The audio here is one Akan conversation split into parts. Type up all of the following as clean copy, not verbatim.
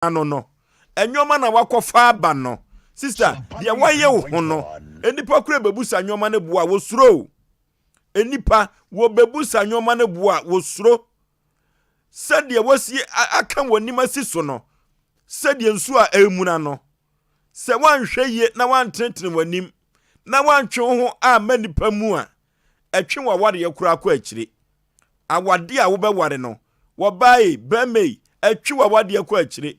Ano no, nneɛma na wakɔfa aba no. Sista, deɛ wayɛ wo ho no, nnipa kura bɛbusa nneɛma no boa, wɔsuro o. Nnipa, wɔbɛbusa nneɛma no boa, wɔsuro. Sɛdeɛ wɔasi aka wɔn anim asi so no, sɛdeɛ nsuo a ɛremuna no, sɛ woanhwɛ yie na woantenetene w'anim na woantwe wo ho amma nnipa mu a, ɛtwe w'awareɛ koraa kɔ akyire. Awadeɛ a wobɛware no, wɔbaa ei, bɛrima ei, ɛtwe w'awadeɛ kɔ akyire.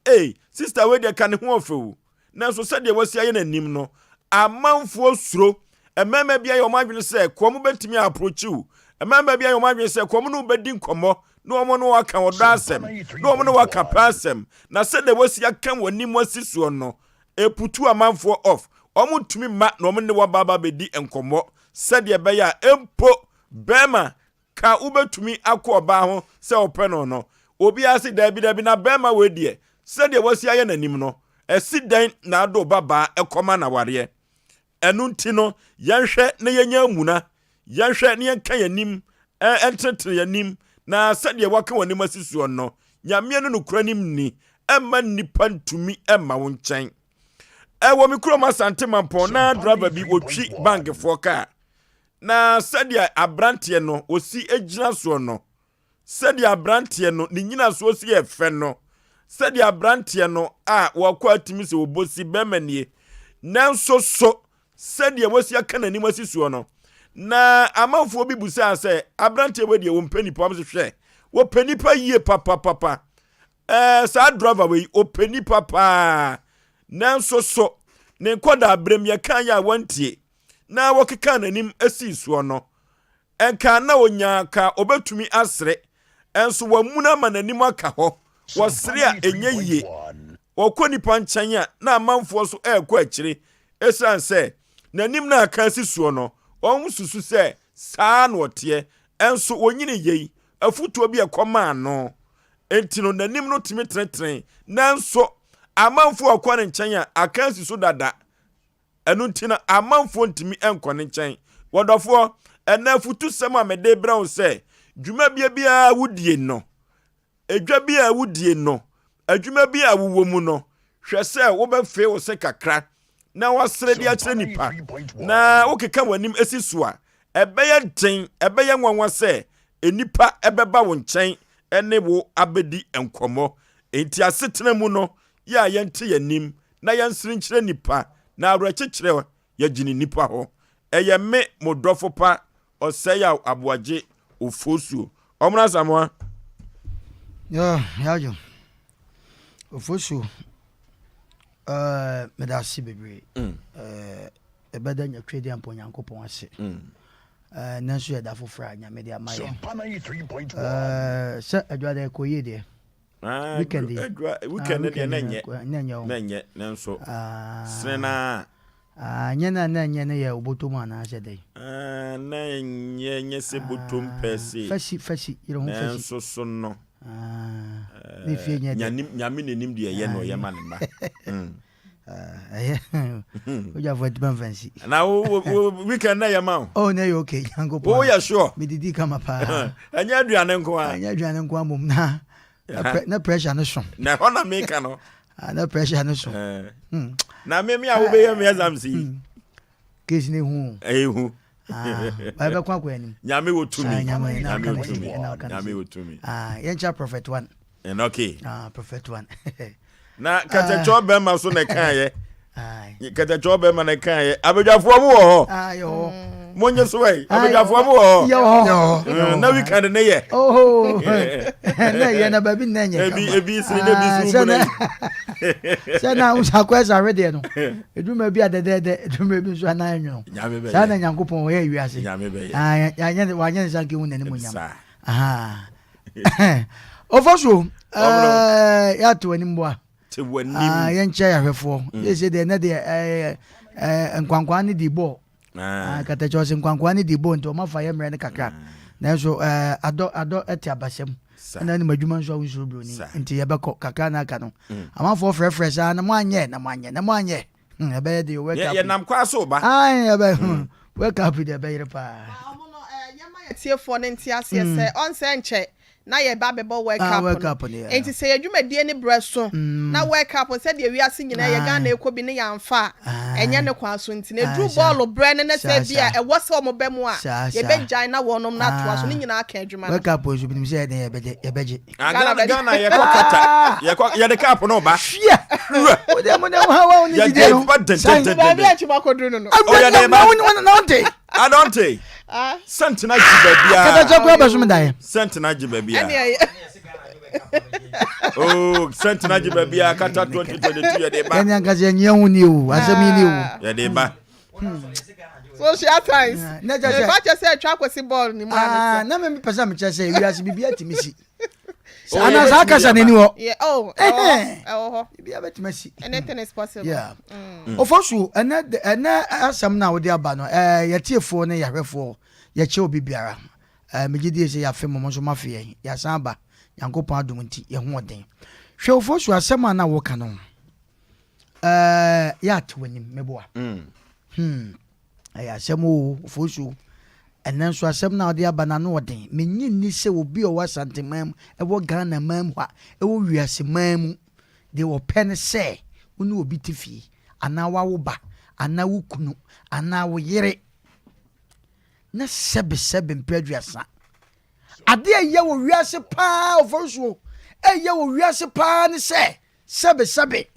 Ei, sista wei deɛ ka ne ho ɔfɛ o. Nanso sɛdeɛ wasi ayɛ n'anim no, amanfoɔ suro. Mmarima bi ayɛ wɔn adwene sɛ kɔn bɛtumi approach wo. Mmarima bi ayɛ wɔn adwene sɛ kɔn ne wo bɛdi nkɔmmɔ, na wɔn ne wo aka ɔdɔ asɛm, na wɔn ne wo aka pɛ asɛm. Na sɛdeɛ wasi aka w'anim asi soɔ no, ɛputu amanfoɔ off. Wɔntumi mma na wɔn ne wo aba aba abɛdi nkɔmmɔ sɛdeɛ ɛbɛyɛ a mpo Bɛrima, ka wobɛtumi akɔ ɔbaa ho sɛ wopɛ no no? Obiara se daabi daabi na bɛrima wei deɛ sɛdeɛ wasi ayɛ n'anim no, ɛsi dɛn na ade wo babaa kɔma no awareɛ? Ɛno nti no, yɛnhwɛ na yɛnya amuna, yɛnhwɛ na yɛnka yɛn anim, ntenetene yɛn anim, na sɛdeɛ woaka w'anim asi soɔ no, Nyame ne nokorɛ nim ni, ɛmma nnipa ntumi mma wo nkyɛn. Ɛwɔ me kurom Asante Mampɔn na driver bi wɔtwi bankfoɔ kaa. Na sɛdeɛ aberanteɛ no ɔsi gyina soɔ no, sɛdeɛ aberanteɛ no ne nyinasoɔ si yɛ fɛ no, sɛdeɛ aberanteɛ no a wɔkɔ atumi sɛ wɔbɔ si bɛrima nie, nanso so sɛdeɛ wɔsi aka n'anim asi soɔ no, na amanfoɔ bi busaa sɛ aberanteɛ wei deɛ wɔmpɛ nipa, wɔn sɛ hwɛ, wɔpɛ nipa yie papapapa. Ɛɛ saa driver wei ɔpɛ nipa paa, nanso so ne nkɔdaa berɛm yɛka yɛ a wɔntie. na wɔkekaa n'anim sii soɔ no, nka na ɔnyaa ka ɔbɛtumi asere, nso wamuna ama n'anim aka hɔ. Wɔsere a ɛnyɛ yie. Wɔkɔ nnipa nkyɛn a, na amanfoɔ nso rekɔ akyire, ɛsiane sɛ n'anim no a aka asi soɔ no, wɔsusu sɛ saa na ɔteɛ. Nso ɔnyini yei, afotuo bi a ɛkɔmaa no nti no, n'anim no tumi tenetene, nanso amanfoɔ a wɔkɔ ne nkyɛn a, aka asi so dada. Ɛno nti na amanfoɔ ntumi nkɔ ne nkyɛn. Wɔdɔfoɔ, ɛnɛ afutusɛm a mede brɛ wo sɛ, dwumabea biara a wodie no, edwa bi a wodie no, adwuma bi a wowɔ mu no, hwɛ sɛ wobɛfee wo se kakra na wasere de akyerɛ nipa na wokeka w'anim si so a, ɛbɛyɛ den, ɛbɛyɛ nwanwa sɛ nnipa bɛba wo nkyɛn ne wo abɛdi nkɔmmɔ. Enti asetena mu no, yɛ a yɛnte yɛn anim na yɛnsere nkyerɛ nnipa, na awerɛkyekyerɛ yɛgyene nnipa hɔ. Ɛyɛ me, mo dɔfo pa, Ɔsɛeaw Aboagye Ofosuo. Ɔmono Asamoah. Yeah, Yajo. Ofosuo, uh, meda ase bebree. Mm. Uh, ɛbɛda nya twɛ di ampa Onyankopɔn ase. Mm. Uh, nanso yɛda foforɔ a Nyame de ama yɛ. Uh, sɛ adwada ɛkɔ yie deɛ. Ah, weekend yi adura ah, weekend no deɛ na nyɛ na nyɛ o na nyɛ nanso ah. sene na ah, nyɛ na na nyɛ no yɛ obotom anaasɛ dɛn ah, na nyɛ nyɛ sɛ botom pɛ se fasi fasi yere ho fasi nanso so no ah, ne fie nyɛ dɛ nyame n'anim deɛ ɛyɛ na ɔyɛ ma ne mma mm. ɛyɛ wogyafo atuma mfa nsi na wo weekend na yɛ ma wo oh na yɛ okay nyankopɔn wo yɛ sure medidi kama paa ɛnyɛ aduane nko a ɛnyɛ aduane nko a mmom na na pressure no so na ɛhɔ na meka no ah, na pressure no so hmm. na me me a wobɛyɛ me exams yi hmm. case ne hu ɛhu ah, bɛkɔ akɔ anim nyame wɔ tumi ah, nyame wɔ tumi nyame wɔ tumi yɛnkyɛ prophet one And okay. Ah, prophet one. Na kɛtɛkyɛw bɛrima so na ɛkaeɛ. Kɛtɛkyɛw bɛrima na ɛkaeɛ. Abadwafoɔ mo wɔ hɔ. Ah, yɛ hɔ. Mo nye so ɛ. Abadwafoɔ mo wɔ hɔ. Mm, na weekend ne yɛ. Oh, na yɛ na baabi na nyɛ kama. Ebi ebi siri na ebi siri mu na. Sɛ na ahosuo akɔ ɛsɛ awe deɛ no. Edwuma bi adɛdɛɛdɛ, edwuma bi nso anan nwono. Saa na Nyankopɔn ɔyɛ wiase. Nyame bɛyɛ. Ah, wanyɛ ne nsa nkehu n'anim nyam. Aha. Ɔfɔ so ɛɛ yɛato anim boa. Te w'anim. Ah, yɛnkyɛ yɛahwɛfoɔ. Mm. Yɛ sɛ deɛ ɛnɛ deɛ ɛɛ ɛɛ nkwankwaa ne di bɔɔl. Ah. ah katakyɛ ɔsɛ nkwankwaa ne di bɔɔl nti ɔma fa yɛ mmerɛ no kakra. Ah. Nanso ɛɛ adɔ adɔ ɛte abasɛm. Ɛna anim adwuma nso a wonsuro buroni. Nti yɛbɛkɔ kakra na aka no. Mm. Amanfoɔ frɛfrɛ saa na mo anyɛ na mo anyɛ na mo anyɛ. Hmm, ɛbɛyɛ de wake up. Yɛnam kwa so ba. Ayi ɛbɛ hmm, wake up de ɛbɛyere paa. Ɔmo no yɛma yɛ tiefoɔ no nte aseɛ sɛ ɔnsɛ nkyɛ. Na yɛreba abɛbɔ World Ah, Cup World no. Cup no, yeah. Enti sɛ yɛn dwumadie no berɛ so na World Cup no, sɛdeɛ wiase nyinaa yɛ Ghana Aye. ɛkɔ bi ne yɛamfa a, Aye. ɛnyɛ ne kwan so nti no, Aye, ɛduru saa. bɔɔlo berɛ no na Saa, sɛ ebia saa. ɛwɔ sɛ wɔba mu a, Saa, saa. yɛbɛgyae na wɔnom no atoa so. Ne Ah. nyinaa ka adwuma no World ho. Cup nso menim sɛ ɛdɛn yɛbɛgye, yɛbɛgye. Ah, Ghana Ghana, bɛgye. Ghana yɛkɔ Qatar. Yɛkɔ, yɛde cup no ba. Hwɛ! Wura. Wo deɛ mo deɛ mo ha wa wo ne Yɛde gyidie no. ba den, San. den, den, Baabi den. a akyi makɔduru no no. Oh, Awurade, yɛde na ba. wo na wonte. Adonte. Ah. Sɛntena gye baabiara. Katakyɛ koraa bɛsom daeɛ. Sɛntena gye baabiara. Ɛne ɛyɛ. Oh, sɛntena gye baabiara. Kata 2022 yɛde ba. Yɛne ankasa yɛnyɛ ho ni o. Asɛm yi ni o. Ah. Yɛde ba. Social science. Na kyɛ sɛ. Mefa kyɛ sɛ atwa akɔsi bɔɔl ne mu Ah, ansa. na me pɛ sɛ mekyerɛ sɛ wiase biribi atumi si. Oh, Ana saa yɛbɛtumi kasa de n'ani aba. hɔ. Yeah, oh, ɛwɔ hɔ. Ɛwɔ hɔ. Biribi abɛtumi asi. Anything is possible. Yeah. Ɔfɔ so ɛnɛ ɛnɛ asɛm no a wode aba no ɛɛ yɛtiefoɔ ne yɛahwɛfoɔ yɛkyɛ obi biara ɛɛ megye die sɛ yɛafe mo mo nso moafe yɛn yɛasan aba Nyankopɔn adom nti yɛn ho ɔden. Hwɛ ɔfɔ so asɛm a na woka no ɛɛ yɛate w'anim meboa. Hmm ɛyɛ asɛm o ɔfɔ so ɛnɛ nso asɛm no a wode aba no ano ɔden. Menye nni sɛ obi a ɔwɔ Asanteman mu ɛwɔ Ghana man mu ha ɛwɔ wiase man mu Deɛ wɔpɛ ne sɛ wo ne obi te fie, anaa woawo ba, anaa wo kunu, anaa wo yere, na sɛbesɛbe mprɛ aduasa. Adeɛ a ɛyɛ wɔ wiase paa, ɔfɔnsuo, ɛyɛ wɔ wiase paa ne sɛ sɛbesɛbe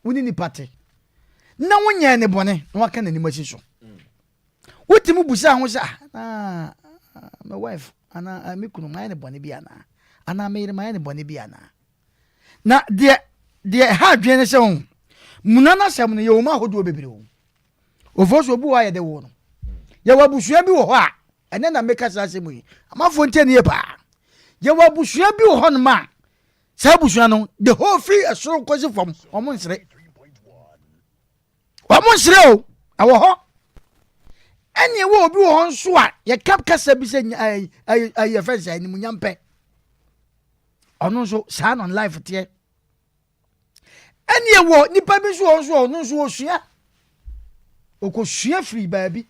wo ne nipa te, na wonyɛɛ ne bɔne, na waka n'anim asi so. Wotumi busa ho sɛ, ah, na my wife, anaa me kunu, mayɛ ne bɔne bi anaa? Anaa me yere, mayɛ ne bɔne bi anaa? Na deɛ deɛ ɛha adwene ne sɛ wɔn muna no asɛm no yɛwɔ mu ahodoɔ bebree o. Ofoɔ so obi wɔ hɔ a yɛde wo no. Yɛwɔ abusua bi wɔ hɔ a ɛnɛ na meka saa asɛm yi. Amanfoɔ ntie ne yie paa. Yɛwɔ abusua bi wɔ hɔnom a saa abusua no the whole firi ɛsoro kɔsi fam wɔn nsere. Wɔn nsere o ɛwɔ hɔ. Ɛne ɛwɔ obi wɔ hɔ nso a yɛka kasa bi sɛ ɛyɛ ɛyɛ fɛn sɛ animuonyam pɛ. Ɔno nso saa na life teɛ. Ɛne ɛwɔ nipa bi nso wɔ nso ɔno nso ɔsua. Ɔkɔsua firi baabi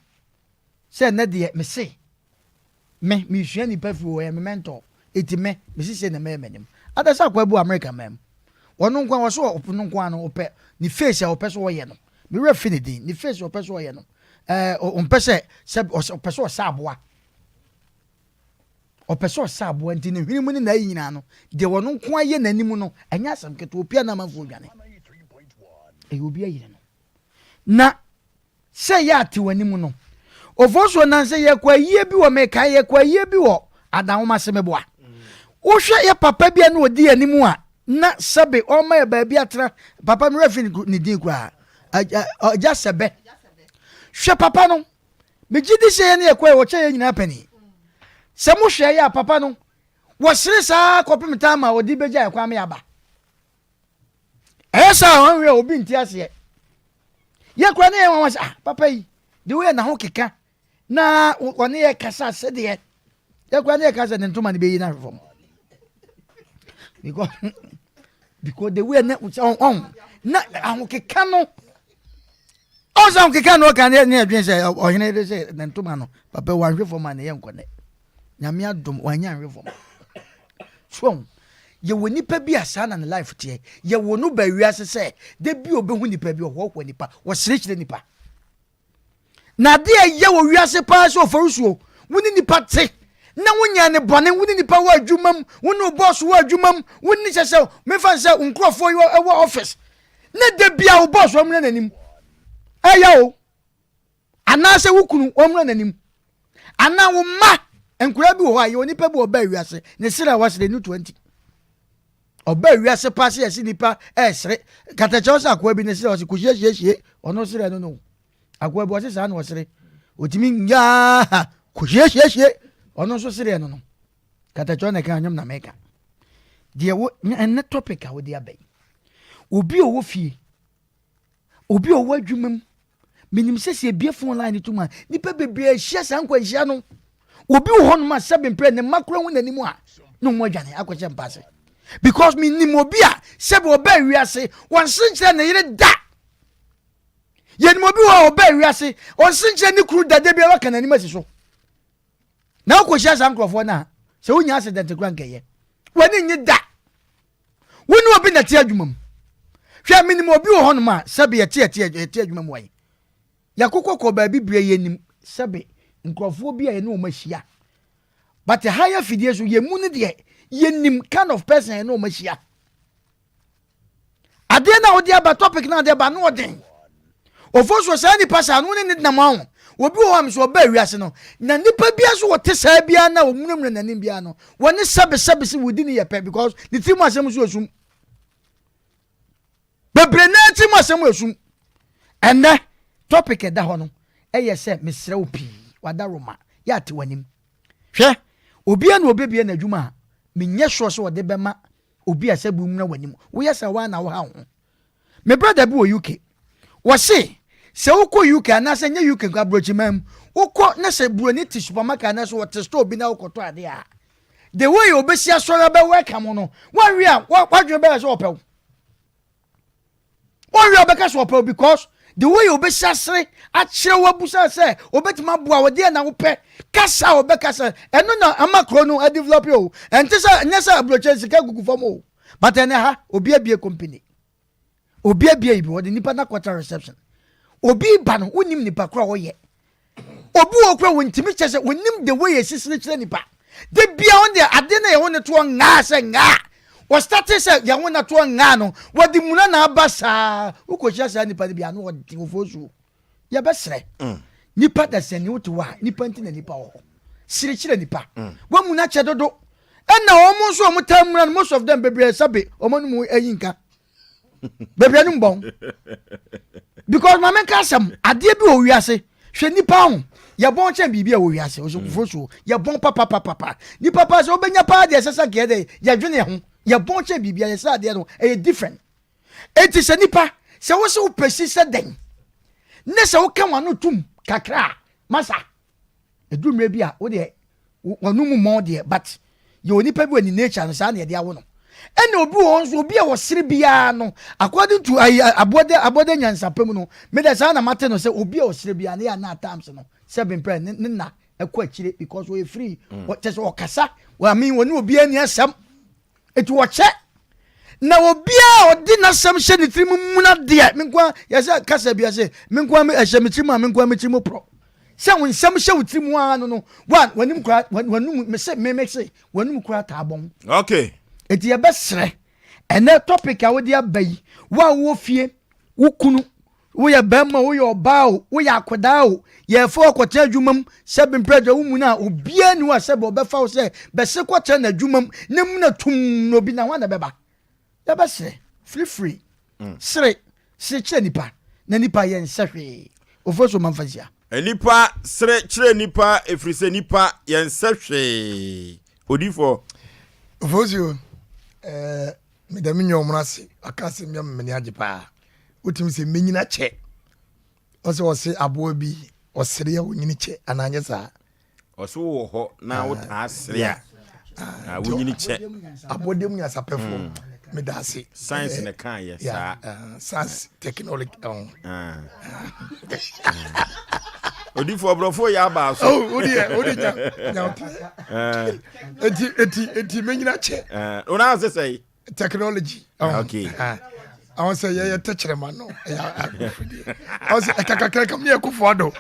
sɛ ɛnɛ deɛ mese me mesua nipa firi hɔ ɛyɛ me mentor eti me mese sei na mɛyɛ m'anim. Ada sɛ akoa bi wɔ America man mu. Ɔno nko a ɔso ɔno nko a no ɔpɛ ne face a ɔpɛ so ɔyɛ no. Me werɛ fi ne din ne face a ɔpɛ so ɔyɛ no. Ɛɛ ɔmpɛ sɛ sɛ ɔpɛ sɛ ɔsɛ aboa. Ɔpɛ sɛ ɔsa aboa nti ne hwene mu ne n'ayi nyinaa no, deɛ ɔno nko ara yɛ n'anim no, ɛnyɛ asɛm ketewa. Opia na amanfoɔ dwane. Ɛyɛ obi ayere no. Na sɛ yɛ ate w'anim no, Ofosuo nan sɛ yɛkɔ ayie bi wɔ mekae yɛkɔ ayie bi wɔ Adanwoma se meboa. Wohwɛ yɛ papa bi a na ɔdi anim a na sɛbe ɔma yɛ baabi atena papa me werɛ fi ne din koraa agya sɛbɛ. Hwɛ papa no Megye di sɛ yɛn ne yɛkɔe, wɔkyɛ yɛn nyinaa panin. Sɛ mohwɛ yɛ a, papa no, wɔsere saa kɔpem time a ɔde bɛgya yɛ kwan ma yɛaba. Ɛyɛ saa a, ɔnhwɛ obi nte aseɛ. Yɛ kora ne yɛn nwanwa sɛ, ah, papa yi, de woyɛ n'aho keka na ɔne yɛ kasa sɛdeɛ yɛ kora ne yɛ kasa ne ntoma no bɛyi no ahwɛ fam. Because, because the way na ɔn na ahokeka no Ɔn sɛ ɔkeka na ɔka ne ne ɛdwen sɛ ɔhene de sɛ ne ntoma no papa wanhwe fam a ne yɛ nkɔnɛ. Nyame adom wanya anhwe fam. So yɛwɔ nipa bi a saa na ne life teɛ. Yɛwɔ no ba wiase sɛ da bi ɔbɛhu nipa bi ɔhoahoa nipa, ɔserekyerɛ nipa. Na adeɛ a ɛyɛ wɔ wiase paa sɛ ɔfɔresuo, wo ne nipa te na wonyɛ ne bɔne, wo ne nipa wɔ adwuma mu, wo ne wo bɔs wɔ adwuma mu, wo ne kyɛ sɛ mefa sɛ nkurɔfoɔ yi wɔ office na da bia wo bɔs wɔmmra n'anim ɛyɛ o anaasɛ wo kunu wɔmmra n'anim anaa wo mma nkwadaa bi wɔ hɔ a yɛ onipa bi ɔbaa wiase ne sere a wasere ne 20 ɔbaa wiase paa sɛ yɛse nipa ɛresere katakyɛw sɛ akoa bi ne sere ɔse kɔhyiahyiahyie ɔno sere no no akoa bi ɔse saa na ɔsere ɔtumi nyaa kɔhyiahyiahyie ɔno nso sereɛ no no Katakyɛ na ɛka anwom na meka. Deɛ wo ɛnɛ topic a wode aba yi. Obi a ɔwɔ fie, obi a ɔwɔ adwuma mu. Menim sɛ sɛ ebie phone line to mu a, nipa bebree ahyia saa nkwanhyia no. Obi wɔ hɔnom a sɛbe mprɛ ne mma kora hu n'anim a, na wɔn adwane akɔhyɛ mpa ase. Because menim obi a sɛbe ɔbaa wiase, wɔnse nkyerɛ ne yere da. Yɛnim obi wɔ hɔ a ɔbaa wiase, ɔnse nkyerɛ ne kunu da, da biara waka n'anim asi so. Na wokɔhyia saa nkurɔfoɔ no a, sɛ wonya accident koraa nkɛyɛ. W'ani nnye da. Wo ne obi na ɛte adwuma mu. Hwɛ, menim obi wɔ hɔnom a, sɛbe yɛte yɛte yɛte adwuma mu wɔ yi. Yɛkokɔ kɔ baabi berɛ yɛnim sɛbe nkurɔfoɔ bi a yɛne wɔn ahyia. But ha yɛ fidie so, yɛn mu no deɛ, yɛnim kind of person a yɛne wɔn ahyia. Adeɛ no a wode aba, topic no a wode aba, ano ɔden. Ofo so saa nipa saa no, wo ne ne nam aho. Obi wɔ hɔ a mesɛ ɔbaa wiase no, na nipa biara so wɔte saa biara na ɔmunamuna n'anim biara no, wɔne sɛbe sɛbe se wɔdi ne yɛ pɛ because ne tiri mu asɛm nso esum. Bebree naa tiri mu asɛm esum. Ɛnɛ topic ɛda hɔ no ɛyɛ sɛ mesrɛ wo pii wada Roma yɛ ate w'anim. Hwɛ, obiara na obebie n'adwuma a menyɛ sure sɛ ɔde bɛma obi a sɛ bi mmra w'anim. Woyɛ saa woa na woha wo ho. Me brother bi wɔ UK. Wɔse sɛ wokɔ UK anaasɛ nyɛ UK nko aburokyiman mu, wokɔ na sɛ buroni te supermarket anaasɛ wɔte store bi na wokɔtɔ adeɛ a, the way obesi asɔre abɛ welcome no, woanwe a w'adwene bɛyɛ sɛ ɔpɛ wo. Wɔnhwɛ a ɔbɛka sɛ ɔpɛ wo because the way obesi asere akyerɛ wo abusa sɛ obetumi aboa wo deɛ na wopɛ kasa a ɔbɛkasa ɛno na ama kuro no adevelop o. Ɛnte sɛ ɛnyɛ sɛ aburokyɛ sika gugu fam o, but ɛnɛ ha obi abie company, obi abie yi bi wɔde nipa na kɔtra reception, obi ba no wonim nipa koro a ɔyɛ. Obi wɔ hɔ koraa wɔntumi kyɛ sɛ wɔnim the way yɛsi sere kyerɛ nipa. Da bia wɔn deɛ adeɛ na yɛn ho ne toɔ ngaa sɛ ngaa. Wɔstate sɛ yɛn ho na toɔ ngaa no wɔde muna na aba saa. Wokɔhyia saa nipa no bi ano ɔde ofoɔ suo. Yɛbɛsrɛ. Mm. Nipa da sɛ ne wote hɔ a nipa nti na nipa wɔ hɔ. Sere kyerɛ nipa. Mm. Wɔamuna kyɛ dodo. Ɛna wɔn nso wɔn taa muna no most of them bebree sɛbe wɔn anum ayi nka. Baabi anum bɔn. Because maame nka asɛm, adeɛ bi wɔ wiase, hwɛ nipa ho, yɛbɔn kyɛn biribi a wɔ wiase, ɔsɛ kufuo so, yɛbɔn papapapapa. Nipa paa sɛ wobɛnya paa deɛ ɛsɛ sɛ nka yɛdɛ, yɛdwene ho, yɛbɔn kyɛn biribi a yɛsɛ adeɛ no, ɛyɛ different. Enti sɛ nipa, sɛ wo sɛ wopɛ si sɛ dɛn, ne sɛ woka w'ano tum kakra a, masa, Ɛduru mmerɛ bi a wo deɛ w'ano mu mmɔn deɛ but yɛwɔ nipa bi wɔ ne nature no saa na yɛde awo no. Ɛna obi wɔ hɔ nso obi a ɔsere biara no according to ayi abɔde abɔde nyansapɛ mu no me deɛ saa na mate no sɛ obi a ɔsere biara no yɛ ana at times no sɛ bempɛ ne ne nna ɛkɔ akyire because ɔyɛ free mm. kyɛ sɛ ɔkasa I mean wɔne obiara ni asɛm. Enti wɔkyɛ. Na obiara a ɔde n'asɛm hyɛ ne tirim muna deɛ, me nko yɛsɛ kasa bi ase, me nko ɛhyɛ me tirim a me nko me tirim porɔ. Sɛ wo nsɛm hyɛ wo tirim ara no no, wa w'anim kora w'anum me se me me se w'anum kora taa bɔn. Okay. Enti yɛbɛsrɛ ɛnɛ topic a wode aba yi, wo a wowɔ fie, wo kunu Woyɛ barima o, woyɛ ɔbaa o, woyɛ akwadaa o, yɛrefa wo akɔtena adwuma mu sɛ bemprɛgya wo mu no a, obiara nni hɔ a sɛbe ɔbɛfa wo sɛ bɛse kɔtena n'adwuma mu na mu na tumm na obi na hwan na ɛbɛba? Yɛbɛsrɛ, firifiri, mm. sere, sere kyerɛ nipa, na nipa yɛ nsɛ hwee. Ofo so mamfa nsia. Nipa sere kyerɛ nipa ɛfiri sɛ nipa yɛ nsɛ hwee. Odifoɔ. Ofosuo, eh, meda me nua ɔmono ase, ɔka asɛm bi ama m'ani agye paa. Wotumi sɛ menyini akyɛ. Ɔsɛ ɔse aboa bi ɔsere a onyini kyɛ anaa nyɛ saa. Ɔsɛ wowɔ hɔ na ah, wotaa sere a ah, wonyini kyɛ. Abɔdeɛ mu nyansapɛfoɔ mm. meda ase. Science na kan yɛ saa. Ah, science technology. Oh. Odifoɔ borɔfoɔ yɛ abaa so. Oh, wodeɛ wode nya nya eti eti eti menyini akyɛ. Wona ase sɛ technology. Ah, okay. Àwọn sɛ yɛyɛ tɛkyerɛma no ɛyɛ agofodeɛ. Àwọn sɛ ɛka kakra kam ne ɛkofo ado.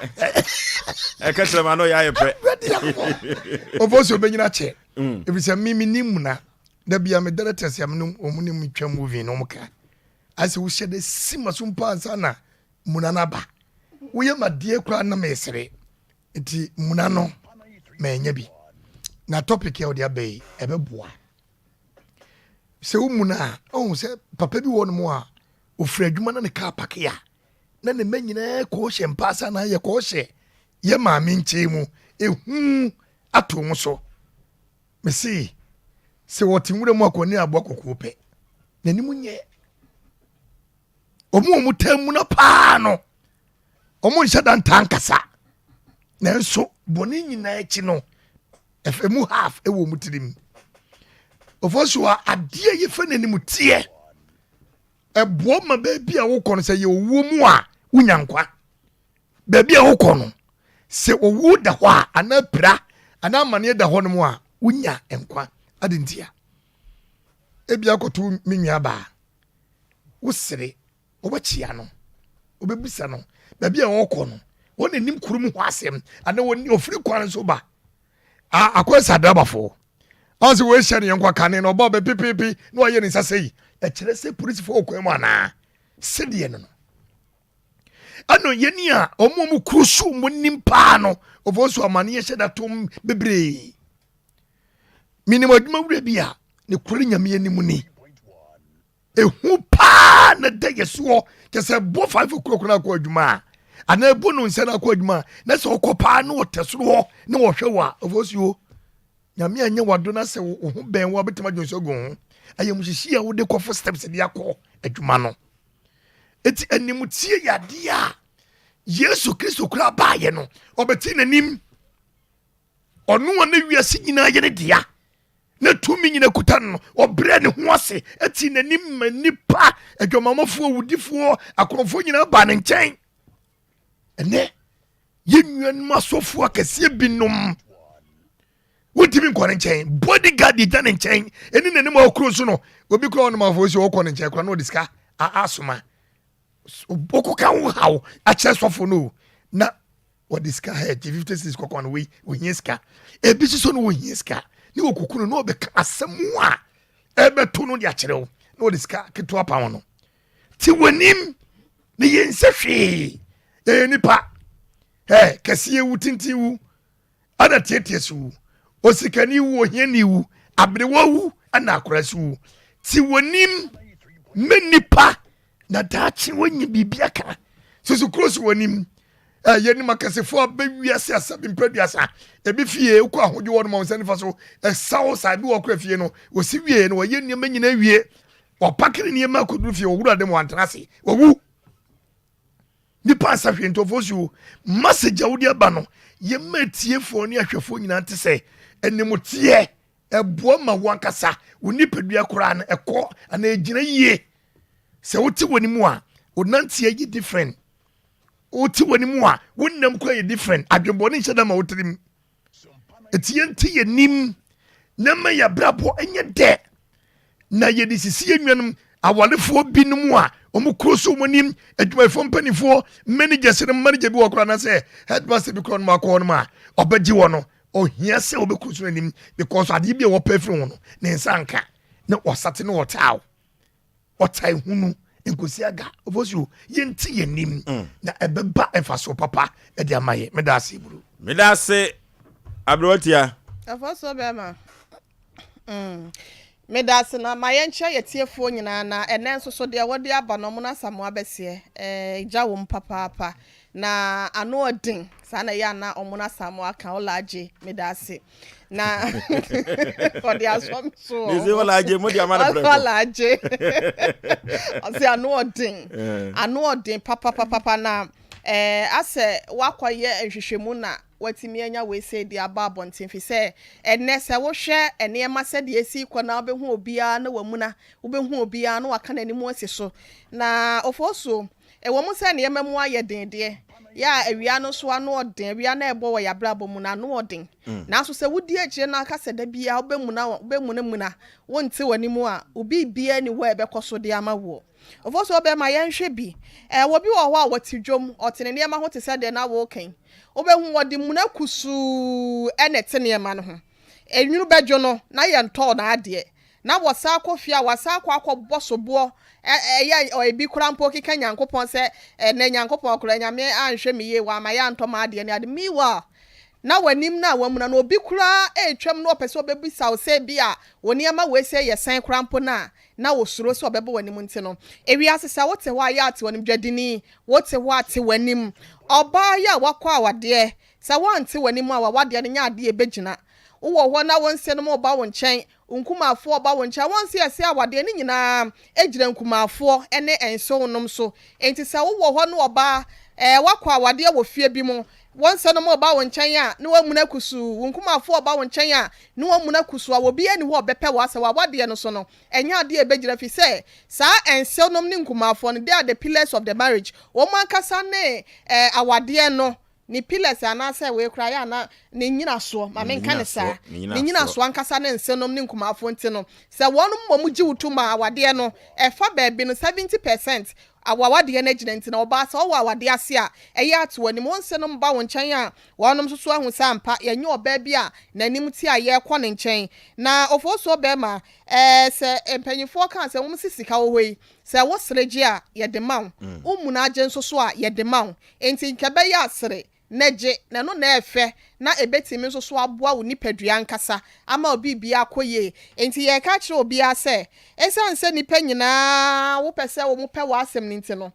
Ɛka kyerɛma no yɛ ayɛ pɛ. Ɔfɔ sɛ ɔbɛnyina kyɛ. Ɛfiri sɛ me me nim na da bia me directors a me ne wɔn ne mu twa movie no wɔn ka. Ayɛ sɛ wohyɛ de si ma so mpo ansa na muna no aba. Woyɛ ma deɛ koraa na mesere. Nti muna no manya bi. Na topic a wɔde aba yi ɛbɛboa. Sɛ wo mu no a, ɔhu sɛ papa bi wɔ nom a ofiri adwuma na ne kaa pake a na ne mma nyinaa kɔɔhyɛ mpaasa na yɛ kɔɔhyɛ yɛ maame nkyɛn mu ehu ato wɔn so. Mese sɛ wɔte nwura mu akɔ ne aboa kɔkɔɔ pɛ n'anim nyɛ wɔn a wɔn taa mu no paa no wɔn nhyɛ da ntaa nkasa nanso bɔne nyinaa akyi no ɛfɛ mu half ɛwɔ wɔn tirim ɔfɔ so a adeɛ yɛfɛ n'anim teɛ ɛboɔ ma baabi a wokɔ no sɛ yɛ owuo mu a wonya nkwa baabi a wokɔ no sɛ owuo da hɔ a anaa pira anaa amaneɛ da hɔ no mu a wonya nkwa ade ntia. Ebi akɔto me nua baa, wosere, wobɛkyea no, wobɛbisa no baabi a ɔrekɔ no, wɔn na nim kurom hɔ asɛm, anaa wɔn ofiri kwan so ba. Akɔyɛ sɛ adrabafoɔ. Ɔn sɛ wɔahyia ne yɔnko akane na ɔba ɔbɛ pepepe na wayɛ ne nsa sɛ yi. Ɛkyerɛ sɛ polisifoɔ wɔ kwan mu anaa? Sɛdeɛ no no. Ɛna yɛni a wɔn a wɔn kuro so wɔn nim paa no, wɔn nso amaneɛ hyɛ da tom bebree. Menim adwuma wura bi a ne kuro ne nyame anim ni. Ehu paa na da yɛ soɔ kyɛ sɛ bɔ 5 o'clock na akɔ adwuma a anaa ebu no nsa na akɔ adwuma a na sɛ ɔkɔ paa na ɔtɛ soro hɔ na wɔhwɛ wɔ a ɔfɔ si o nyame anyɛ wado na sɛ wo ho bɛn wo a bɛtumi adwo nso agu ho ayɛmuhyehye a wode kɔfo steps de akɔ adwuma no. Eti animtie yɛ adeɛ a Yesu Kristo kura baayɛ no ɔbɛte n'anim. Ɔno a ne wiase nyinaa yɛ ne dea na tumi nyina kuta no no, ɔbrɛ ne ho ase ti n'anim ma nnipa, adwamammɔfoɔ, awudifoɔ, akorɔmfoɔ nyinaa baa ne nkyɛn. Ɛnɛ yɛn nuanom asɔfoɔ akɛseɛ binom wontumi nkɔ ne nkyɛn, bodyguard gya ne nkyɛn ɛne n'anim a ɔkuro so no, obi kura ɔnom afɔ si ɔkɔ ne nkyɛn kora na ɔde sika asoma wokɔka wo haw akyerɛ sɔfo no na wɔde sika ha gye 50 cedis kɔkɔ no, wei ohia sika, ebi soso no ohia sika ne wɔkuku no na ɔbɛka asɛm a ɛbɛto no de akyerɛ wo na wɔde sika ketewa pa no te w'anim ne yɛn nsɛ hwee. Yɛyɛ nipa ɛ kɛseɛ wu, tenten wu, ɛna tietie so wu, osikani wu, ohiani wu, aberewa wu, ɛna akora so wu. Te w'anim mɛ nipa na daakye wɔnyɛ biribi aka soso kuro so w'anim. Yɛnim akɛsefoɔ a bɛwiase asabi mprɛduasa ebi fie wokɔ ahodwo wɔ no ma wo nsa nifa so ɛsaw saa. Ebi wɔ kora fie no wɔsi wie no wɔyɛ nneɛma nyinaa wie, wɔpakere nneɛma akɔduru fie, wɔwura de mu wantena ase, wɔwu nipa asa hwee. Ntɔfoɔ so message a wode aba no, yɛma atiefoɔ ne ahwɛfoɔ nyinaa te sɛ animteɛ ɛboa ma wo ankasa wo nipadua koraa no ɛkɔ anaa ɛgyina yie. Sɛ wote wɔ ne mu a, wonanteɛ yɛ different. Wote wɔ ne mu a, wonnam kora yɛ different. Adwembɔne nhyɛ da ma wo tirim. Ɛti yɛnte yɛnim na ma yɛabrabɔ ɛnyɛ dɛ na yɛde sisi yɛn nuanom awarefoɔ binom a wɔn kuro so, wɔn anim adwumayɛfoɔ mpanimfoɔ, managers no, manager bi wɔ koraa na sɛ headmaster bi koraa no mu akɔ hɔ nom a ɔbɛgye wɔ no, ɔhia sɛ ɔbɛkuro so n'anim because adeɛ bi a wɔpɛ firi ho no ne nsa nka na ɔsate na ɔtaa ɔtaa hunu nkosi aga. Ɔfɔsuo yɛnti yɛn nim na ɛbɛba mfasoɔ papa ɛde ama yɛ. Meda ase buru. Meda ase, aberewatia. Ɛfɔ so bɛrima. Meda ase na ma yɛnkyerɛ yɛ tiefoɔ nyinaa na ɛnɛ nso so deɛ wɔde aba no ɔmo no Asamoa bɛseɛ gya wɔ mu papaapa na ano ɔden saa na ɛyɛ ana ɔmo no Asamoa aka ɔlaagye. Meda ase na ɔde asɔ me so. Ne sɛ ɔlaagye mo de ama no prɛko. Ɔlaagye ɔsɛ ano ɔden, ano ɔden papapapa na asɛ wakɔyɛ nhwehwɛmu na watumi anya wei sɛ de aba abɔnten fi sɛ ɛnɛ sɛ wohwɛ nneɛma sɛdeɛ esi kɔ na wobɛhu obiara na wamuna, wobɛhu obiara na waka n'anim asi so na ɔfɔ so. Ɛwɔ mu sɛ nneɛma mu ayɛ den deɛ, yɛ a awia no so ano ɔden, awia no ɛbɔ wɔ yɛabrabɔ mu no ano ɔden, nanso sɛ wodi akyire no aka sɛ da biara wobɛmuna, wobɛmunamuna, wonte w'anim a obi biara ni hɔ a ɛbɛkɔ so de ama woɔ. Ɔfɔ so ɔbɛma yɛnhwɛ bi wɔ bi wɔ hɔ a wɔte dwom, ɔte ne nneɛma ho te sɛ deɛ na wɔrekan. Wobɛhu wɔde muna kusuu ɛna ɛte nneɛma no ho. Enwunu bɛdwo no na yɛntɔɔ n'adeɛ na wɔsan kɔ fie a wɔsan akɔ akɔbɔ soboɔ. Ɛyɛ ebi koraa mpo keka Nyankopɔn sɛ ɛnɛ Nyankopɔn koraa, Nyame anhwɛ me yie, wama yɛantɔ m'adeɛ ne ade. Meanwhile na w'anim no a wamuna no, obi koraa ɛretwam na ɔpɛ sɛ ɔbɛbisa wo sɛ bi a wo nneɛma wei sɛ yɛ sɛn koraa mpo no a, na osuro sɛ ɔbɛbɔ w'anim. Nti no ewiase sɛ wote hɔ a, yɛ ate w'anim. Dwadini, wote hɔ a, te w'anim. Ɔbaa yi a wakɔ awadeɛ, sɛ woante w'anim a, wawadeɛ no nyɛ adeɛ ɛbɛgyina. Wowɔ hɔ na wo nse no ma ɔba wo nkyɛn, nkumaafoɔ ɔba wo nkyɛn, wɔn nse yɛsɛ awadeɛ no nyinaa gyina nkumaafoɔ ne nsewonom so. Nti sɛ wowɔ hɔ no ɔbaa wakɔ awadeɛ wɔ fie bi mu, wɔn nsa no ma ɔba wo nkyɛn a ne wamuna kusuu, wo nkumaafoɔ ɔba wo nkyɛn a ne wamuna kusuu a, obi ani hɔ ɔbɛpɛ wɔ asɛ wawadeɛ no so no, ɛnyɛ adeɛ a ɛbɛgyina fi sɛ saa nsewonom ne nkumaafoɔ no, they are the pillars of the marriage. Wɔn ankasa ne awadeɛ no. Ne pillars anaasɛ wei koraa yɛ a na ne nnyinasoɔ, ma menka no saa, ne nnyinasoɔ ankasa ne nsenom ne nkumafoɔ nti no, sɛ wɔnom mmom gye wo tom a, awadeɛ no, ɛfa baabi no, 70 percent w'awadeɛ no agyina nti na ɔbaa sɛ ɔwɔ awadeɛ ase a, ɛyɛ ato w'anim. Wo nsenom ba wo nkyɛn a, wɔnom nso so ahu sɛ ampa yɛnyɛ ɔbaa bi a n'anim te a yɛrekɔ ne nkyɛn. Na ofosuo bɛrima, ɛɛ sɛ mpanyinfoɔ ka sɛ wɔn se sika wɔ hɔ yi, sɛ wo sere gye a, yɛde ma wo, wo muna gye nso so a, yɛde ma wo. Enti nka ɛbɛyɛ a sere na gye, na ɛno na ɛyɛ fɛ, na ɛbɛtumi nso so aboa wo nipadua ankasa ama wo biribiara akɔ yie. Enti yɛreka akyerɛ obiara sɛ, ɛsiane sɛ nnipa nyinaa wopɛ sɛ wɔpɛ w'asɛm no nti no,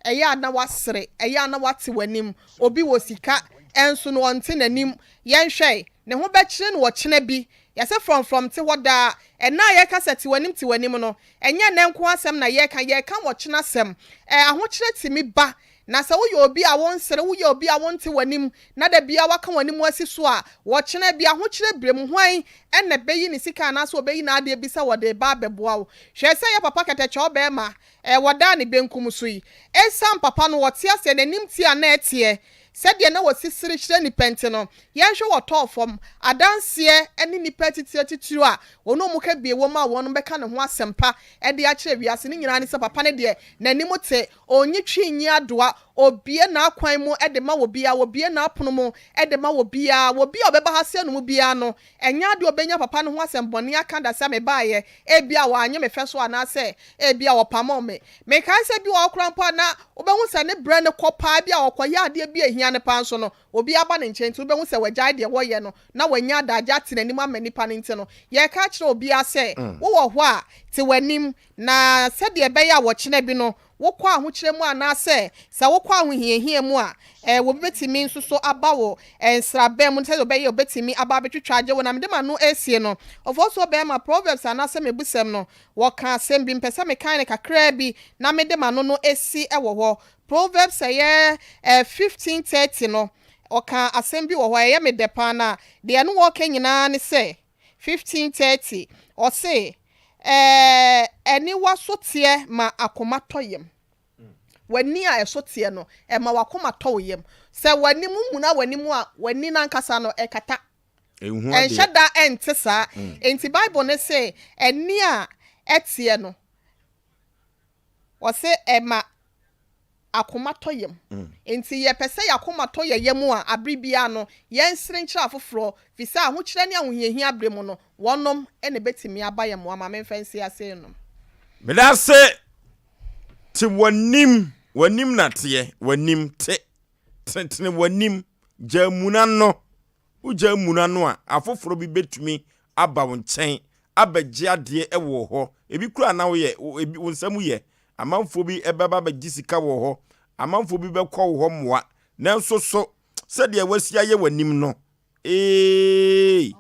ɛyɛ a na woasere, ɛyɛ a na woate w'anim. Obi wɔ sika nso no ɔnte n'anim. Yɛnhwɛ, ne ho bɛkyere no ɔkyena bi. Yɛse frɔmfrɔm te hɔ daa. Ɛnnɛ a yɛreka sɛ te w'anim te w'anim no, ɛnyɛ ɛnnɛ nko ara asɛm na yɛreka, yɛreka ɔkyena asɛm. Ahokyerɛ tumi ba Na sɛ woyɛ obi a wonsere, woyɛ obi a wonte w'anim, na da biara woaka w'anim asi so a, ɔkyena bi, ahokyerɛ berɛ mu, hwan na ɛbɛyi ne sika anaasɛ ɔbɛyi n'adeɛ bi sɛ ɔde reba abɛboa wo? Hwɛ sɛ yɛ papa kɛtɛkyɛw barima a wɔdaa ne benkum so yi. Esiane papa no, ɔte aseɛ, n'anim teɛ a na ɛteɛ, sɛdeɛ na wɔsi sere kyerɛ nnipa nti no, yɛnhwɛ wɔtɔɔ fam. Adanseɛ ne nnipa atitire atitiriw a wɔne wɔn ka bie wom a wɔn bɛka ne ho asɛmpa de akyerɛ wiase no nyinaa ne sɛ papa no deɛ, n'anim te, Onnyi twi nnyi adowa, obue n'akwan mu de ma obiara, obue n'apono mu de ma obiara. Obi a ɔbɛba ha sɛ no mu biara no, ɛnyɛ ade a obenya papa no ho asɛm bɔne aka da sɛ mebaeɛ, ebia wannye me fɛ so anaasɛ ebia ɔpamoo me. Mekae sɛ bi wɔ hɔ koraa mpo a na wobɛhu sɛ ne berɛ no kɔ paa, ebia ɔkɔyɛ adeɛ bi a ɛhia no paa nso no, obi aba ne nkyɛn nti wobɛhu sɛ wagyae deɛ wɔyɛ no na wanya adagye ate n'anim ama nnipa no nti no, yɛreka akyerɛ obiara sɛ wowɔ hɔ a, te w'anim Na sɛdeɛ ɛbɛyɛ a ɔkyena bi no wokɔ ahokyerɛ mu anaasɛ sɛ wokɔ ahohiahia mu a, obi bɛtumi nso so aba wo nsraban mu, sɛdeɛ ɔbɛyɛ a ɔbɛtumi aba abɛtwitwa agye wo. Na mede m'ano resie no, ɔfɔɔsoɔ barima, Proverbs anaasɛ Mmebusɛm no, wɔka asɛm bi, mepɛ sɛ mekan no kakraa bi na mede m'ano no asi wɔ hɔ. Proverbs ɛyɛ 15:30 no, ɔka asɛm bi wɔ hɔ, ɛyɛ me dɛ paa, na deɛ ɛne wɔreka nyinaa ne sɛ, 15:30, Ɔse, Ɛɛ, aniwa so teɛ ma akoma tɔ yam. W'ani a ɛso teɛ no, ɛma w'akoma tɔ wo yam. Sɛ w'anim womuna w'anim a, w'ani no ankasa no, ɛkata. Ɛnhyɛ da ɛnte saa. Enti Bible no se, ani a ɛteɛ no, Ɔse ɛma akoma tɔ yam. Enti yɛpɛ sɛ y'akoma tɔ yɛ yam a, abere biara no, yɛnsere nkyerɛ afoforɔ, fisɛ ahokyerɛ ne ahohiahia bere mu no, wɔnom na ɛbɛtumi aba yɛn mmoa. Ma memfa nsi ase nnom. Medase te w'anim, w'anim na teɛ, w'anim te, tenetene w'anim, gyaa muna no. Wogyaa muna no a, afoforɔ bi bɛtumi aba wo nkyɛn abɛgye adeɛ wɔ wo hɔ. Ebi koraa na woyɛ, ebi, wo nsa mu yɛ. Amanfoɔ bi bɛba abɛgye sika wɔ wo hɔ. Amanfoɔ bi bɛkɔ wo hɔ mmoa. Nanso so, sɛdeɛ woasi ayɛ w'anim no, eei,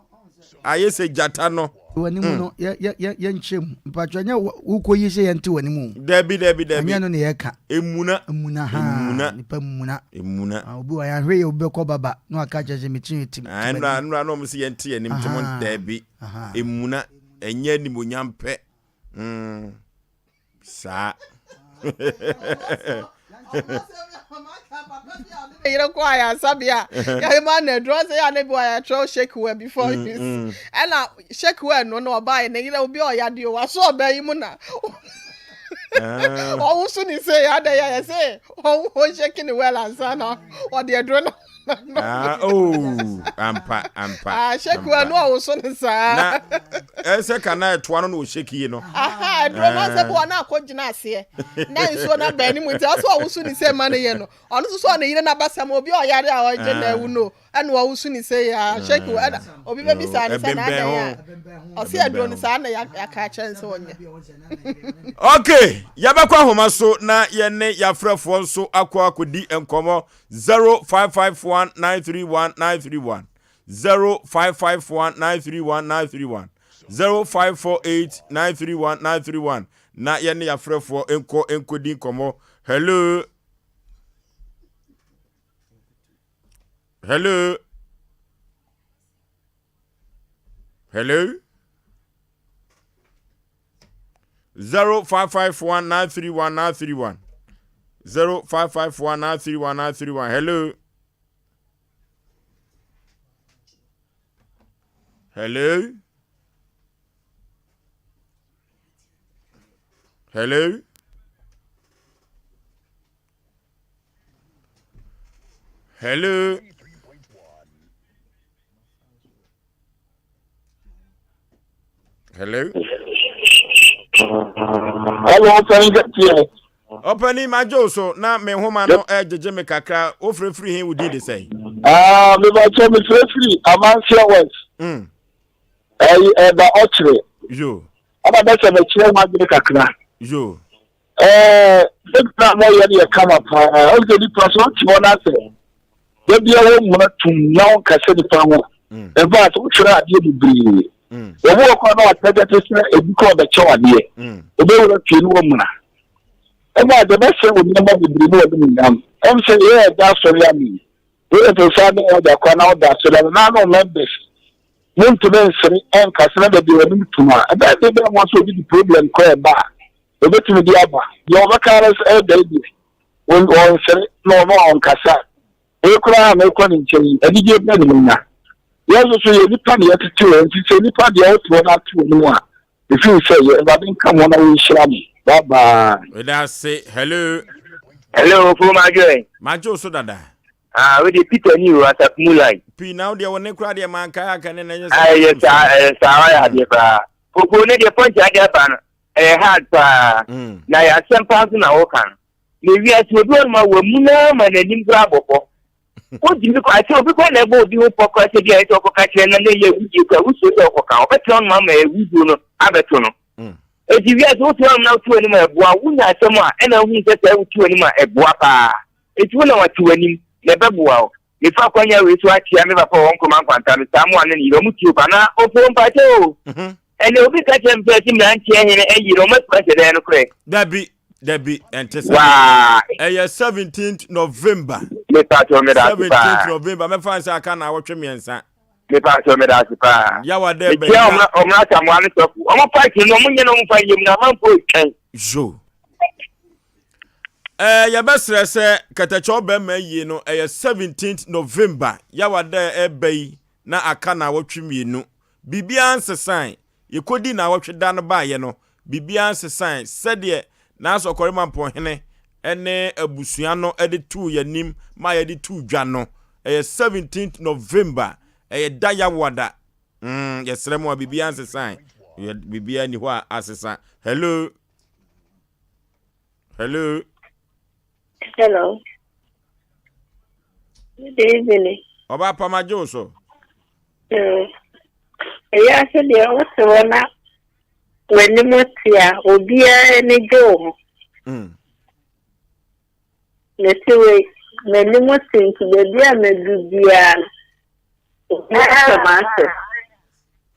ayɛ sɛ gyata no. W'anim no, yɛ, yɛ, yɛ, yɛnkyerɛ mu. Mpakyɛ, ɛnyɛ wokɔ yi sɛ yɛnte w'anim o. Dabi, dabi, dabi. Ɛnyɛ no na yɛka. Emuna. Emuna, haa. Emuna. Nipa muna. Emuna. Ah, obi wɔ yɛanhwɛ yɛ obi bɛkɔ baba na waka kyerɛ sɛ me tiri tim. Ah, nnora, nnora na wɔn sɛ yɛnte yɛn anim te mo, dabi. Emuna, ɛnyɛ animuonyam pɛ. Mm. Saa. Ne yere kɔ ayaresabea yɛde ma no aduro sɛ yɛ ne bi wɔ yɛtwerɛ shake well before use ɛna shake well no na ɔbaeɛ ne yere obi a ɔyade o waso ɔbaa yi mu na ɔwoso ne sɛ yɛ adɛ yɛ yɛ sɛ ɔwo shake ne well ansa na ɔde aduro no Ah, oh, ampa, ampa. Ah, shake well no ɔwoso ne saa. Na ɛsɛ ka na ɛtoa no na ɔshake yi no. Aha, aduro no sɛ bi wɔ na akɔ gyina aseɛ. Na nsuo no abɛn ne mu nti ɔsɛ ɔwoso ne sɛ ma no yɛ no. Ɔno nso sɛ ɔne yere n'abasɛm obi a ɔyare a ɔgye na awu no ɛna ɔwoso ne sɛ yɛ a shake well ɛna obi bɛbisa ne sɛ na adɛn a ɔsɛ aduro no saa na yɛaka akyerɛ ne sɛ ɔnyɛ. Okay, yɛbɛkɔ ahoma so na yɛne yɛafrɛfoɔ nso akɔ akɔdi nkɔmmɔ 0551 931 931 0551 931 931 0548 931 931 na yɛne yɛafrɛfoɔ nkɔ nkɔdi nkɔmmɔ. Hello. Hello. Hello. 0551 931 931 0551 931 931 Hello. Hello? Hello? Hello? Hello? Hello, ɔpɛni kɛseɛ. Ɔpɛni magye wo so na me nhoma no ɛgyegye me kakra wofirefiri he wo din de sɛn? Ah, mebakyɛ mefirefiri Amansia West. Mm. Ɛyi ɛda ɔkyerɛ. Yo. Ɛna bɛsɛ mekyerɛ ho adwene kakra. Yo. Ɛɛ sɛdeɛ a moyɛ no yɛ kama paa. Ɔhu sɛ nipa sɛ ɔte hɔ no asɛ da bia wɔmmuna tum na ɔnkasa nipa ho a mm. in fact wokyerɛ adeɛ bebree. Mm. Wɔn wɔ kwan na watɛgɛ te sɛ ebi kɔ ɔbɛkyɛw adeɛ. Mm. Obɛwura fie no wɔmmuna. Ɛma deɛ bɛsɛ wɔ nneɛma bebree ne wɔde nyinam. Ɛm sɛ yɛ ɛda asɔre ami. Woyɛ sɛ saa ne ɔda kwan na ɔda asɔre ami na ano members. Montumi nsere ɛnkasa na baabi wɔn tum a ɛbɛyɛ de bɛn wɔn sɛ obi di problem kɔ ɛba a. Obetumi de aba. Deɛ ɔbɛka ara sɛ ɛyɛ dɛn deɛ, ɔnsere na ɔno a ɔnkasa. Wei koraa a merekɔ ne nkyɛn yi, anigyeɛ bɛn na manya? Yɛn nso so yɛ nnipa na yɛtete wɔn, nti sɛ nnipa deɛ wote hɔ na ate wɔn mu a, mefeel sɛ yɛ. Awurade nka mo na ɔnhyira mo. Bye bye. Meda ase. Hello. Hello, Ofo Madwoe. Magye wo so dada. Ah, wo de Peter ni o, Asafo mu line. Pii na wo deɛ wo ne koraa deɛ mankae aka ne na ɛnyɛ sɛ. Ah, ɛyɛ saa, ɛyɛ saa, wayɛ adeɛ paa. Koko ne deɛ pɔnkye ade aba no, ɛyɛ hard paa. Mm. Na yɛ asɛm paa nso na woka no. Na wiase obi wɔ ma wamu na ma n'anim koraa bɔ pɔ. Wontumi kɔ asɛ obi kɔ na ɛbɔ obi ho pɔ koraa sɛ bi a ɛsɛ ɔkɔka kyerɛ na na ɛyɛ awudie koraa wosuro sɛ ɔkɔka ɔbɛtena no ma ama awuduo no abɛto no. Mm. Enti wiase wote hɔ na wote w'anim a ɛboa wonya asɛm a ɛna wohu sɛ sɛ wote w'anim a ɛboa paa. Enti wo na wate w'anim na ɛbɛboa wo. Mefa akwanya wei so akyea me papa wɔ Nkrumah Nkwanta no, Samoa ne ne yere, ɔmo tie o paa. Na Ofo mpakyɛ o, Mhm. ɛnɛ obi ka kyerɛ me sɛ ɛse mmeranteɛ hene ayi no, ɔmo atu ahyɛ dɛn nokorɛ? Dabi, dabi, ɛnte saa. Waa, Ɛyɛ 17th November. mepakyɛw meda ase 17th paa. November, mɛfa no sɛ aka naawɔtwe mmiɛnsa. Mepakyɛw meda ase paa. Yawa dɛ Mekyia bɛnya. ɔmo ɔmo Asamoah ne Sɔfo. Ɔmo fight no, ɔmo nyɛ na ɔmo fa nyɛ mu na amanfoɔ retwɛn. Zo. Ɛɛ yɛbɛsrɛ sɛ kɛtɛkyɛw bɛrima ayie no ɛyɛ 17th November yawa dɛ ɛreba yi na aka naawɔtwe mmienu. Biribiara nsesae. Yɛkɔdii naawɔtwe da no baeɛ no, biribiara nsesae sɛdeɛ Naasɛ Ɔkɔremampɔnhene ne abusua no de too yɛn anim ma yɛde too dwa no. Ɛyɛ 17th November, ɛyɛ da yawoada. Mm, yɛsrɛ mo a biribiara nsesae. Biribiara nni hɔ a asesa. Hello. Hello. Hello. Good evening. Ọba Pamagye wo so. Ɛyɛ ase deɛ wote hɔ na w'anim te a obiara ani gye wo ho. Mm. Mete wei, m'anim te nti baabi a madu biara no, obiara pɛ m'asɛm.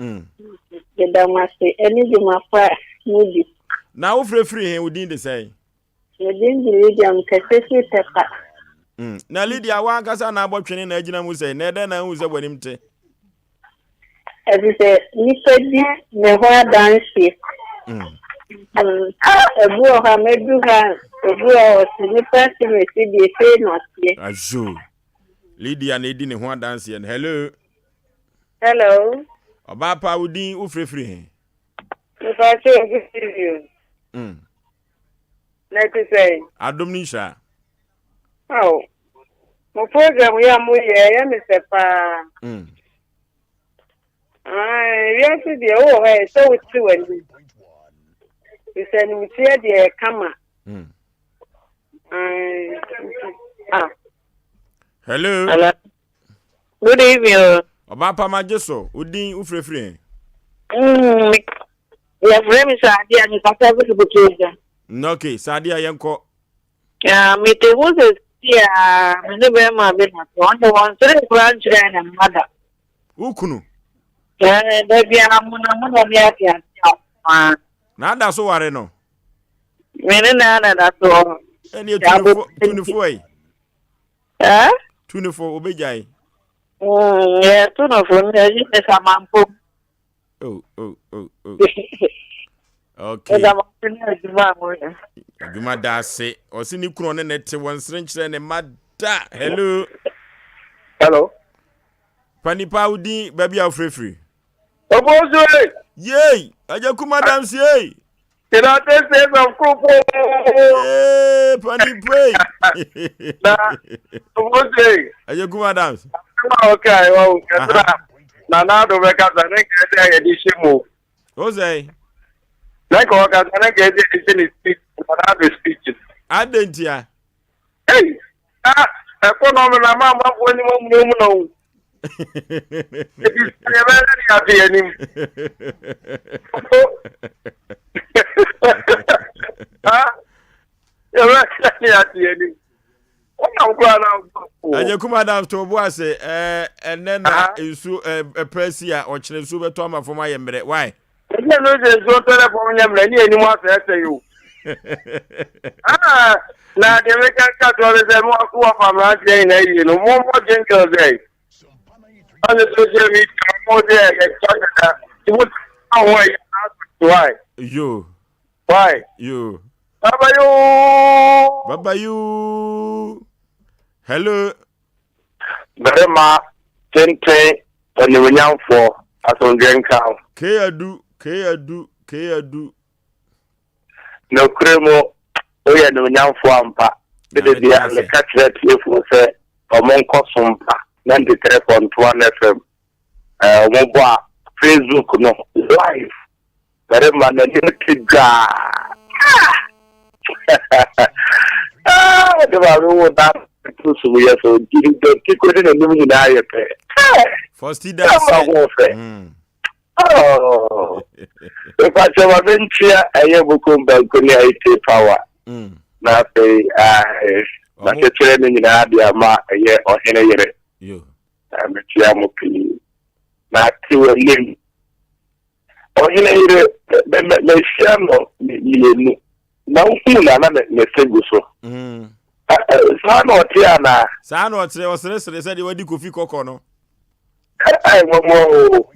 Mm. Meda mo ase ne dwuma pa a mudi. Na wofrɛ firi he? Wo din de sɛn? Me din de Lydia, mekasa firi Tɛpa. Mm. Na Lydia, w'ankasa na abɔ twene na agyina mu sɛn? Na ɛdɛn na ahu sɛ w'anim te? Efisɛ nnipa di me ho adanseɛ. Mm. Mm. Ebi wɔ hɔ a mɛdu ha a, obi wɔ hɔ a ɔse nnipa se mese deɛ sei na ɔteɛ. Azo. Lydia na edi ne ho adanseɛ no. Hello. Hello. Ɔbaa pa wo din wo firefiri he? Mepa kyɛw good evening. Na ɛte sɛn? Adom ne nhyira. Aw. Mo program yi a mo yɛ ɛyɛ me fɛ paa. Ae, wiase deɛ wowɔ hɔ a ɛsɛ wote w'anim. Sɛ animteɛ deɛ ɛyɛ kama. Ae, nti, ah. Hello. Hello. Good evening. o. Ɔbaa pa ma gye so. Wo din wo firefiri he? Mm, yɛfrɛ me Saadia, mekasa firi Bukeja. Okay, Saadia yɛnkɔ. Yeah, mete ho sɛ si a me ne bɛrima bi na te ɔno wɔnsere koraa nkyerɛ ne mma da. Wo kunu? Ɛɛ, da biara mo na mo na ne ate ase a ɔmo Na ada so ware no? Me ne na na da so wɔ hɔ. Ɛne tunifo tunifo yi. Ɛɛ? Tunifo obegyae. Mm, yɛ tunifo no ɛyi ne samanpo. Oh, oh, oh, oh. Okay. Samanpo ne adwuma a moyɛ. Adwuma da ase. Ɔse ne kunu ɔne ne te wɔn sere nkyerɛ ne mma da. Hello. Hello. Pa nipa wo din baabi a wofirifiri. Obosu ei! Yei! Agya Kuma Adams ei! United States of Kupo! Yee, panipei! Na Obosu ei! Agya Kuma Adams. Asɛm a ɔka yi wɔn kɛse na Nana Addo bɛkasa ne nka ɛsɛ a yɛde hyɛ mu. O sɛ? Na nka ɔkasa ne nka ɛsɛ yɛde hyɛ ne speech Nana Addo speech. Adɛn ntia? Ei! Na ɛkɔnɔmi na ma amanfoɔ anim amunamuna o. Ebi sɛ yɛbɛyɛ ne ate anim. Ha? Yɛbɛyɛ ne ate anim. Wonam koraa na Agya Kuma Adams to bo ase ɛnɛ na nsuo ɛpɛ si a ɔkyerɛ nsuo bɛtɔ ama fam ayɛ mmerɛ why? Ɛnyɛ no sɛ nsuo tɔ dɛ fam nyɛ mmerɛ ne anim asɛesɛe o. Ah, na deɛ meka ka toɔ ne sɛ mo wɔfa mmeranteɛ nyinaa yie no mommɔ jingle sɛ ɔne social media mo sɛ yɛtwa dada nti mo ho ɛyɛ why? Yo. Why? Yo. Baba yoo. Baba yoo. Hello. Barima tenten onimuonyamfoɔ, asomdwoeɛ nka wo. K Adu, K Adu, K Adu. Nokorɛ mu, woyɛ animuonyamfoɔ ampa. Me da biara meka kyerɛ atiefoɔ sɛ wɔn nkɔ Sompa 93.1 FM. Wɔn bɔ a Facebook no live. Barima n'anim te dwaa. Ah! Ɔde maame wo na to sum yɛ so nti dɔnti kɔdi n'anim nyinaa yɛ pɛ. Fɔsti da sɛ. Ho fɛ. Mepakyɛ ma menkyea ɛyɛ Bukom Banku ne Aite Power. Mm. Na afei makyekyere no nyinaa de ama ɛyɛ ɔhene yere. Mekyea mo pii. Na ate w'anim. Ɔhene yere, mehyia no mmienu. Na wohuu no a na ne se gu so. Mm. Saa na ɔte anaa? Saa na ɔte, ɔseresere sɛdeɛ wadi kofi kɔkɔ no. Ai mɔmɔ o.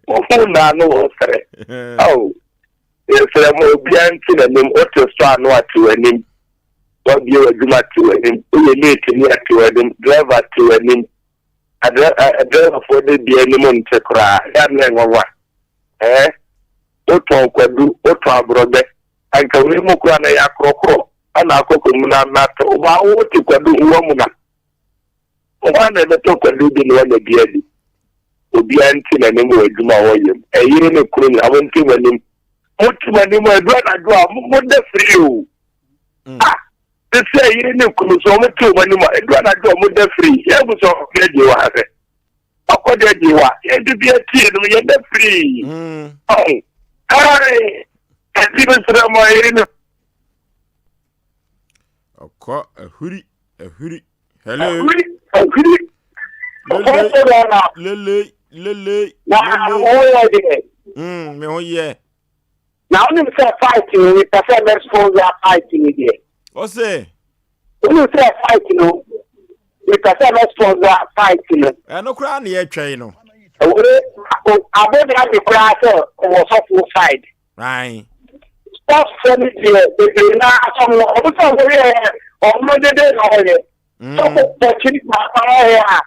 Wohuu no a na ɔsere. Ao, yɛsrɛ mo obiara nte n'anim, wote so a na wate w'anim. Wabie w'adwuma te w'anim, woyɛ mate ni a te w'anim, driver te w'anim. Adrɛvafoɔ de deɛ anim nte koraa, ɛyɛ a na ɛnwanwa. Ɛɛ, wotɔn kwadu, wotɔn aborɔbɛ, anka wei mu koraa na ɛyɛ akorɔkorɔ ɛna akɔkɔ mu na natɔ. Waa wote kwadu ho wamuna. Hwan na ɛbɛtɔ kwadu bi na wanya bi adi? Obiara nte n'anim wɔ adwuma a wɔyɛ mu. Ɛyere ne kunu nyinaa, monte mo anim. Mote mo anim a, ɛdu anadwo a, moda firi o. Mm. Ah! Te sɛ yere ne kunu sɛ wɔn te wɔn anim a edu anadwo a wɔn da firi yɛn bu sɛ ɔkɔ agye wa sɛ ɔkɔ de agye wa yɛn de bi atie no yɛn da firi ɔn ɛɛ ɛti bi srɛ mo yere ne. Ɔkɔ ahuri ahuri hello. Ahuri ahuri. Lele lele lele. Na ho yɛ deɛ. Me ho yɛ. Na wonim sɛ fight no mepɛ sɛ mɛ sponsor fight no deɛ. Ɔsɛ. Wonim sɛ fight no mepɛ sɛ mɛ sponsor fight no. Ɛno koraa na yɛtwɛn no. Wei Abu Dhabi koraa sɛ ɔwɔ sɔfo side. Ayi. Sɔfo no deɛ bebree naa sɔm no ɔmo sɛ ɔmo yɛ ɔmo dede na ɔyɛ. Sɔfo pɔkye baako ayɛ a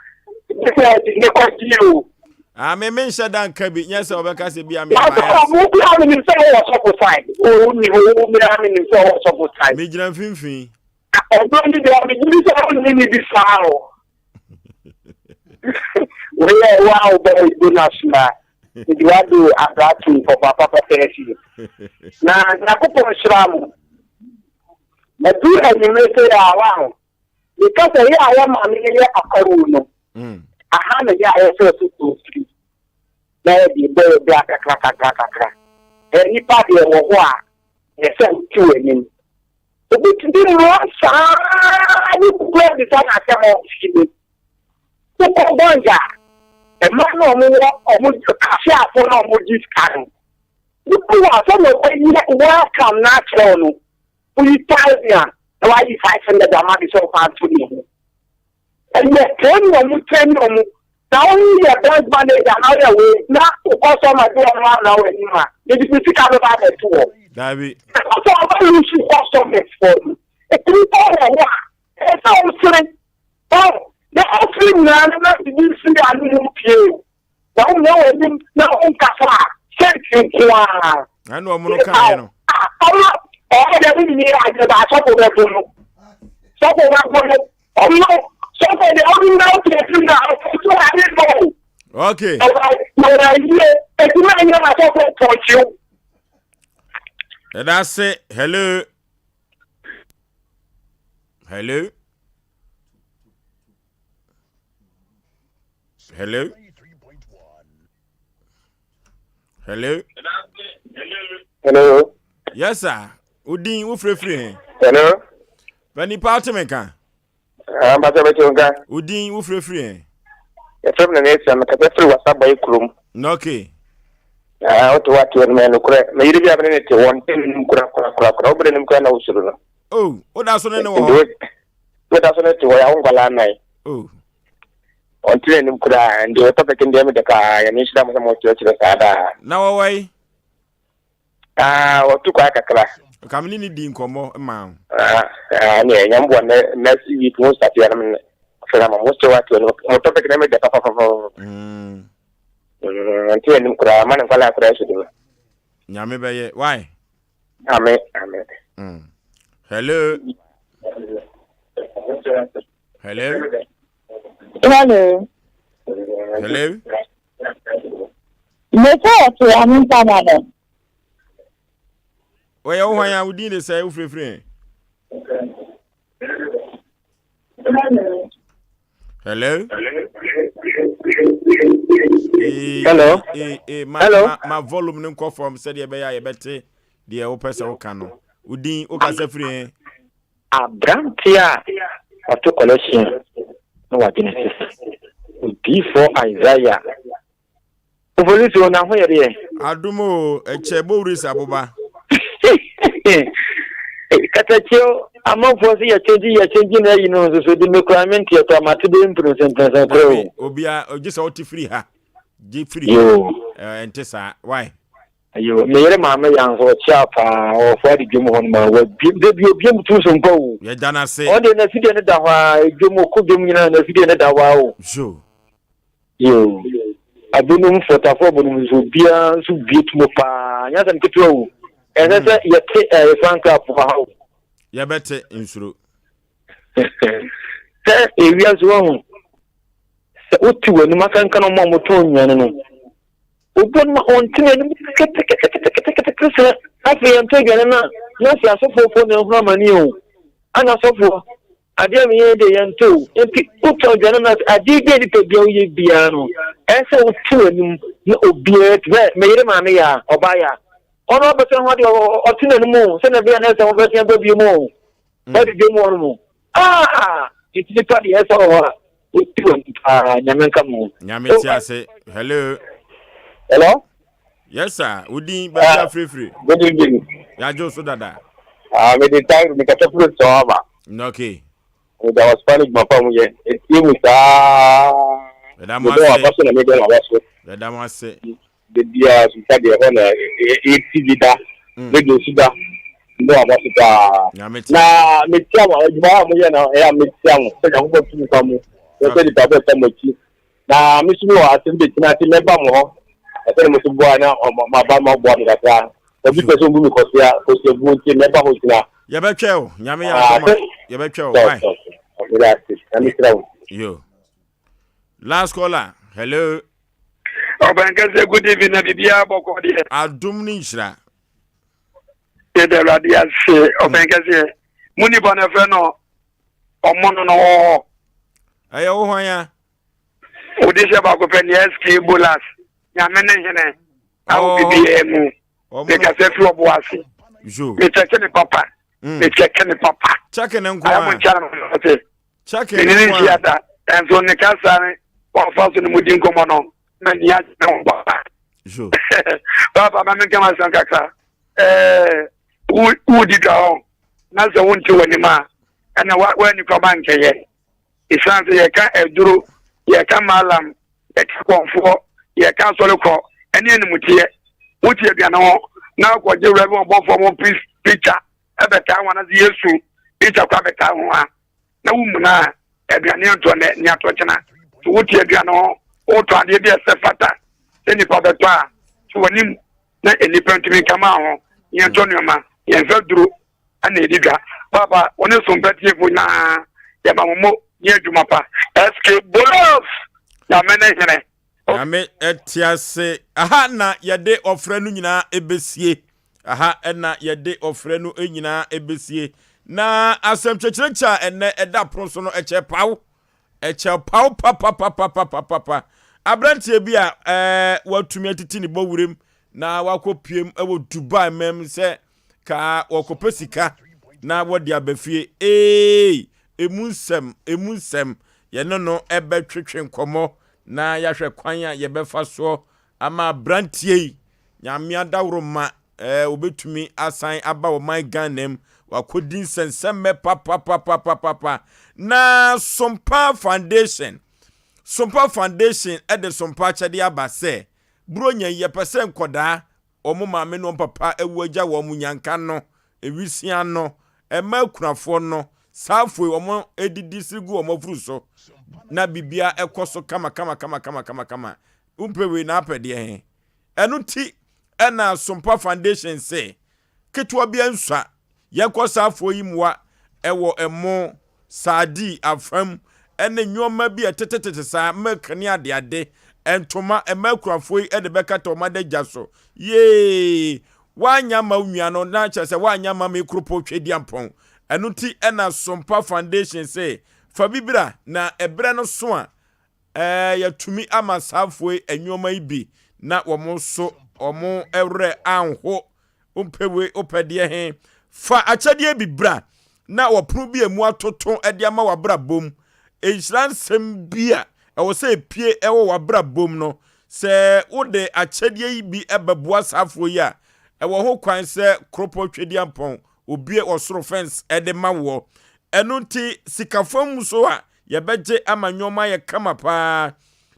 sɛ ɔde ne kɔ gye o. Ah, me me nhyɛ da nka bi nyɛ sɛ ɔbɛka sɛ bi a me bias. Ɔmo bi a menim sɛ ɔwɔ sɔfo side. O ni o mi a menim sɛ ɔwɔ sɔfo side. Me gyina mfimfini. Ɔno ni deɛ me gyina sɛ ɔne ne bi saa o. Weyɛ wa wobɔ Igbo national. Nti wado abratu pɔpa papa pɛɛ Na Nyankopɔn hyira mo. Ɛduru anwummere sei a, wahu. Meka sɛ yɛ a yɛ maame no yɛ akwaruo no, aha na yɛ a yɛsɛ ɔsɛ firi na yɛde bɔ yɛ bra kakra kakra kakra. Nnipa deɛ wɔ hɔ a, yɛ sɛ wote w'anim. Obi tumi mmoa saa ne kukura bisa no asɛm a ɔfi mu. Wokɔ bank a, mmaa no a wɔwɔ wɔn kashiafoɔ no a wɔgye sika no, wobu a sɛdeɛ ɔbɛyɛ welcome no akyerɛ wo no, woyi thousand a na wayi 500 ama de sɛ ɔfa nto ne ho. Ɛyɛ training ɔmo training ɔmo na woyɛ bank manager na woyɛ wei na wo customer bi wɔ no ana wɔ anim a yɛde ne sika bɛba abɛto hɔ. Dabi. Ɛkɔ sɛ ɔbɛ lose customers for no. Ɛtumi kɔ wɔ hɔ a ɛsɛ sɛ wosere. Ɔ na ɔfiri nyinaa no na bibi firi ano mu pie o. Na wo nyɛ wɔ anim na ɔmo nkasa a sɛnti nko ara. Ɛna ɔmo no kaeɛ no. Ɔmo ɔmo deɛ mo nyinaa adwene ba asɔfo bɛbo no. Sɔfo bɛbo no. Ɔmo sɔfo deɛ ɔmo na ɔte afi na ɔmo ade no. Okay. Ɔmo na yie edwuma nyɛ na sɔfo pɔnkyew. Ɛda ase hello. Hello. Hello. Hello. Hello. Yes sir. Odin wo frɛfiri he? Hello. Pani pa wote me nka? Ah, mpasɛ bɛte wo nka. Odin wo frɛfiri he? Yɛfrɛ me Nana Asia, mekasa firi Wasabɔe kurom. Na okay. Ah, wote wate wɔ no ma nokorɛ. Me yere bi a mene ne te wɔ nte n'anim kora kora kora kora. Wobere n'anim kora na wosuro no. Oh, woda so ne ne wɔ hɔ? Woda so ne te hɔ, yɛawo nkwadaa nnan. Oh. Ɔnte n'anim koraa, nti wɔ topic no deɛ mede paa, Nyame nhyira mo sɛ mokyerɛkyerɛ saa daa. Na wɔwɔ yi? Ah, wɔtu kwan kakra. Ka me ne ne di nkɔmmɔ ma wo. Ah, ah, ne Nyame boa ne next week mo start ya na me afei na mo kyerɛ wate no mo topic no mede papapapa. Mm. Mm, ɔnte n'anim koraa, ma ne nkwadaa koraa su do. Nyame bɛyɛ, why? Amen, amen. Mm. Hello. Hello. Hello. Hello. Mese ɔte ame ntama no. Wɔyɛ wo hwan a wo din de sɛ wofirifiri he? Hello. Hello. Ee ee ma Hello. ma ma volume no nkɔ fam sɛdeɛ ɛbɛyɛ a yɛbɛte deɛ wopɛ sɛ woka no. Wo din wokasa firi he? Aberanteɛ a ɔto kɔlɛhyen na wadwene sesa. Odiyifoɔ Isaiah. Opolisi o, na ho yɛ deɛ? Adom o, ɛkyɛ bowuris aboba. Katakyie o, amanfoɔ se yɛkyɛngye yɛkyɛngye na ayi no nso so de me koraa menteɛ koraa mate bɛyɛ mprɛnsa mprɛnsa koraa Dabi, o. obia, gye sɛ wote firi ha. Gye firi ha. Yoo. Ɛnte saa. Why? Ayo, me yere maame ya nso ɔkyea paa, ɔwɔ fo ade dwom hɔ no ma wabiem, da bi obiem tu so mpa o. Yɛda no ase. Ɔno deɛ n'afidie no da hɔ a, dwom ɔkɔ dwom nyinaa n'afidie no da hɔ a o. So. Yo, abonom fɔtafo abonom nso obiara nso bie tumo paa, nyɛ asɛm ketewa o. Ɛsɛ sɛ yɛte ɛyɛ frankaa po ha o. Yɛbɛte nsuro. Sɛ ewiase wahu sɛ wote w'anim akankan ɔmo a wɔtɔn nnuane no. Obu no ma ɔnte n'anim ketekete sɛ afei yɛntɔ aduane no a, na sɛ asɔfoɔfoɔ na ɛhunu amane o. Ana asɔfoɔ, adeɛ a meyɛ deɛ yɛntɔ o. Nti wotɔ aduane no a, adeɛ bi a nipa biara woyɛ biara no, ɛsɛ sɛ wote w'anim na obiara te sɛ me yere maame yɛ a, ɔbaa yɛ a, ɔno abɛtɔ ho adeɛ ɔte n'anim o, sɛdeɛ ɛbɛyɛ na ɛsɛ wɔbɛsen aba bio mu o. Bɛde dwom wɔ no mu. Ah! Nti nipa deɛ ɛsɛ wɔ hɔ a, wosi wɔ mu paa, nyame nka mo ho. Nyame te ase. Hello. Hello? Yes sir. Wo din baabi ah, afirifiri. Good evening. Yagye so dada. Ah, me de time me kasa firi sɔn aba. Okay. Me da was Spanish ma fa mu yɛ. Etie mu saa. Ɛda mo ase. Me dɔn so na me dɔn aba so. Ɛda mo ase. Da biara so nsa deɛ ɛhɔ na ɛti bi da, radio so da, mo aba so paa. Na metia mo, adwuma a moyɛ no ɛyɛ a metia mo sɛ Nyankopɔn tumi fa mu, na sɛ nipa bɛfa mo akyi. Na me nso mewɔ asɛm bɛgyina ase mɛba mo hɔ, na sɛdeɛ mo nso boa na maba moaboa me kakra. Obi pɛ sɛ ɔbu me kɔsea, kɔsea buo nti mɛba hɔ gyina. Yɛbɛtwɛ o, Nyame yɛ adom a, yɛbɛtwɛ o, why? Meda ase, Nyame hyira wo. Yo. Last caller, hello. Ɔbɛnkɛsɛ good evening na biribiara bɔkɔ deɛ. Adom ne nhyira. Yɛda Awurade ase ɔbɛnkɛseɛ. Mo nipa no ɛfrɛ no ɔmo no no wɔ hɔ. Ɛyɛ wo hwan ya? Wode hyɛ baako pɛ ne SK Bolas nyame ne hene awo biribiara mu. Mekasa firi ɔbo ase. Mekyɛke ne papa. Mekyɛke ne papa. Kyɛke ne nko a. Ayɛ mo nkyɛn no. Check Me ne no nhyia da, nanso ne kasa ne ɔfa so ne mu di nkɔmmɔ no, na ni agye ne ho paa. Papa, ma menka m'asɛm kakra. Ɛɛ, wodi dwa hɔ, na sɛ wonte w'anim a, ɛna woanni kwaba nkɛyɛ. Ɛsiane sɛ yɛka aduro, yɛka malam, yɛka kɔnfoɔ, yɛka asɔrekɔ, ɛne animteɛ. Wote aduane ho, na wokɔgye wura bi ɔbɔfoɔ mo picture ɛbɛtaa ho anaasɛ Yesu picture kɔ abɛtaa ho a, na wo muna a, aduane antɔ nnɛ ne atɔ kyena. So wote aduane ho, wotɔ adeɛ bi a ɛsɛ fata. Sɛ nnipa bɛtɔ a, so w'anim na nnipa ntumi nka ma ho. Yɛntɔ nneɛma, yɛmfa duro na ɛdi dwa. Paapa, wo ne sompa tiefo nyinaa, yɛma mo mo ne adwuma pa. SK Bolos! Nyame ne hene. Nyame te ase. Aha na yɛde ɔfrɛ no nyinaa ɛbɛsie. Aha na yɛde ɔfrɛ no nyinaa ɛbɛsie. Na asɛm kyerɛkyerɛkyerɛ a ɛnɛ ɛda pono so no ɛkyɛ paw. Ɛkyɛ paw papapapapapapa. Aberanteɛ bi a ɛɛ watumi atiti ne bɔwerem na wakɔ piem wɔ Dubai mɛm sɛ ka wɔkɔpɛ sika na wɔde aba fie. Ee, emu nsɛm, emu nsɛm. Yɛne no ɛbɛtwetwe nkɔmmɔ na yɛahwɛ kwan a yɛbɛfa soɔ ama aberanteɛ yi, Nyame adaworoma, ɛɛ, wɔbɛtumi asan aba ɔman Ghana mu, wakɔdi nsɛnsɛmmɛ papapapapapa. Na Sompa Foundation, Sompa Foundation de Sompa akyɛdeɛ aba sɛ, Buronya yi, yɛpɛ sɛ nkɔdaa wɔn maame ne wɔn papa awu agya wɔn nyanka no, awisia no, mma akunafoɔ no, saa afoe wɔn didi siri gu wɔn afuru so, na biribiara ɛkɔ so kama kama kama kama kama kama. Wompɛ wei na apɛ deɛ he? Ɛno ti ɛna Sompa Foundation se, ketewa bi ansua. Yɛnkɔ saa afoɔ yi mmoa wɔ ɛmo, sardine, afam, ne nnoɔma bi a ɛtetetete saa, milk ne adeade, ntoma, mmaa akuafoɔ yi de bɛkata wɔn adagya so. Yee! Woanyɛ amma wo nua no, na kyerɛ sɛ woanyɛ amma me Kuropɔn Tweaduampɔn. Ɛno nti na Sompa Foundation se, fa bi bra, na ɛberɛ no so a, Ɛɛ, yɛatumi ama saa afoɔ yi nneɛma yi bi na wɔn nso wɔn werɛ anho. Wompɛ wei, wopɛ deɛ he? Fa akyɛdeɛ bi bra na wɔpono bi a emu atoto de ama w'abrabɔ mu. Nhyira nsɛm bi a ɛwɔ sɛ epie wɔ w'abrabɔ mu no, sɛ wode akyɛdeɛ yi bi bɛboa saa afoɔ yi a, ɛwɔ ho kwan sɛ Koropɔn Twedeampɔn obue ɔsoro fɛns de ma woɔ. Ɛno nti, sika fam nso a, Yɛbɛgye ama nneɛma ayɛ kama paa.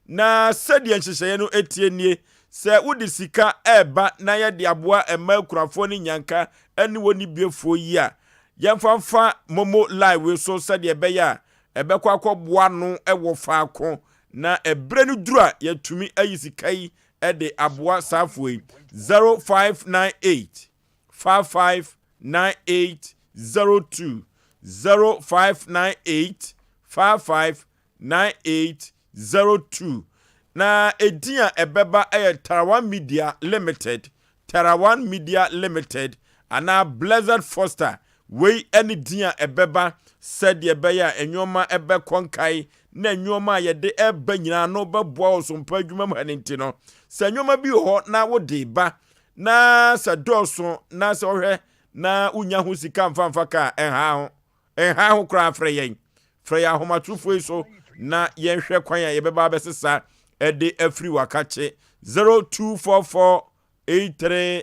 Na sɛdeɛ nhyehyɛeɛ no teɛ nie, sɛ wode sika reba na yɛde aboa mmaa akunafoɔ ne nnyanka ne wɔn nibiefoɔ yi a, yɛmfa mfa momo line wei so sɛdeɛ ɛbɛyɛ a ɛbɛkɔ akɔboa ano wɔ faako na ɛberɛ no duru a yɛatumi ayi sika yi de aboa saa afoɔ yi. 0598 55 9802 0598 55 9802 Na edin a ɛbɛba yɛ Tarawan Media Limited, Tarawan Media Limited anaa Blessed Foster. Wei ne din a ɛbɛba sɛdeɛ ɛbɛyɛ a nneɛma bɛkɔ nkae na nneɛma a yɛde reba nyinaa no bɛboa wɔ sompa adwuma mu ha no nti no, sɛ nneɛma bi wɔ hɔ na wode reba na sɛ dɔɔso na sɛ ɔhwɛ na wonya ho sika mfa mfa ka a, ɛnha ho. Ɛnha ho koraa frɛ yɛn. Frɛ yɛn ahomatrofoɔ yi so na yɛnhwɛ kwan a yɛbɛba abɛsesa de afiri wakakye 0244 83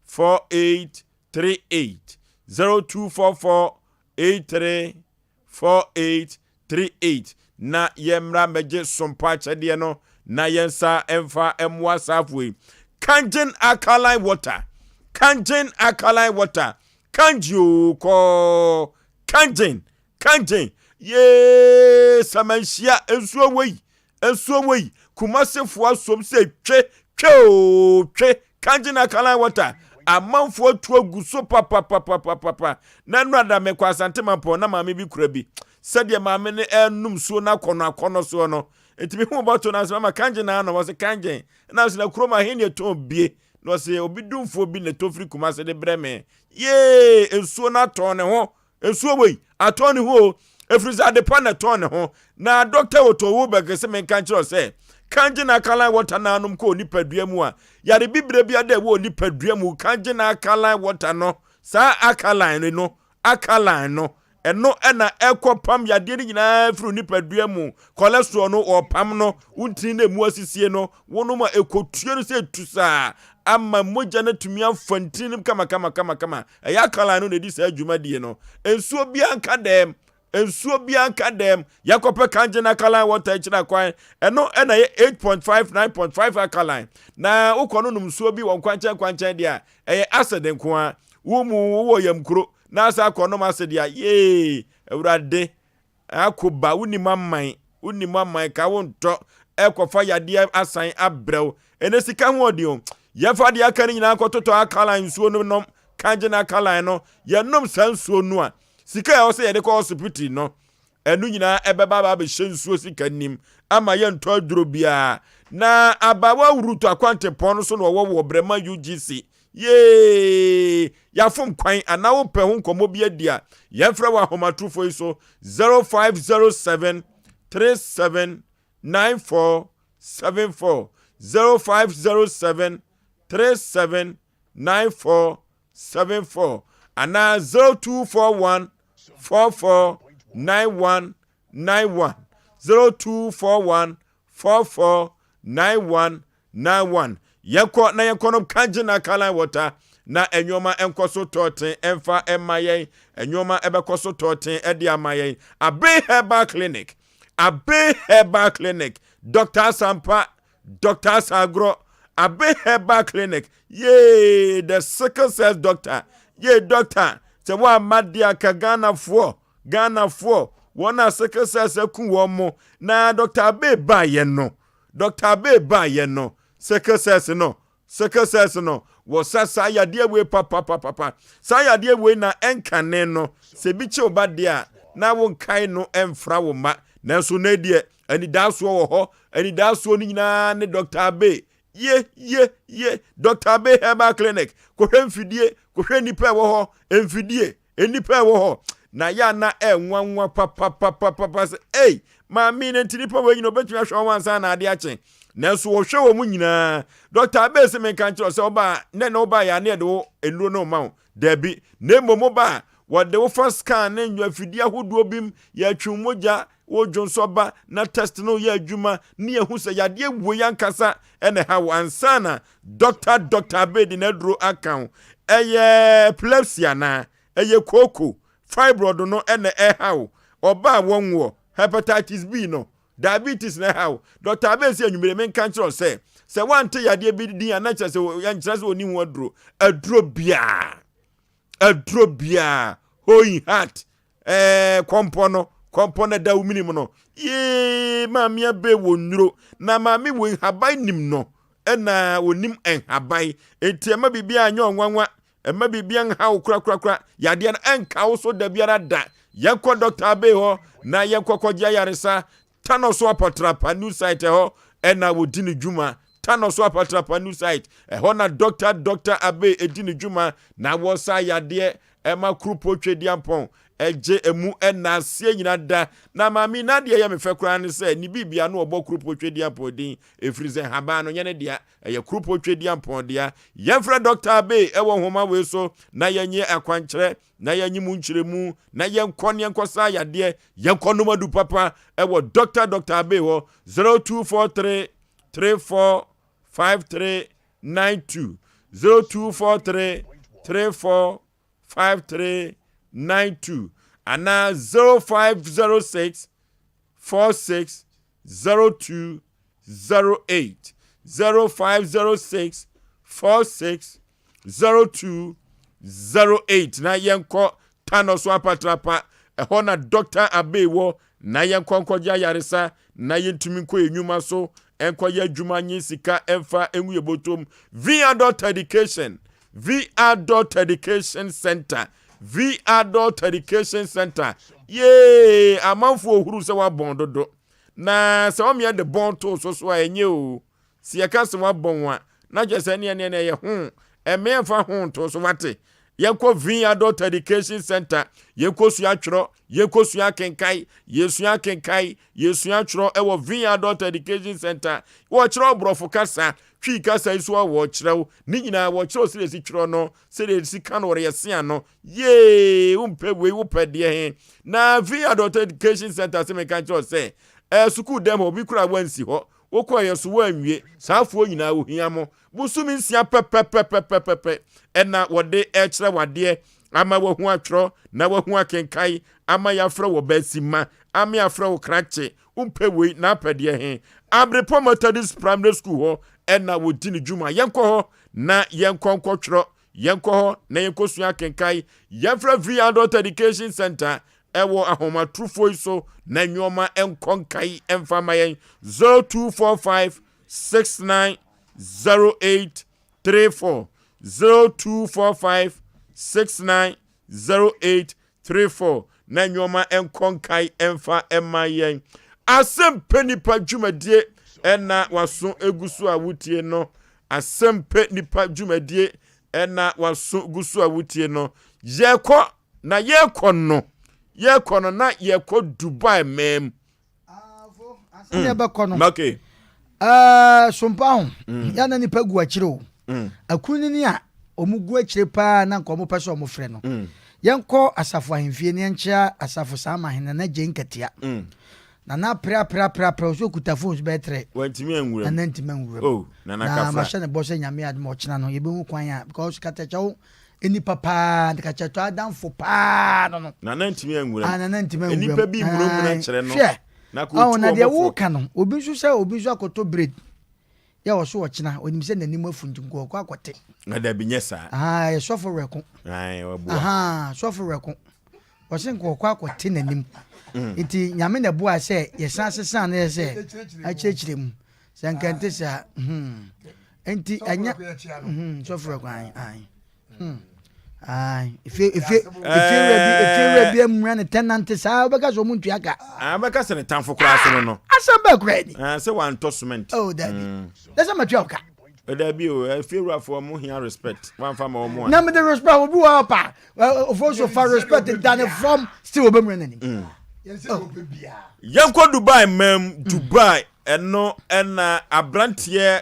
48 38 0244 83 4838 na yɛmmra mmɛgye sompa akyɛdeɛ no na yɛnsa mfa mmoa saafoɔ yi. Kangen alkaline water, Kangen alkaline water, Kangen oo kɔɔ, Kangen, Kangen, yee samanhyia nsuo wei, nsuo wei, Kumasefoɔ asom sɛ twe, twe oo twe, Kangen alkaline water, amanfoɔ atu agu so papapapapapa. Na nnora da mekɔ Asante Mampɔn na maame bi kura bi. Sɛdeɛ maame no ɛrenom nsuo no akɔnɔ akɔnɔ soɔ no, nti mehu bɔtol no ase mama kangen na anom, ɔse kangen. Ɛna ɔse na kurom ahe ne ɛtɔn bie? Na ɔse obi dumfoɔ bi na ɛtɔ firi Kumase de brɛ me. Yee, nsuo no atɔn ne ho. Nsuo wei, atɔn ne ho o. Ɛfiri sɛ adepa na ɛtɔn ne ho. Na Dɔkta Otto Wobɛk se menka nkyerɛ wo sɛ, Kangen alkaline water no anom kɔ onipadua mu a, yare bibire biara da ɛwɔ onipadua mu, kangen alkaline water no, saa alkaline no, alkaline no, Ɛno na ɛkɔpam yadeɛ no nyinaa firi wo nipadua mu. Cholesterol no, wɔpam no, wo ntini no emu asisie no, wonom a ɛkɔtue no sɛ tu saa ama mogya no atumi afa ntini no mu kama kama kama kama. Ɛyɛ alkaline no na ɛdi saa dwumadie no. Nsuo biara nka dɛm. Nsuo biara nka dɛm. Yɛkɔpɛ kangen alkaline water akyiri akwan. Ɛno na ɛyɛ 8.5, 9.5 alkaline. Na wokɔ no nom nsuo bi wɔ nkwankyɛn nkwankyɛn deɛ a, ɛyɛ acid nko ara. Wo mu wowɔ yamkuro. Na asa akɔ nom ase dea yee awurade ako ba wonim aman wonim aman ka wo ntɔ. ɛrekɔfa yadeɛ asan abrɛ wo. Ɛnɛ sika ho ɔden o. Yɛmfa deɛ aka no nyinaa nkɔtotɔ alkaline nsuo no nom, kangen alkaline no. Yɛnom saa nsuo no a, sika a ɛwɔ sɛ yɛde kɔ hospital no, ɛno nyinaa ɛbɛba aba abɛhyɛ nsuo sika nim ama yɛntɔ aduro biara. Na abaawa Ruth Akwantepɔn no so na ɔwɔ wɔ Brɛma UGC. Yee! Yɛafom kwan anaa wopɛ ho nkɔmmɔ bi adi a, yɛmfrɛ wɔ ahomatorofo yi so 0507 37 94 74 0507 37 94 74 anaa 0241 44 91 91 0241 44 91 91 Yɛnkɔ na yɛnkɔnom Kangen alkaline water na nneɛma nkɔ so tɔɔten ɛmfa mma yɛn. Nneɛma ɛbɛkɔ so tɔɔten ɛde ama yɛn. Abe Herbal Clinic, Abe Herbal Clinic, Dr. Asampa, Dr. Asagorɔ, Abe Herbal Clinic, yee, the sickle cell doctor, yee, doctor, sɛ woamma deɛ anka Ghanafoɔ, Ghanafoɔ, wɔn a sickle cells aku wɔn mo, na Dr. Abe baeɛ no, Doctor Abbey baeɛ no, sickle cells no, sickle cells no, wɔsa saa yadeɛ wei papapapapa. Saa yadeɛ wei na ɛnkane no, sɛ bi kye wo ba deɛ a, na wonkae no ɛmfra wo mma. Nanso nnɛ deɛ, anidaasoɔ wɔ hɔ. Anidaasoɔ no nyinaa ne Doctor Abbey. Ye, ye, ye, Doctor Abbey Herbal Clinic. Kɔhwɛ mfidie, kɔhwɛ nnipa ɛwɔ hɔ, mfidie. Nnipa a ɛwɔ hɔ na yɛ a na ɛnwanwa papapapapa sɛ, ei, maame no nti nnipa wei nyina obɛtumi ahwɛ wɔn ansa na ade akye. Nanso wɔhwɛ wɔn nyinaa. Dɔkta Abey sɛ menka nkyerɛ sɛ ɔba a, nɛ na woba yɛ a na yɛde wo nnuro no ma wo. Daabi. Na mmom woba a, wɔde wo fa scan ne afidie ahodoɔ bi mu, yɛtwe wo mogya, wo dwonsɔ ba, na test no yɛ adwuma, ne yɛhu sɛ yadeɛ wei ankasa na ɛha wo ansa na Dɔkta Dɔkta Abey de n'aduro aka wo. Ɛyɛ epilepsy anaa? Ɛyɛ kooko, fibroid no na ɛha wo? Ɔba a wɔnwoɔ, hepatitis B no, diabetes na ɛha wo? Dɔkta Abey se anwummere menka nkyerɛ wo sɛ, sɛ woante yadeɛ bi din a na kyerɛ sɛ ɛnkyerɛ sɛ ɔnni ho aduro. Aduro biara, aduro biara, hole in heart, Ɛɛ kɔmpɔ no, kɔmpɔ no ɛda wo mene mu no. Yee, maame abe wɔ nnuro. Na maame wɔ nhaban nim no. Ɛna onim nhaban. Enti ɛma biribi anyɛ ɔnwanwa. Ɛma biribi nha wo korakorakora. Yadeɛ no ɛnka wo so da biara da. Yɛnkɔ Dɔkta Abe hɔ na yɛnkɔ kɔgye ayaresa. Tanɔ so Apatrapa new site ɛhɔ ɛna wɔdi ne dwuma. Tanɔ so Apatrapa new site ɛhɔ na Dɔkta Dɔkta Abe ɛdi ne dwuma na wɔsa yadeɛ ɛma Kurupo Tweduampɔn ɛgye ɛmu ɛna aseɛ nyina da. Na maame yi n'adeɛ ɛyɛ me fɛ koraa ne sɛ ne biribia no ɔbɔ Kurupo Tweduampɔn din ɛfiri sɛ nhaban no nyɛ ne dea ɛyɛ Kurupo Tweduampɔn dea. Yɛmfrɛ Dɔkta Abe ɛwɔ nhoma wei so na yɛnye akwankyerɛ na yɛnye mu nkyerɛmu na yɛnkɔ ne yɛnkɔsa yadeɛ, yɛnkɔ nom adu papa ɛwɔ Dr. Dr. Abe hɔ 0243 34 5392 0243 34 5392 anaa 0506 46 02 08 0506 46 02 08 na yɛnkɔ Tano so apatrapa ɛhɔ na Dr. Abbey wɔ na yɛnkɔ nkɔgye ayaresa na yɛntumi nkɔ yɛn nnwuma so nkɔyɛ adwuma nye sika mfa ngu yɛn bɔtɔm. V Adult Education V Adult Education Center V Adult Education Center yee amanfoɔ huru sɛ wabɔn dodo na sɛ wɔn de bɔn to so so a ɛnyɛ o Sɛ yɛka sɛ wɔabɔ wo a, na kyerɛ sɛ ɛneɛ neɛ ɛyɛ ho. Ɛmɛ yɛmfa ho nto so wate. Yɛnkɔ Vin Adult Education Center, yɛnkɔ sua twerɛ, yɛnkɔ sua akenkan, yɛsua akenkan, yɛsua twerɛ ɛwɔ Vin Adult Education Center. Wɔkyerɛ borɔfo kasa, Twi kasa yi so a wɔkyerɛ wo. Ne nyinaa wɔkyerɛ wo sɛdeɛ ɛsi twerɛ no, sɛdeɛ ɛsi ka no, wɔde yɛse ano. Yee, wompɛ wei, wopɛ deɛ he. Na Vin Adult Education Center sɛ meka nkyerɛ wo sɛ, ɛɛ sukuu dɛm hɔ, obi koraa wansi hɔ. Wokɔeɛ so woanwie. Saa afoɔ nyinaa wɔhia mo. Bosome nsia pɛpɛpɛpɛpɛpɛ ɛna wɔde ɛkyerɛ wadeɛ ama wahu atwerɛ na wahu akenkan ama yɛafrɛ wɔ baasima ama yɛafrɛ wo krakye. Wompɛ wei na apɛ deɛ he? Abrepɔ Methodist Primary School hɔ ɛna wɔdi ne dwuma. Yɛnkɔ hɔ na yɛnkɔ nkɔtwerɛ. Yɛnkɔ hɔ na yɛnkɔsua akenkan. Yɛmfrɛ Free Adult Education Center. ɛwɔ ahomatorofoɔ yi so na nneɛma nkɔ nkae mfa ma yɛn. 0245 69 08 34 0245 69 08 34 na nneɛma nkɔ nkae mfa mma yɛn. Asɛmpɛ nipa dwumadie ɛna waso egu so a wotie no. Asɛmpɛ nipa dwumadie ɛna waso gu so a wotie no. Yɛkɔ na yɛkɔ no, yɛkɔ no na yɛkɔ Dubai mɛm. Ansa na yɛbɛkɔ no, okay. Uh, sompa ho mm. yɛ na nipa gu akyire o mm. akunini a wɔn gu akyire paa na nka wɔn pɛ sɛ wɔn frɛ no mm. yɛnkɔ asafo ahemfie ne yɛnkyea asafo saa ma hene na gye nkatia mm. na na apere apere apere apere ɔsɛ okuta phones bɛyɛ trɛ wantumi anwura na na ntumi anwura oh, na na mahyɛ ne bɔ sɛ nyame adom ɔkyena no yɛbɛhu kwan a because katakyɛw Nnipa paa, kakyɛtɔ adamfo paa no no. Nana ntumi anwura mu. Ah, nana ntumi anwura mu. Nnipa bi mmunamuna kyerɛ no. Hwɛ. Na kò tu na wɔn deɛ fo. woka no, obi nso sɛ obi nso akɔtɔ bread. Yɛ ɔso ɔkyena, onim sɛ n'anim afu nti nko ɔkɔ akɔte. Na dabi nyɛ saa. Ah, yɛ sɔfo wɛko. Ayi, ɔboa. Aha, sɔfo wɛko. Ɔse nko ɔkɔ akɔte n'anim. Mm. Nti nyame na ɛboa sɛ yɛsan sesa no yɛ sɛ akyerɛkyerɛ mu. Sɛ nka nte saa. Hmm. Nti ɛnyɛ hmm sɔfo wɛko ayi ayi. Hmm. Ayi efe efe efe wura bi efe wura bi amuna ne tɛnante saa wobɛka sɛ ɔmo ntua ka. Ah, wobɛka sɛ ne tamfo koraa so no no. Asɛm bɛɛ koraa ni. Ah, sɛ wantɔ cement. Oh, dabi. Mm. Na sɛ matua wo ka. Eh, dabi o, efie wurafoɔ mo hia respect. Wamfa ma ɔmo a. Na mede respect obi wɔ hɔ pa. Ofo so fa respect da ne fam still obɛmuna n'anim. Mm. Oh. Yɛnkɔ Dubai mam Dubai ɛno ɛna abranteɛ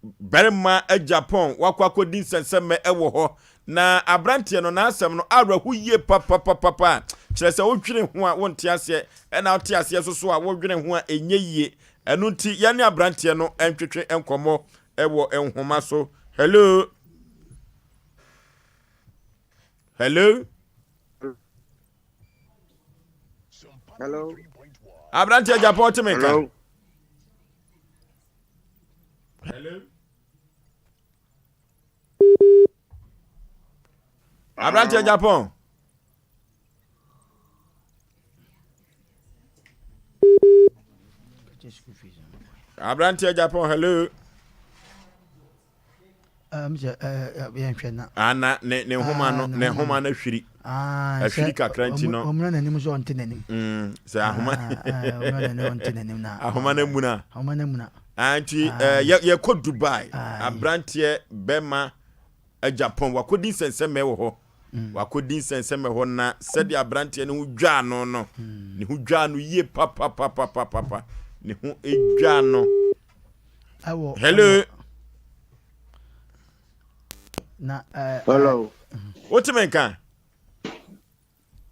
Barima Agyapong wakɔ akɔdi nsɛnsɛmmɛ wɔ hɔ, na aberanteɛ no n'asɛm no awerɛho yie papapapapa. Kyerɛ sɛ wodwene ho a wonte aseɛ, ɛna wote aseɛ nso so a wodwene ho a ɛnyɛ yie. Ɛno nti yɛne aberanteɛ no ntwetwe nkɔmmɔ wɔ nhoma so. Hello? Hello? Hello? Aberanteɛ Agyapong wote me nka? Hello? Hello. Aberanteɛ Japan. Aberanteɛ Japan hello. Ana ne ne nhoma no ne nhoma no ahwiri ahwiri kakra nti no. Ɔmuna n'anim sɛ ɔnte n'anim. Mm, sɛ ahoma ɔmuna n'anim ɔnte n'anim na. Ahoma no amuna. Ahoma no amuna. Nti yɛ yɛkɔ Dubai aberanteɛ bɛma Japan wakɔdi nsɛnsɛmɛ wɔ hɔ mm. wakɔdi nsɛnsɛmɛ hɔ na sɛdeɛ aberanteɛ no ho dwaa no no mm. ne ho dwaa no yie papapapapapa ne ho dwaa no. Hello. Na eh, Hello. Eh, Wotumi nka?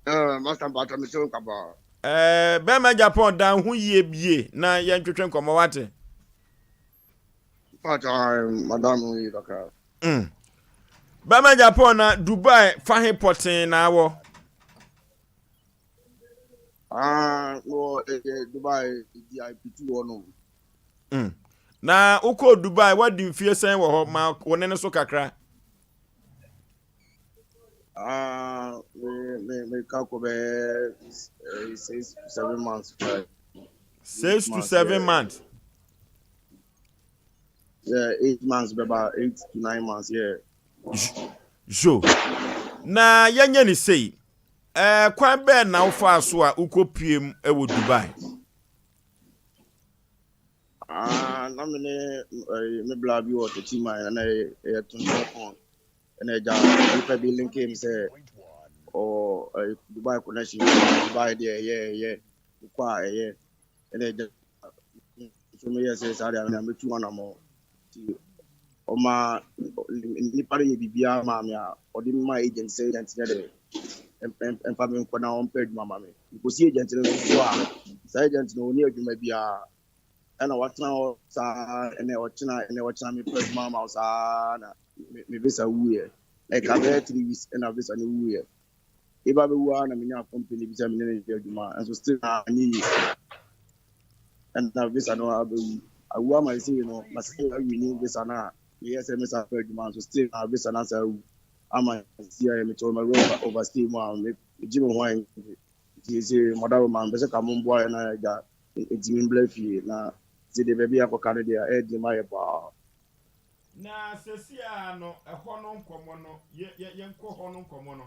Eh, Master Mpatwa me so nka paa. Eh, bɛrima Japan dan ho yie bie na yɛntwetwe nkɔmmɔ wate. Mpatwa madam ho yie kakra. Mm. Bɛrima Japan na Dubai fa he pɔtee na awɔ. Ah, wɔ eh, Dubai DIP2 hɔ nom. Mm. Na wokɔɔ Dubai, woadi mfie sɛn wɔ hɔ? Ma wo ne no so kakra. Ah, me me me ka kɔ bɛyɛ eh, 6 to 7 months. 6 to 7 months. Yeah, 8 months bɛba 8 to 9 months, yeah. Jo. Na yɛnyɛ ne sei. Eh, kwan bɛn na wofaa so a wokɔpiem wɔ Dubai? Ah, na me ne eh, me bla bi wɔ Techiman na ɛyɛ tontɔn phone ɛna agya nipa bi linke mi sɛ ɔwɔ eh, Dubai connection, Dubai deɛ ɛyɛ ɛyɛ wokɔ a ɛyɛ ɛna agya nso meyɛ sɛ saa deɛ na mɛtu anammɔ nti ɔma nipa no yɛ biribiara maa me a ɔde me maa agent sɛ agent no de mfa me nkɔ na ɔmpɛ adwuma ma me. Mekɔsi agent no nso so a, saa agent no ɔni adwuma biara ɛna watena hɔ saa ɛnɛ ɔkyena ɛnɛ ɔkyena mepɛ adwuma ama wo saa na me visa wuiɛ. Ɛka bɛyɛ 3 weeks ɛna visa no wuiɛ. Eba bɛwu ara na menya company bi sɛ mene no yɛ adwuma nso still na anyɛ yie ɛna visa no abɛwu awu ama ɛsei no masɛ awi visa no a meyɛ sɛ mesa pɛ adwuma nso still na visa no asa awu ama si ayɛ mekyɛ ma overstay mu a megye me ho a. Nti seesei mɔdawoma mepɛ sɛ ka momboa yɛn na agya ntumi mbra fie na sɛ deɛ baabi a yɛakɔka no deɛ ɛyɛ den ma yɛ paa. Na seesei ara no ɛhɔ no nkɔmmɔ no yɛ yɛ yɛnkɔ hɔ no nkɔmmɔ no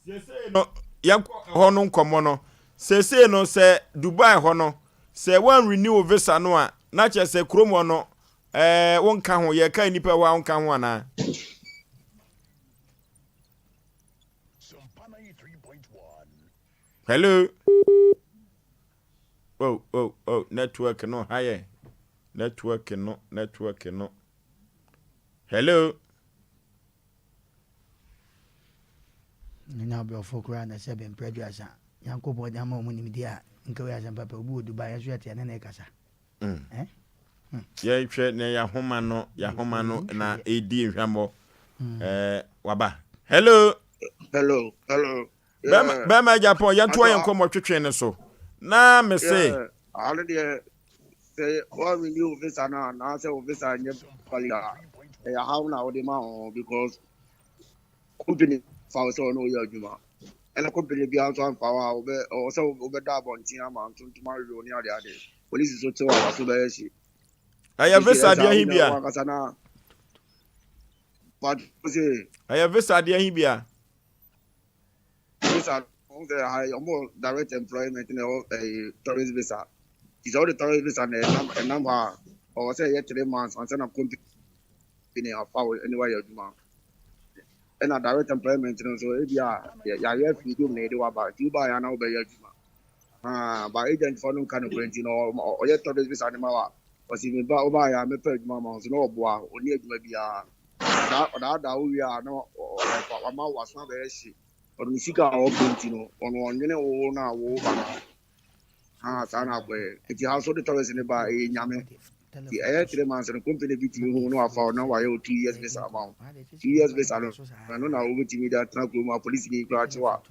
seesei no yɛnkɔ ɛhɔ no nkɔmmɔ no seesei no sɛ Dubai hɔ no sɛ wɔn renew wo visa no a na kyerɛ sɛ kurom hɔ no ɛɛ wonka ho yɛka nnipa ɛhɔ a wonka ho anaa. Hello. Oh, oh, oh, network no ha yɛ. Network no, network no. Hello. Nya aborɔfo koraa na sɛ bɛmpɛ aduasa. Nyankopɔn de ama wɔn nimdeɛ a nka wei asɛm papa obi wɔ Dubai ɛnso yɛte ɛne ne kasa. Mm. Eh? Hmm. Yɛhwɛ na yɛahoma no yɛahoma no na ɛdi nhwammɔ. Hmm. Eh, waba. Hello. Hello, hello. Bɛrima Japan yɛntoa yɛn nkɔmmɔ twetwe no so. Na me se. Ano deɛ sɛ wɔrenew wo visa no anaasɛ wo visa nyɛ valid a ɛyɛ haw na wode ma ho because company fa wo sɛ ɔne woyɛ adwuma ɛna company biara nso amfa wo a wobɛ ɔwɔ sɛ wobɛda abɔnten ama ntontom awe wo ne ade ade polisi so tew a waso bɛyɛ hye ɛyɛ visa adeɛ he bia wankasa na but sɛ ɛyɛ visa adeɛ he bia Visa no wɔn sɛ ha yi wɔn direct employment na ɛwɔ ɛyɛ tourist visa. Ti sɛ wɔde tourist visa na ɛnam ɛnam hɔ a ɔwɔ sɛ ɛyɛ 3 months ansa na company afa wo ɛne wayɛ adwuma. Ɛna direct employment no nso ebi a yɛayɛ afiri dwom na yɛde waba nti wobaa yɛ ana wobɛyɛ adwuma. Ah, ba agent fo no nka no kora nti no ɔyɛ tourist visa ne ma wa ɔsi me ba wobaa yɛ a mɛpɛ adwuma ma wo so na ɔboa ɔni adwuma biara. Ɔdaadaa wo wie a na wama waso abɛyɛ hye. Ɔno ne sika a ɔpɛ nti no, ɔno ɔnwene wo no a wo ba no ho. Ha saa na akɔyɛ. Nti ha so de tourist ne ba ɛyɛ nyame. Nti ɛyɛ 3 months no company bi tumi hu na wafa wo na wayɛ wo 2 years visa ama wo. 2 years visa no ɛno na wobɛtumi de atena kurom a polisi ni koraa kye wo a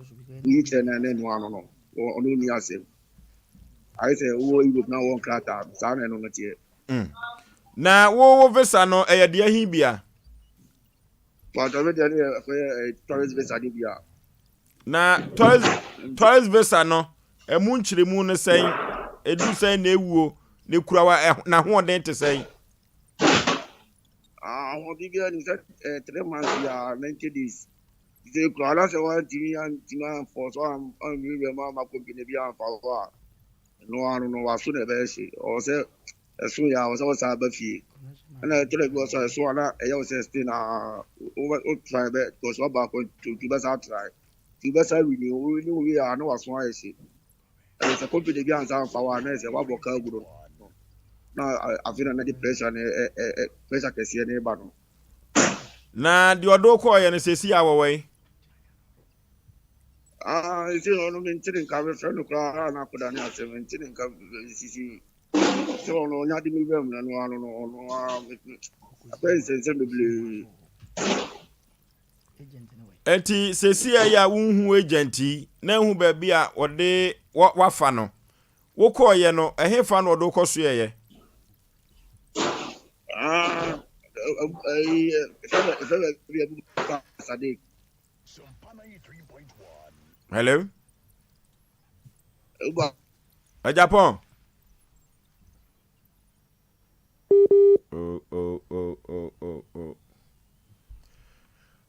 woyi kyerɛ no ɛne ɛno ano no ɔno nni asɛm. Ayɛ sɛ wowɔ Europe na wowɔ nkrataa no saa na ɛno no teɛ. Na wo wo visa no ɛyɛ deɛ he bia? Pàtó mi deɛ no yɛ ɛkɔyɛ tourist visa de bia. Na tourist visa no ɛmu nkyerɛmu no sɛn? Edu sɛn na ewuo na ekura wa n'ahoɔden te sɛn? Ahoɔden biara ni sɛ 3 months yɛ 90 days. Sɛ ekura anaasɛ wantumi antumi amfɔ so anwurawura mu ama company bi amfa hɔ a ɛno ano no waso na ɛbɛyɛ hye. Ɔwɔ sɛ ɛso yɛ a ɔwɔ sɛ wɔsan ba fie. Ɛna ɛtɔrɔ bi wɔ so a ɛso a na ɛyɛ wo sɛ still na wo try bɛ because waba akɔntu nti wobɛsan try. Nti wobɛsan renew, wo renew wie a na waso ayɛ hye. Ɛyɛ sɛ company bi ansa amfa wo a na ɛsɛ wabɔ kaa gu no na afei na na de pressure ne ɛ ɛ pressure kɛseɛ ne ba no. Na deɛ ɔde wo kɔɔeɛ no seesei a wɔwɔ yi? Ah, ɛsɛ ɔno mente ne nka mefrɛ no koraa na akɔda ne asɛm mente ne nka sisi sɛ ɔno ɔnya de me wura mu no ano no ɔno akɔyɛ nsɛnsɛm bebree. Enti seesei a yɛ a wonhu agent yi na ehu baabi a wɔde wafa no wokɔɔyɛ no ɛhefa na ɔde wokɔ soɛɛyɛ? Ah, ɛfɛ baabi a Sadiq. Hello? Japan. Oh, oh, oh, oh, oh, oh.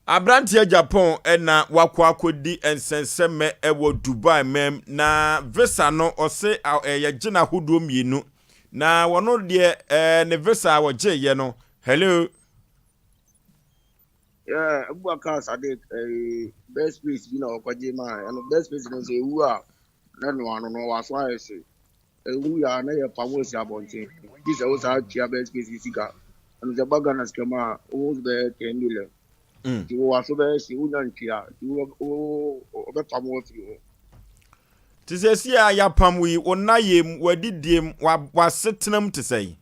Aberanteɛ Japan na wakɔ akɔdi nsɛnsɛmɛ wɔ Dubai mam na visa no ɔse yɛgye no ahodoɔ mmienu na wɔno deɛ ne visa a wɔgyeeɛ no. Hello. Yeah, Abubakar Sadiq eh, best space bi na ɔkɔgye ma ɛno best space no sɛ ewu a na no ano no waso ayɛ hye ewu yɛ a na yɛ pam osi abɔnten gye sɛ wo saa tua best space yi sika ɛno sɛ ba Ghana sika mu a wo bɛyɛ 10 million nti wo waso bɛyɛ hye wonya ntua nti wo wo ɔbɛpam wo afiri hɔ. Te sɛ si a yɛapam wo yi, wo nna yam, w'adidiem, w'asetenam te sɛn?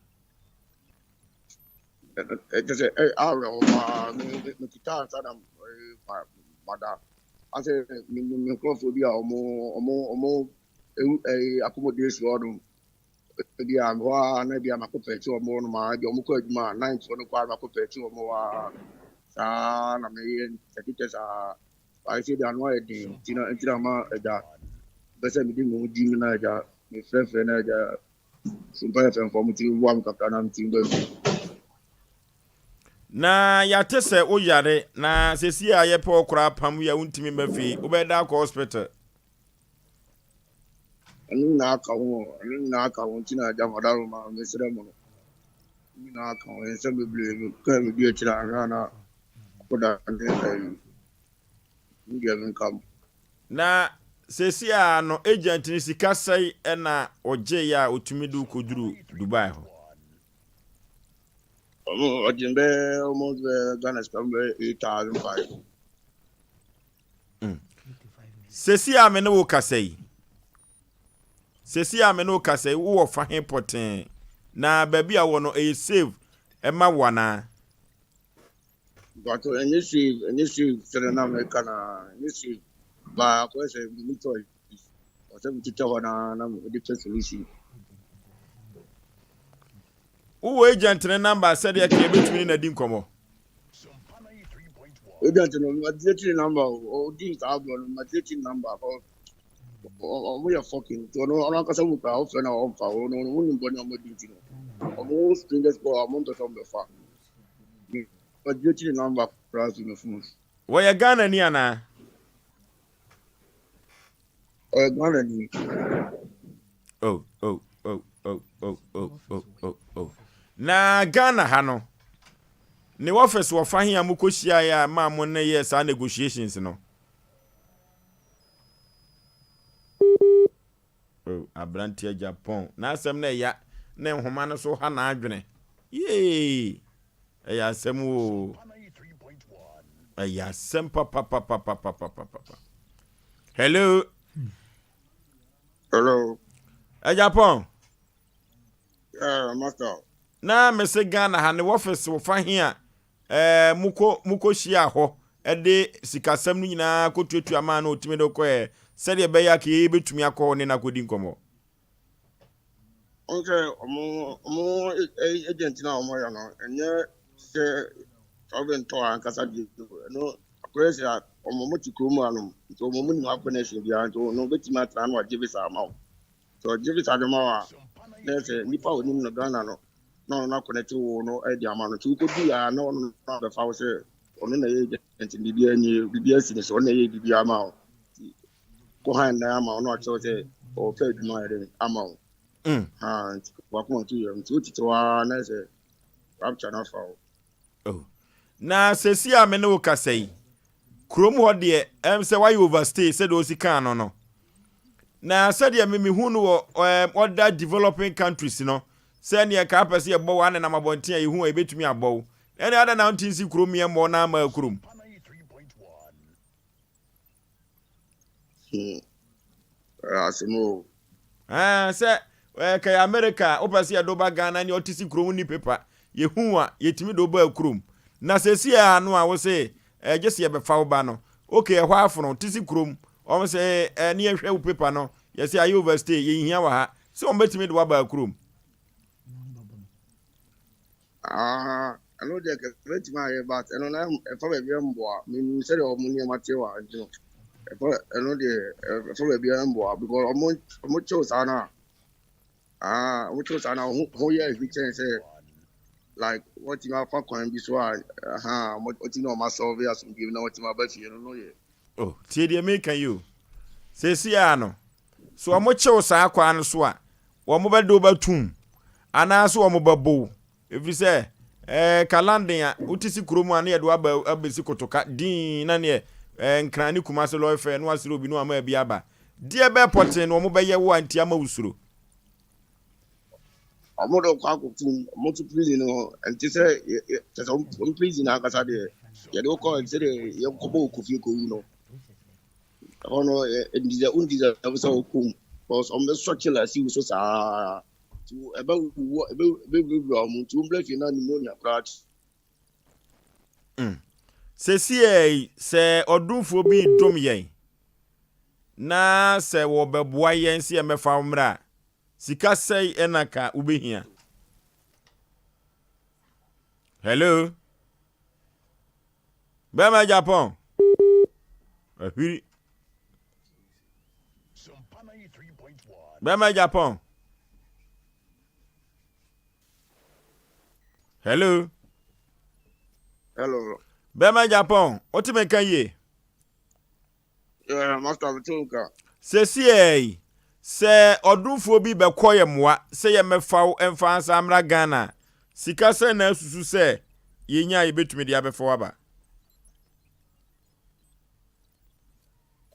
Ɛkyɛ sɛ awerɛho paa mekita ansa na mada asɛ me nkurɔfoɔ bi a ɔmo ɔmo ɔmo accommodation hɔ nom ebi a hɔ a na ebi a makɔ pɛɛkyi ɔmo hɔ nom a ebi ɔmo kɔ adwuma a night hɔ no kɔ a makɔ pɛɛkyi ɔmo hɔ a saa na meyɛ nkyɛkyɛ saa ayɛ sɛ ebi ano ayɛ den nti na ma agya. Mepɛ sɛ mede me ho di mu na agya mefrɛfrɛ na agya Sompa FM foɔ mo tumi boa me kakra na metumi ba fie. Na yɛate sɛ wo yare na sesie a yɛpɛ wo koraa pam yi a wontumi mma fie wobɛyɛ dɛn akɔ hospital? Ɛno nyinaa ka ho ɛno nyinaa ka ho nti na agya Madaroma mesrɛ mo no nyinaa ka ho nsɛm bebree mekaa me di akyire ahwɛ a na akɔda ne ayi me deɛ menka mo. Na seesei ara no agent no sika sɛe na ɔgyeeɛ a ɔtumi de wo kɔduru Dubai hɔ? Ɔmo ɔgye bɛyɛ almost bɛyɛ Ghana sika mu bɛyɛ 8,500. Seesei a me ne wo kasa yi, seesei a me ne wo kasa yi, wowɔ fa he pɔtee? Na baabi a wowɔ no ɛyɛ safe ɛma wo anaa? Mpatsɔ ɛnyɛ safe ɛnyɛ safe sɛdeɛ na meka no ara ɛnyɛ safe but akɔyɛ sɛ menni choice ɛwɔ sɛ metetɛ hɔ no ara na mede pɛ solution. Wowɔ agent no number sɛdeɛ ka yɛbɛtumi ne no adi nkɔmmɔ? Agent no madelete ne number o ɔdi saa agorɔ no madelete ne number ɔmo yɛ fucking nti ɔno ɔno ankasa mu koraa wofrɛ no a ɔmfa ɔno ɔno nim bɔne a ɔmo adi nti no ɔmo strangers kɔ a ɔmo mpɛ sɛ ɔmo bɛfa. Ɔgye number koraa fi me phone so. Wɔyɛ Ghana ni anaa? Ɔyɛ Ghana ni. Oh, oh, oh, oh, oh, oh, oh, oh, oh. Na Ghana ha no, ne office wɔ fa he a mokɔhyiaeɛ a maa mo ne yɛɛ saa negotiations no? Oh abranteɛ Japan n'asɛm no ɛya ne nhoma no so ha n'adwene yee ɛyɛ asɛm oo ɛyɛ asɛm papapapapapapapa hello. Hello. Ɛ Japan. Yeah, master. Na mese Ghana ha ne wɔfis wo fa he a Ɛɛ, mokɔ, mokɔhyiaa hɔ de sikasɛm no nyinaa kɔtuatua maa no ɔtumi de kɔɛ sɛdeɛ ɛbɛyɛ a kɛyɛ yɛbɛtumi akɔ hɔ ne no akɔdi nkɔmmɔ. Wɔn sɛ wɔn wɔn agent no a wɔyɛ no ɛnyɛ sɛ ɔbɛntɔ ankasa deɛ ɛno akɔyɛ sɛ wɔn wɔn te kurom hanom nti wɔn wɔn nim ha connection biara nti wɔn bɛtumi atena no agye visa ama wo. Sɛ ɔgye visa de ma wo a, na ɛsɛ nipa a onim no Ghana no na ɔno akɔnɛte wo no de ama no. Nti wokɔdui a na ɔno na abɛfa wo sɛ ɔno na ɛyɛ agent no, biribiara nie, biribiara si ne so, ɔno na ɛyɛ biribiara ama wo. Nti kɔ han dan ama wo na wakyerɛ wo sɛ ɔpɛ adwuma ayɛ dɛn ama wo. Ha nti wakoma to yam. Nti wotete hɔ ara na ɛsɛ rapture no afa wo. Oh. Na sɛsi a me ne wo kasa yi, kurom hɔ deɛ ɛm sɛ wayɛ overstay sɛdeɛ ɔsi kaa no no. Na sɛdeɛ me mehu no wɔ ɛm other developing countries no, sɛ neɛ ka apɛ sɛ yɛbɔ wo anenam abɔnten a yɛhu a yɛbɛtumi abɔ wo. Ɛne adɛn na wonte nsi kurom yɛ mmɔ na ama kurom? Hmm. Asɛm o. Ɛɛ sɛ ɛɛ kɛyɛ America a wopɛ sɛ yɛde wo ba Ghana ne ɔte si kurom ni pepa yɛhu a yɛtumi de wo ba kurom na sɛsi a ano a wo se ɛɛ gye sɛ yɛbɛfa wo ba no ok ɛhɔ afono te si kurom wɔn sɛ ɛɛ ne yɛhwɛ wo pepa no yɛsɛ ayɛ overstay yɛnhia wɔ ha sɛ wɔn bɛtumi de wo aba kurom. Ah, ɛno deɛ kɛ mɛtumi ayɛ but ɛno na ɛfa baabi a mboa menim sɛdeɛ ɔmo nneɛma te wɔ ha nti no ɛfa ɛno deɛ ɛfa baabi a mboa because ɔmo ɔmo kyew saa no a ah ɔmo kyew saa no a ho ho yɛ ahi kyɛn sɛ like wɔtumi afa kwan bi so a aha wɔtumi ɔmo asɔlve asomdwe na wɔtumi aba fie no no yɛ. Oh, tie deɛ meka yi o. Seesei ara no, sɛ wɔn kyew saa kwan no so a, wɔn bɛde wo bɛtum anaasɛ wɔn bɛbɔ wo ɛfiri sɛ ɛɛ ka London a wote si kurom a ne yɛde wo aba abɛsi kotoka dinn na neɛ ɛɛ nkran ne Kumasi lɔre fɛ na wasrɛ obi na wama abi aba deɛ bɛɛ pɔtee na wɔn bɛyɛ wo a nti ama wo suro. Wɔn de kɔ akɔtum wɔn nso prison no nti sɛ kyɛ sɛ wɔn prison ankasa deɛ yɛde wokɔ sɛ deɛ yɛkɔbɔ wɔ kofie kɔwu no. Ɛhɔ no ɛndi wondi sɛ sɛ wokɔ mu because wɔn bɛsɔ killer asi wo so saa nti ɛbɛ wuwu ɛbɛ ɛbɛwurawura wɔn nti wɔn bɛ fie na pneumonia koraa kye. Mm. Sesiei sɛ ɔdomfoɔ bi redom yɛn na sɛ wɔbɛboa yɛn sɛ yɛmmɛfa wo mmra a, sika sɛe na ka wobɛhia? Hello? Bɛrima Japan. Ahwiri. Bɛrima Japan. Hello. Hello. Bɛrima Japan, wote me nka yie? Yeah, master, me te nka. Sesiei yi, sɛ ɔdomfoɔ bi bɛkɔ yɛ mmoa sɛ yɛmmɛfa wo mfa nsa mmra Ghana a, sika sɛn na asusu sɛ yɛnya a yɛbɛtumi de abɛfa wo aba?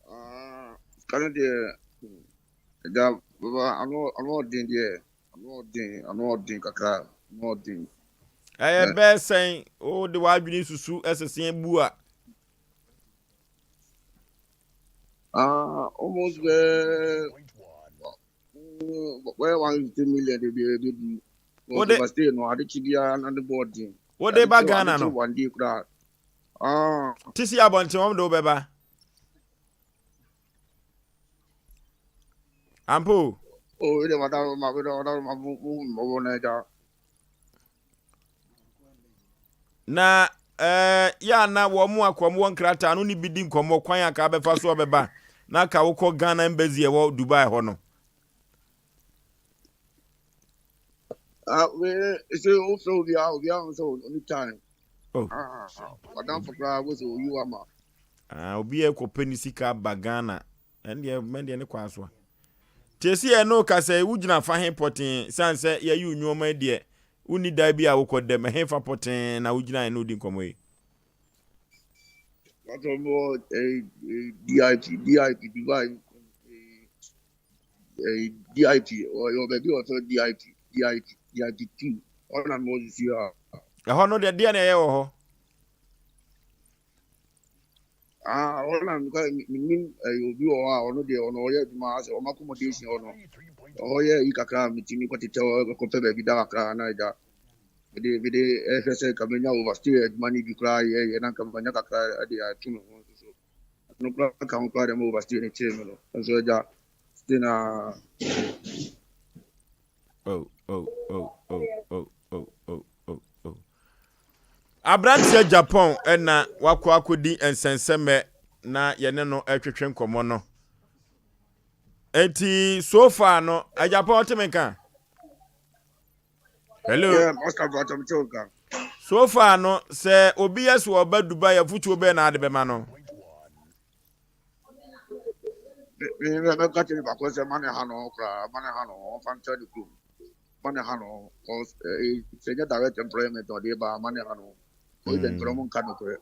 Ah, sika no deɛ, ɛda, baba, ano, ano ɔden deɛ, ano ɔden, ano ɔden kakra, ano ɔden. Ɛyɛ bɛɛ sɛn wode w'adwene susu ɛsese bu a? Ah, almost bɛɛ bɛyɛ 150 million de bi bi du. Wode overstay no ade kyi biara na ne bɔɔ den. Wode ba Ghana no. One day koraa. Ah. Tisi abɔnten wɔn de wo bɛba. Ampa o. Oh, ede ma da ma ma da ma mo mo na da. Na ɛɛ yɛ a na wɔn a kɔm wɔ nkrataa no ne bi di nkɔmmɔ kwan a ka bɛfa so ɔbɛba na ka wokɔ Ghana embassy ɛwɔ Dubai hɔ no. Ah, we sɛ wofrɛ obiara obiara ho sɛ ɔni time. Oh. Ah, wadamfo koraa wo sɛ oyi wa ma. Ah, obi a ɛkɔpɛ ne sika aba Ghana ɛndeɛ mɛndeɛ ne kwan so a. Tiesi yɛ no kasa yi wogyina fa he pɔtee sane sɛ yɛyi wo nneɛma yi deɛ wonni dan bi a wokɔ dɛm ɛhe fa pɔtee na wogyina yɛ ne wodi nkɔmmɔ yi. Pàtó mo DIP DIP Dubai DIP ɔyɛ baabi a wɔfrɛ DIP DIP DIP 2 ɔna mo sisi a. Ɛhɔ no deɛ deɛ na ɛyɛ wɔ hɔ. Ah, ɔno na mekɔ menim ɛyɛ obi wɔ hɔ a ɔno deɛ ɔno ɔyɛ adwuma asɛ ɔma accommodation hɔ no ɔhɔ yɛ yi kakra a metumi kɔtetɛ hɔ kɔpɛ baabi da kakra na agya mede mede ɛhwɛ sɛ nka menya overstay adwuma no bi koraa yɛ yɛ na nka manya kakra de ato me ho nso so ɛno koraa ka ho koraa deɛ ma overstay no kyerɛ me no nso agya stay na Oh, oh, oh, oh, oh, oh, oh, oh, oh. Aberanteɛ Japan na wakɔ akɔdi nsɛnsɛmmɛ na yɛne no retwetwe nkɔmmɔ no. Enti so far no, Japan ɔte me nka? Hello. Yeah, Master Bàtà mi tí o nka. So far no, sɛ obi yɛ so ɔba Dubai afutuo bɛn na ade bɛma no? Mɛka kyerɛ nipa ko sɛ ma ne ha no koraa, ma ne ha no, ɔmfa ntra ne kurom. Ma ne ha no, cause sɛ nyɛ direct employment na ɔde ba, ma ne ha no. Agent no ɔmo nka nokorɛ.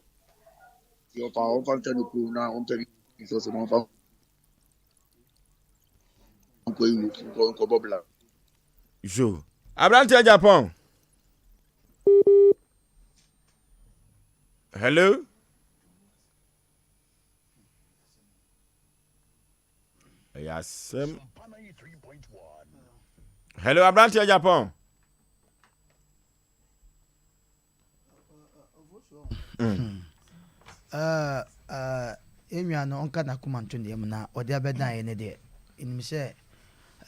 Nti ɔfa ɔmfa ntra ne kurom na ɔmpɛ bi nso so na ɔmfa nkɔ Europe nkɔ nkɔbɔ bla. Yo. Aberanteɛ Japan. Hello. Ɛyɛ asɛm. Hello, aberanteɛ Japan. Mm. Uh, uh, yɛn no ɔnka n'akoma nto ne yam na ɔde abɛdan yɛ ne deɛ ɛnim sɛ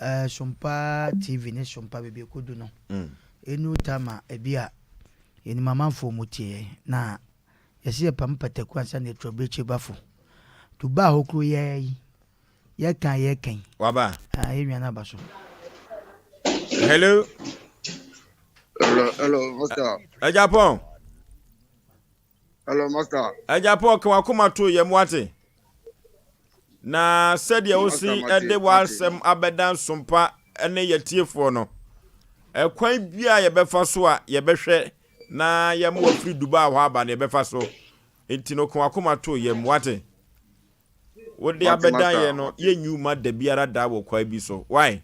uh, sompa tv ne sompa baabi ɛkɔdu no ɛnu mm. tama ebi a yɛnim amanfoɔ mu tie na Yɛse yɛpam pataku ansa na yɛtu abirekyie ba fo. Dubai hɔ kuro yi ara yi, yɛka a yɛka yi. Waba. Ah, yɛn nua no aba so. Hello. Hello, hello, master. Ɛgya Pɔn. Hello, master. Ɛgya Pɔn, ka wakoma to yɛm wate. Na sɛdeɛ wosi de w'asɛm abɛda nsompa ne yɛtiefoɔ no, ɛkwan bi a yɛbɛfa so a yɛbɛhwɛ na yɛma wafiri Dubai hɔ aba no yɛbɛfa so. Nti no ka w'akoma to yam, wate? Wode abɛdan yɛn no, yɛnyi wo ma da biara da wɔ kwan bi so. Why?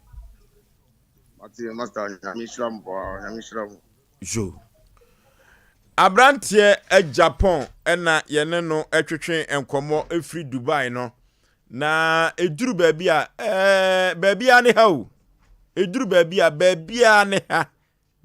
Mate, Master, Nyame nhyira mo paa, Nyame nhyira mo. Yo. Aberanteɛ Japan na yɛne no twetwe nkɔmmɔ firi Dubai no. Na ɛduru baabi a, ɛɛ, baabiara ne ha o. Ɛduru baabi a, baabiara ne ha.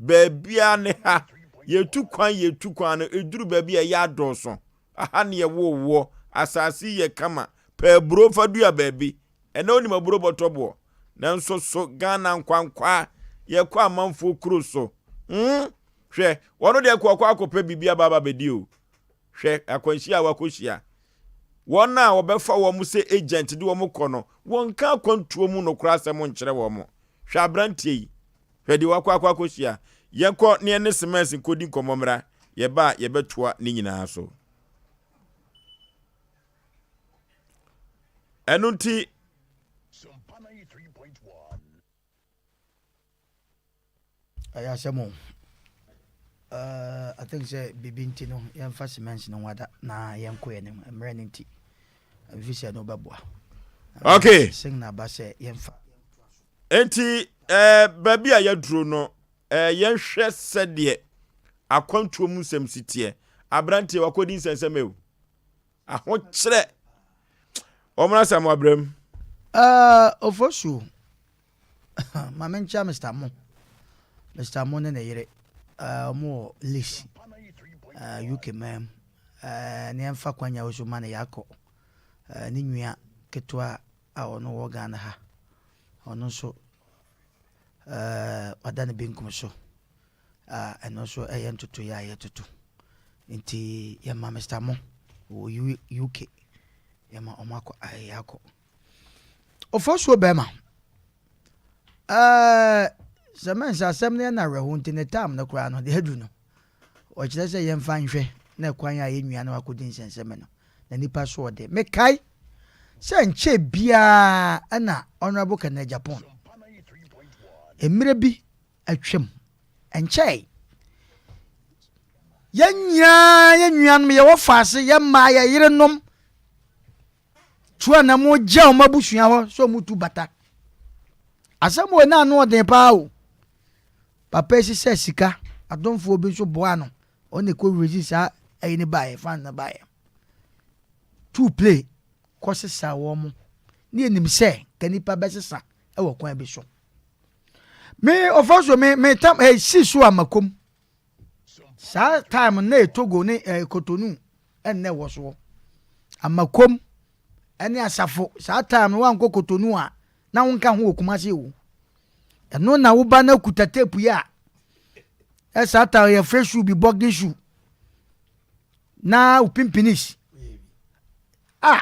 Baabiara ne ha. Yɛtu kwan, yɛtu kwan no, ɛduru baabi a ɛyɛ adɔɔso. Aha ne yɛwoo woɔ. Asase yi yɛ kama. Pɛ aburo fa dua baabi. Ɛnɛ wonim aburo bɔtɔ boɔ. Nanso so Ghana nkwankwaa yɛkɔ amanfoɔ kuro so. Hmm? Hwɛ, wɔn deɛ kɔ ɔkɔ akɔpɛ biribi aba aba bɛdi o. Hwɛ, akwanhyia a wakɔhyia. Wɔn a wɔbɛfa wɔn sɛ agent de wɔn kɔ no, wɔnka akwantuo mu nokorɛ asɛm nkyerɛ wɔn. Hwɛ aberanteɛ yi. Hwɛ deɛ wakɔ akɔ akɔhyia. Yɛnkɔ na yɛne Semens nkɔdi nkɔmmɔ mmra. Yɛba a, yɛbɛtoa ne nyinaa so. Ɛno nti, Ɛyɛ asɛm o. Uh, I think sɛ biribi nti no yɛmfa cement no nwada na yɛnkɔ yɛn anim mmerɛ no nti mfi sɛ no bɛboa. Okay. Sing na aba sɛ yɛmfa. Enti eh, baabi a yɛaduro no eh, yɛnhwɛ sɛdeɛ akwantuo mu nsɛm si teɛ. Aberanteɛ wakɔdi nsɛnsɛm o. Ahokyerɛ. Wɔn asɛm abrɛm. Uh, Ofosu, Ma menkyia Mister Mo. Mister Mo ne ne yere, wɔn wɔ Leeds, UK man mu. Ne yɛmfa kwanya wo so ma no yɛakɔ. Ne nua ketewa a ɔno wɔ Ghana ha, ɔno nso wada ne benkum so. Ɛno nso ɛyɛ ntotoeɛ a yɛtoto. Nti yɛma Mister Mo wɔ UK, yɛma wɔn akɔ, yɛakɔ. Ofosuo bɛrima. Ɛɛ sɛ mɛnsa asɛm no yɛ no awerɛho nti ne tam no koraa no deɛ aduru no ɔkyerɛ sɛ yɛmfa nhwɛ na ɛkwan a yɛn nua no akɔdi nsɛnsɛmɛ no na nipa so ɔde. Mekae sɛ nkyɛɛ biara ɛna Honourable Kenneth Agyapong mmerɛ bi atwam nkyɛe yɛn nyinaa yɛn nuanom yɛwɔ faase yɛn mmaa yɛn yerenom Tu anamo gya wɔn abusua hɔ sɛ wɔn tu bata. Asɛm wɔ na ano ɔden paa o. Papa yi sisɛ sika, adomfoɔ bi nso boa no. Ɔno na ɛkɔ rezi saa ɛyi ne baeɛ, fan no baeɛ. Tu play kɔ sesa wɔn mo. Ne yɛnim sɛ ka nipa bɛsesa ɛwɔ kwan bi so. Me ɔfa so me me tam ɛsi so a makom. Saa time no na yɛ Togo ne eh, Cotonou ɛna ɛwɔ soɔ. Amakom ɛne Asafo saa time no wankɔ Cotonou a na wonka ho wɔ Kumasi o. Ɛno na woba na kuta tape yi a ɛsaa time yɛfrɛ shoe bi boxing shoe na wo pimpinis a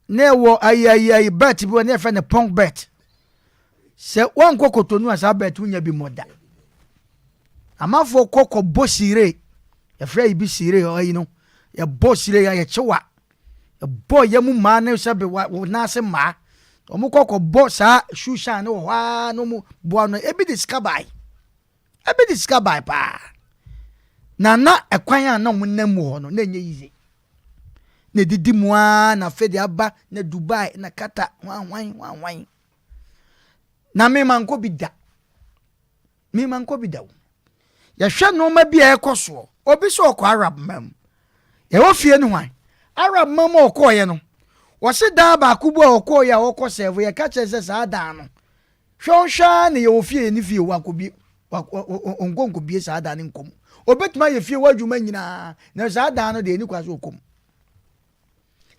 na ɛwɔ ayi ayi ayi belt bi wɔ na yɛfrɛ no punk belt sɛ wankɔ Cotonou a saa belt wonya bi mmɔ da. Amanfoɔ kɔ kɔ bɔ sire yɛfrɛ yi bi sire ayi no yɛbɔ sire a yɛkye wa yɛbɔ yɛ mu mmaa ne sɛ be wa wɔ nan ase mmaa wɔn kɔ kɔ bɔ saa shoe shine no wɔ hɔ ara na wɔn boa no ebi de sika bae ebi de sika bae paa na na ɛkwan a na wɔn nam mu hɔ no na ɛnyɛ yize na edidi mu ara na afei de aba na Dubai na Qatar hwan hwan hwan hwan na mema nkɔ bi da. Me mankɔ bi da o. Yɛhwɛ nnoɔma bi a ɛrekɔ soɔ. Obi sɛ ɔkɔ Arab man mu. Yɛwɔ fie no hwan? Arab man mu a ɔkɔɔeɛ no, wɔse dan baako bu a ɔkɔɔeɛ a ɔkɔ sɛɛvo, yɛka kyerɛ sɛ saa dan no, hwɛ ɔnhwɛ ara na yɛwɔ fie, yɛne fie, wankɔbie, ɔnkɔ nkɔbie saa dan no nkɔ mu. Ɔbɛtumi ayɛ fie hɔ adwuma nyinaa, nanso saa dan no deɛ ɛni kwan sɛ ɔkɔ mu.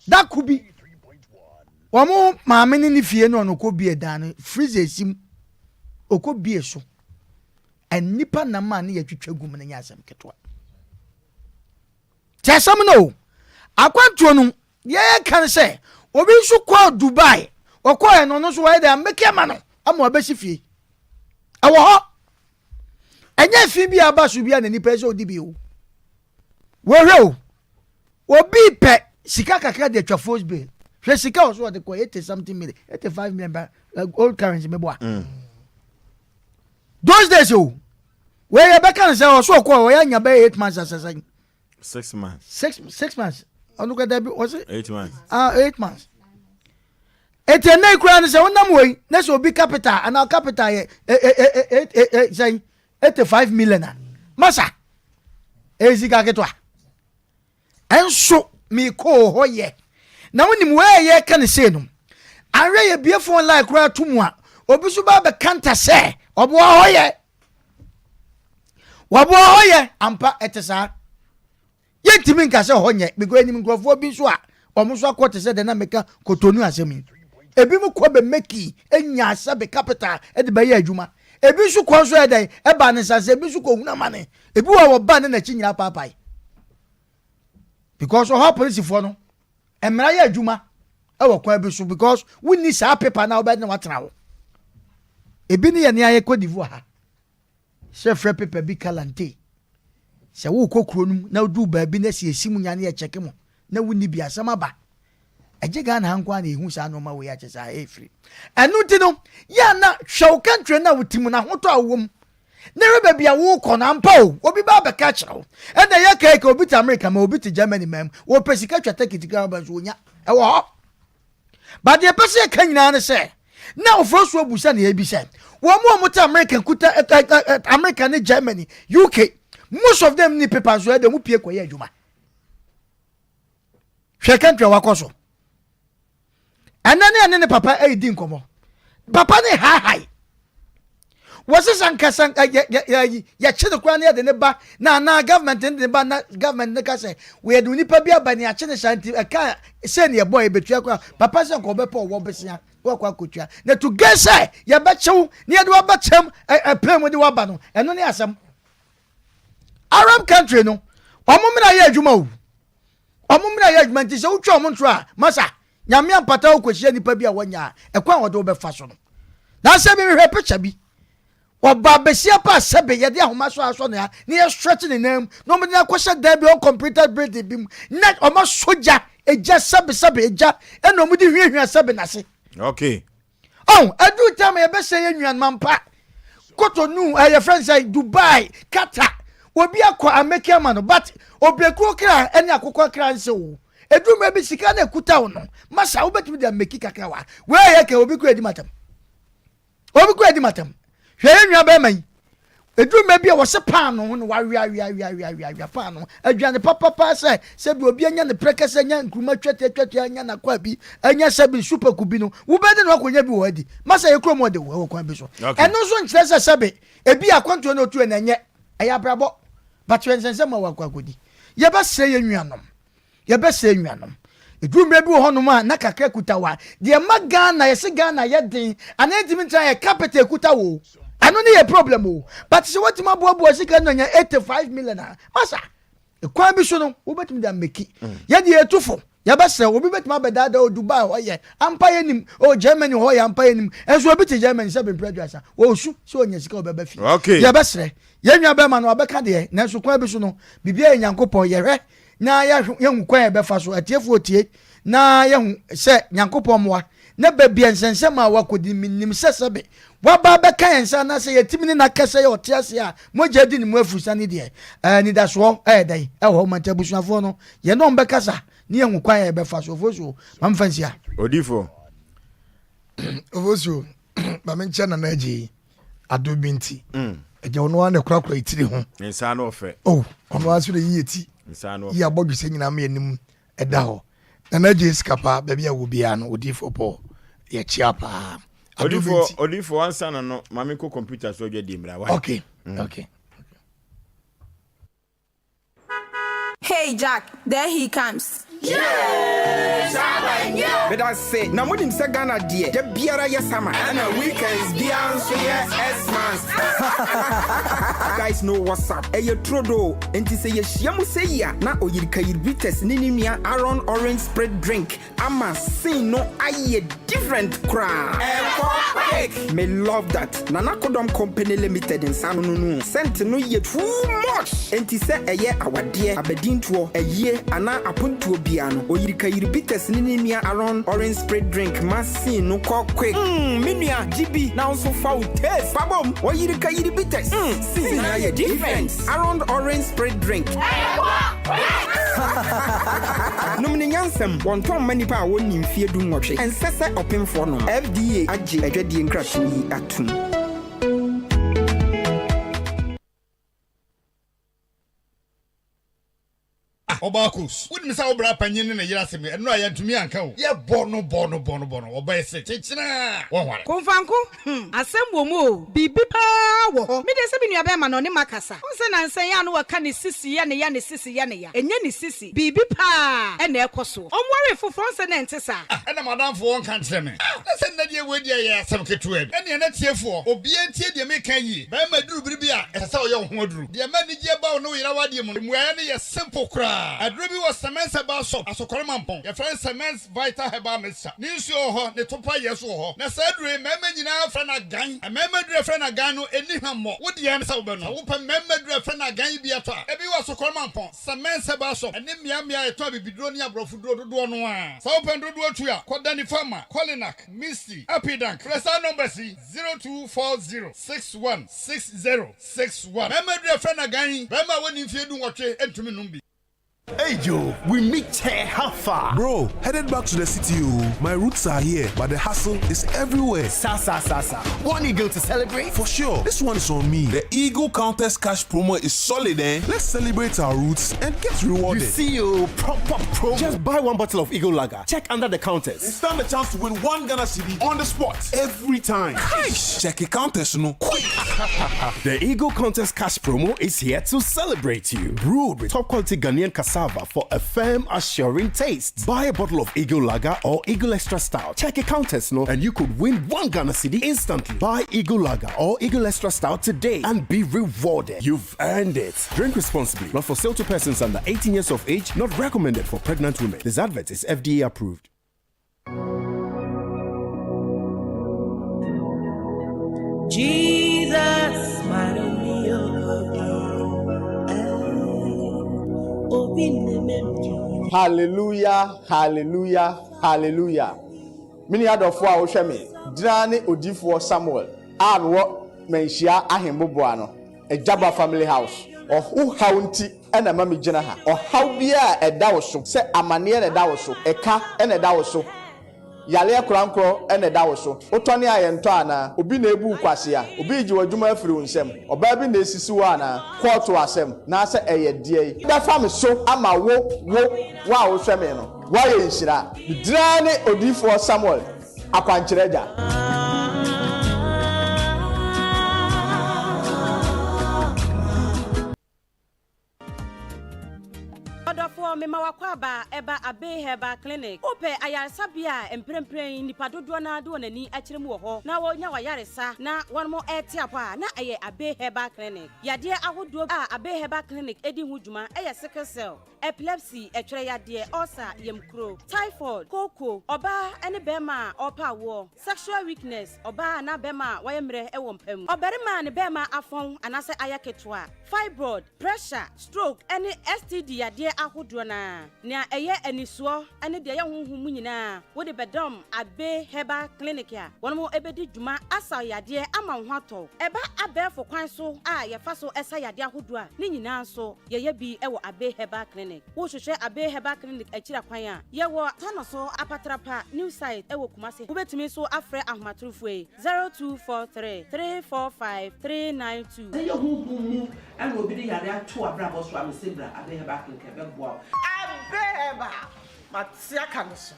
Da ko bi, wɔn maame ne ne fie no ɔno kɔ bie dan no freezer esi mu ɔkɔ bie so nnipa nam a ne yɛtwitwa gu mu no nyɛ asɛm ketewa te asɛm no o akwantuo no deɛ yɛka no sɛ obi nso kɔɔ Dubai ɔkɔɛ no ɔno nso wɔyɛ dɛ amɛki ama no ama wabɛsi fie ɛwɔ hɔ ɛnyɛ fi bi a aba so bi a na nipa sɛ ɔdi bi o wɔhwɛ o Obi pɛ sika kakra de atwa force bill. Hwɛ sika ɔso ɔde kɔ 80 something million, 85 million ba eh, old currency meboa. Mm. Those days o. Wei yɛ bɛka no sɛ ɔso ɔkɔ ɔyɛ anya bɛyɛ 8 months asɛsɛn. 6 months. 6 6 months. Ɔno kɔ dabi ɔse 8 months. Ah 8 months. Eti ɛnna ekura no sɛ wonam wɔ yi na sɛ obi capital anaa capital yɛ ɛ ɛ sɛn 85 million a masa ɛyɛ sika ketewa. Nso mekɔɔ hɔ yɛ. Na wonim wei a yɛreka no sei no, anhwɛ yɛbie phone line koraa to mu a, obi so ba bɛkanta sɛ ɔboa hɔ yɛ. Wɔboa hɔ yɛ ampa ɛte saa. Yɛntumi nka sɛ hɔ nyɛ because enim nkurɔfoɔ bi nso a wɔn nso akɔ te sɛ deɛ na meka Kotonu asɛm yi. Ebi mu kɔ bɛ meki nya sɛbe capital de bɛyɛ adwuma. Ebi nso kɔ nso yɛ dɛn ɛba ne nsa sɛ ebi nso kɔ hunu amane. Ebi wɔ wɔba ne n'akyi nyinaa paapae. Because ɔhɔ apolisifoɔ no. Mmara yɛ adwuma wɔ kwan bi so because wonni saa paper no a wobɛde na watena hɔ. Ebi ne yɛ nea yɛ Cote d'Ivoire ha. Sɛ frɛ paper bi kalante. Sɛ wokɔ kuro no mu na woduru baabi na sɛ yɛsi mu nya ne yɛkyɛke mo na wonni bi asɛm aba. Ɛgye Ghana ha nko ara na yɛhu saa nneɛma wei akyɛ saa ɛfiri. Ɛno nti no yɛ a na hwɛ wo country no a wote mu no ahotɔ a wowɔ mu na hwɛ baabi a wokɔ no ampa o obi ba abɛka akyerɛ wo ɛna ɛyɛ kae ka obi te America ma obi te Germany ma mu wɔpɛ sika twa tekiti kra ba nso onya ɛwɔ hɔ ba deɛ ɛpɛ sɛ yɛka nyinaa ne sɛ na ofuro so abu sɛ na yɛbi sɛ wɔn mu a wɔte America kuta America ne Germany UK most of them ni paper nso ɛde wɔn pie kɔyɛ adwuma hwɛ country a wakɔ so ɛnɛ ne ɛne ne papa ɛredi nkɔmmɔ papa ne haihai wɔsesa nkasa yɛkye no koraa ne yɛde ne ba na anaa government ne de ne ba na government ne ka sɛ wɔyɛde onipa bi aba ne akye ne saa nti ɛka sɛ ne yɛbɔ yɛbɛtua koraa papa sɛ nka ɔbɛpɛ ɔwɔ besia wakɔ akɔtua na to gɛ sɛ yɛbɛkyew ne yɛde wabɛkyɛm ɛpɛ mu de waba no ɛno ne asɛm Arab country no wɔn mmara yɛ adwuma o wɔn mmara yɛ adwuma nti sɛ wotwa wɔn ntoro a masa nyame ampata wo kɔhyia nipa bi a wɔnya a ɛkwan a wɔde wobɛfa so no nansɛ bi mehwɛ picture bi ɔba besia pa sɛbe yɛde ahoma so asɔ ne ha na yɛ stretch ne nan mu na wɔde no akɔhyɛ dan bi uncompleted building bi mu na wɔn asɔ gya egya sɛbe sɛbe egya ɛna wɔde hwiahwia sɛbe n'ase. Okay. Oh, ɛduru time a yɛbɛsɛ yɛ nuanom ampa. Cotonou, ɛyɛ eh, friend sɛ Dubai, Qatar, obi akɔ ameki ama no, but obekuro kra ɛne akokɔ kra nse o. Ɛduru mmerɛ bi sika na ɛkuta wo no, masa wobɛtumi de ameki kakra wa. Wei yɛ kɛ obi kura adi matam. Obi kura adi matam. Hwɛ yɛn nua bɛrima yi. Ɛduru mmerɛ bi a wɔse paanoo ho no waweaweaweaweawea paanoo aduane papapa sɛ sɛbi obi anya ne prɛkɛsɛ anya nkuruma twatiatwatia anya n'akwaa bi anya sɛbi supaku bi no wobɛde no akɔnya bi wɔ adi masa yɛ kurom ɔde wɔ kwan bi so ɛno nso nkyerɛ sɛ sɛbi ebi akwantuo no otuo na ɛnyɛ ɛyɛ abrabɔ but yɛn nsɛnsɛm a wakɔ akɔdi yɛbɛsrɛ yɛn nuanom Yɛbɛsɛe nuanom. Ɛduru mmerɛ bi wɔ hɔnom a na kakra kuta wo a, deɛ ɛma Ghana, yɛse Ghana yɛ den anaa ɛntumi ntra yɛ capital ɛkuta wo o. Ɛno ne yɛ problem o. But sɛ woatumi aboaboa sika no anya 85 million a, masa, kwan bi so no, wobɛtumi de ameki. Yɛ deɛ yɛtu fo, yɛbɛsrɛ wo, obi bɛtumi abɛdaadaa o Dubai hɔ yɛ, ampa yɛnim, o Germany hɔ yɛ, ampa yɛnim. Ɛnso obi te Germany sɛ bempere aduasa, ɔresu sɛ ɔnya sika ɔbɛba fie. Okay. Yɛbɛsrɛ, yɛn nua bɛrima no wabɛka deɛ, nanso kwan bi so no, biribiara yɛ Nyankopɔn, yɛhwɛ na yɛahu kwan a yɛbɛfa so. Atiefoɔ tie na yɛhu sɛ Nyankopɔn mmoa na baabi a nsɛnsɛm a wakɔdi menim sɛ sɛbe waba abɛka yɛn nsa anaasɛ yɛtumi ne no akasa yɛ ɔte ase a mogya di ne mu afurusane deɛ anidasoɔ ɛyɛ dɛn ɛwɔ hɔ ma nti abusuafoɔ no yɛne wɔn bɛkasa ne yɛhu kwan a yɛbɛfa so. Ofosuo ma mfa nsia. Odifoɔ. Ofosuo ma menkyɛ Nana Agyei. ado bi nti mm. ɛgya ɔno ara na ɛkorakora etiri ho nsa ano ɔfɛ oh ɔno ara nso na eyi eti yi abɔdwesɛ nyinaa ma anim ɛda hɔ nana gye sika paa baabi a wɔ biara no odiifo pɔ yɛkyia paa odifo odifo ansa na no maame kɔ kɔmputa so adwa di mmira wa okay mm. okay Hey Jack, there he comes. Medase, na monim sɛ Ghana deɛ da biara yɛ summer ɛna weekends biara nso yɛ Xmas. Guys know what's up, ɛyɛ turodoo, enti sɛ yɛhyia mu sɛyi a na Oyirikayir Bitters ne ne nua Aaron Orange Spirit Drink Ama scene no ayɛ different koraa. Ɛkɔ quick. Me love that. Nana Kodɔm Company Limited nsa ano no no scent no yɛ too much. Enti sɛ ɛyɛ awadeɛ, abadintoɔ, ayie anaa apontoɔ biara no, Oyirikayiri Bitters ne ne nua Aron Orange Spirit Drink ma scene no kɔ quick. Mm me nua gye bi na wo nso fa wo taste fa bom. Oyirikayiri Bitters, mm scene no ayɛ different. Aron Orange Spirit Drink. Nom no nyansam. Wɔntɔn mma nnipa a wɔnnii mfeɛ dunwɔtwe. Ɛnsɛ sɛ ɔpemfoɔ nom. FDA agye adwadie nkratoɔ yi atom. Ah Ɔbaa Kos, wonim sɛ wo bra panyin ne ne yere asɛm yi, ɛno a yɛantumi anka o. Yɛbɔ no bɔ no bɔ no bɔ no, ɔbaa yi se kyekyena a, wɔnware. Komfanko, hmm, asɛm wɔ mu o, biribi paa wɔ hɔ. Me deɛ sɛ me nua bɛɛma no ɔne makasa. Wohu sɛ nansa yi a na wɔka ne sisi yɛ ne ya, ne sisi yɛ ne ya. Ɛnyɛ ne sisi, biribi paa na ɛrekɔ soɔ. Ɔnwaree foforɔ, wohu sɛ na ɛnte saa. Ah, ɛna m'adamfo ɔnka nkyerɛ me. Ah, na sɛ nnɛ deɛ wei deɛ ɛyɛ asɛm ketewa bi. Ɛnneɛ na tiefoɔ, obiara ntie deɛ mereka yie. Barima, ɛduru bere bi a, ɛsɛ sɛ ɔyɛ wo ho aduru. Deɛ ɛma anigyeɛ ba wo ne wo yere awadeɛ mu no, mmuaeɛ no yɛ simple koraa. paa. Aduro bi wɔ Semens Herbal Shop, Asokore Mampong. Yɛfrɛ no Semens Vital Herbal Mixture. Ne nsuo wɔ hɔ, ne topa yɛ nso wɔ hɔ. Na saa aduro yi, mmarima nyinaa frɛ no agan. Mmarima aduro a yɛfrɛ no agan no, ɛnni hwammɔ. Wo deɛ ne sɛ wobɛnom. Sɛ wopɛ mmarima aduro a yɛfrɛ no agan yi bi atɔ a, ebi wɔ Asokore Mampong, Semens Herbal Shop, ne mmeammea a yɛtɔn abibiduro ne aborɔfoduro dodoɔ no ara. Sɛ wopɛ no dodoɔ tu a, kɔ Danny Pharma, Kolinak, Misty, Apidank. Frɛ saa numbers yi, 0240 61 60 61. Mmarima aduro a yɛfrɛ no agan yi, barima a wadi mfeɛ dunwɔtwe ntumi nnom bi. Hey Joe, we meet chair how far? Bro, headed back to the city oh. My roots are here, but the hustle is everywhere. Sa sa sa sa. One eagle to celebrate? For sure. This one is on me. The Eagle Countess Cash promo is solid eh? Let's celebrate our roots and get rewarded. You see oh, proper promo. Just buy one bottle of Eagle Lager. Check under the counters. And stand a chance to win one Ghana cedi on the spot every time. Cash! Check the counters no quick. the Eagle Contest Cash promo is here to celebrate you. Brewed with top quality Ghanaian cassava for a firm, assuring taste. Buy a bottle of Eagle Lager or Eagle Extra Stout. Check a counters no, and you could win one Ghana cedi instantly. Buy Eagle Lager or Eagle Extra Stout today and be rewarded. You've earned it. Drink responsibly. Not for sale to persons under 18 years of age. Not recommended for pregnant women. This advert is FDA approved. Jesus, Hallelujah, hallelujah, hallelujah. Me nua dɔfoɔ a wohwɛ me, gyina ne odiyifoɔ Samuel a mewɔ Manhyia Ahemmoboa no, Agyaba Family House. Wo haw nti na ɛma megyina ha. Ɔhaw biara a ɛda wo so, sɛ amaneɛ na ɛda wo so, ɛka na ɛda wo so, yareɛ korankorɔ na ɛda wo so, wotɔne a yɛntɔ anaa? Obi na ɛrebu wo kwasea? Obi regye w'adwuma afiri wo nsam? Ɔbaa bi na ɛresisi wo anaa? Kɔɔto asɛm, naasɛ ɛyɛ deɛn? Bɛfa me so ama wo, wo, wo a wohwɛ me no, woayɛ nhyira. Me din ara ne Odiyifoɔ Samuel Akwankyerɛ Agya. Ɔdɔfoɔ, mema w'akwaaba ɛba Abbey Herbal Clinic. Wopɛ ayaresabea a mprempren nnipa dodoɔ no ara de wɔn ani akyerɛ mu wɔ hɔ na wɔnya w'ayaresa na wɔn rete apɔ a, na ɛyɛ Abbey Herbal Clinic. Yadeɛ ahodoɔ a Abbey Herbal Clinic di ho dwuma yɛ sickle cell, epilepsy, ɛtwerɛ yadeɛ, ulcer, yamkuro, typhoid, kooko, ɔbaa ne barima a ɔrepɛ awoɔ, sexual weakness, ɔbaa anaa barima a wayɛ mmerɛ wɔ mpa mu, ɔbarima a ne barima afɔn anaasɛ ayɛ ketewa, fibroid, pressure, stroke ne STD yadeɛ ahodoɔ no ara. Nea ɛyɛ anisoɔ ne deɛ ɛyɛ honhom mu nyinaa wode bɛdɔm Abbey Herbal Clinic a wɔn bɛdi dwuma asa wo yadeɛ ama wo ho atɔ wo. Ɛba abɛɛfo kwan so a yɛfa so sa yadeɛ ahodoɔ a, ne nyinaa nso yɛyɛ bi wɔ Abbey Herbal Clinic. Wohwehwɛ Abbey Herbal Clinic akyiri akwan a, yɛwɔ Tanoso Apatrapa New Site wɔ Kumasi. Wobɛtumi nso afrɛ ahomatorofoɔ yi, 0243 345 392. Sɛ yɛ honhom mu na obi de yare ato w'abrabɔ so a, mese bra Abbey Herbal Clinic ɛbɛboa wo. Abbey Herbal, mate aka no so.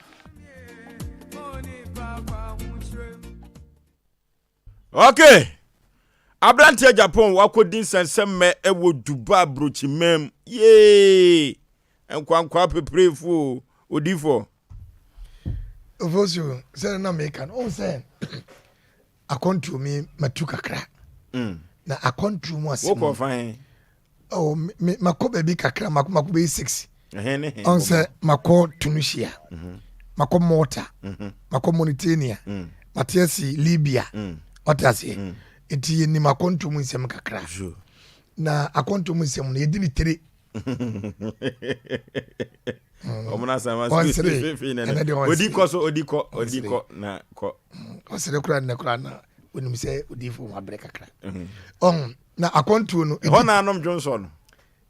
Okay. Aberanteɛ Japan wakɔdi nsɛnsɛmmɛ wɔ Dubai aburokyimam. Yee! Nkwankwaa pepreefo o, odifoɔ. Ofosu sɛ na meka no, ɔhu sɛ akɔntuo mi matu kakra. Mm. Na akɔntuo mu asɛm. Wokɔ fan? Oh, me makɔ baabi kakra makɔ makɔ bɛyɛ six ɔn sɛ makɔ Tunisia mhm. makɔ Malta mhm. makɔ Mauritania mm. mate ase Libya mm. ɔte aseɛ mm. nti yɛnim akɔnto mu nsɛm kakra na akɔnto mu nsɛm no yɛdi ne tire ɔdi kɔ so ɔdi kɔ ɔdi kɔ na kɔ ɔsere kora nnɛ kora na onim sɛ odiifo ho abrɛ kakra mhm. ɔn na akwantuo no. Ɛhɔ na anom dwonsɔ no.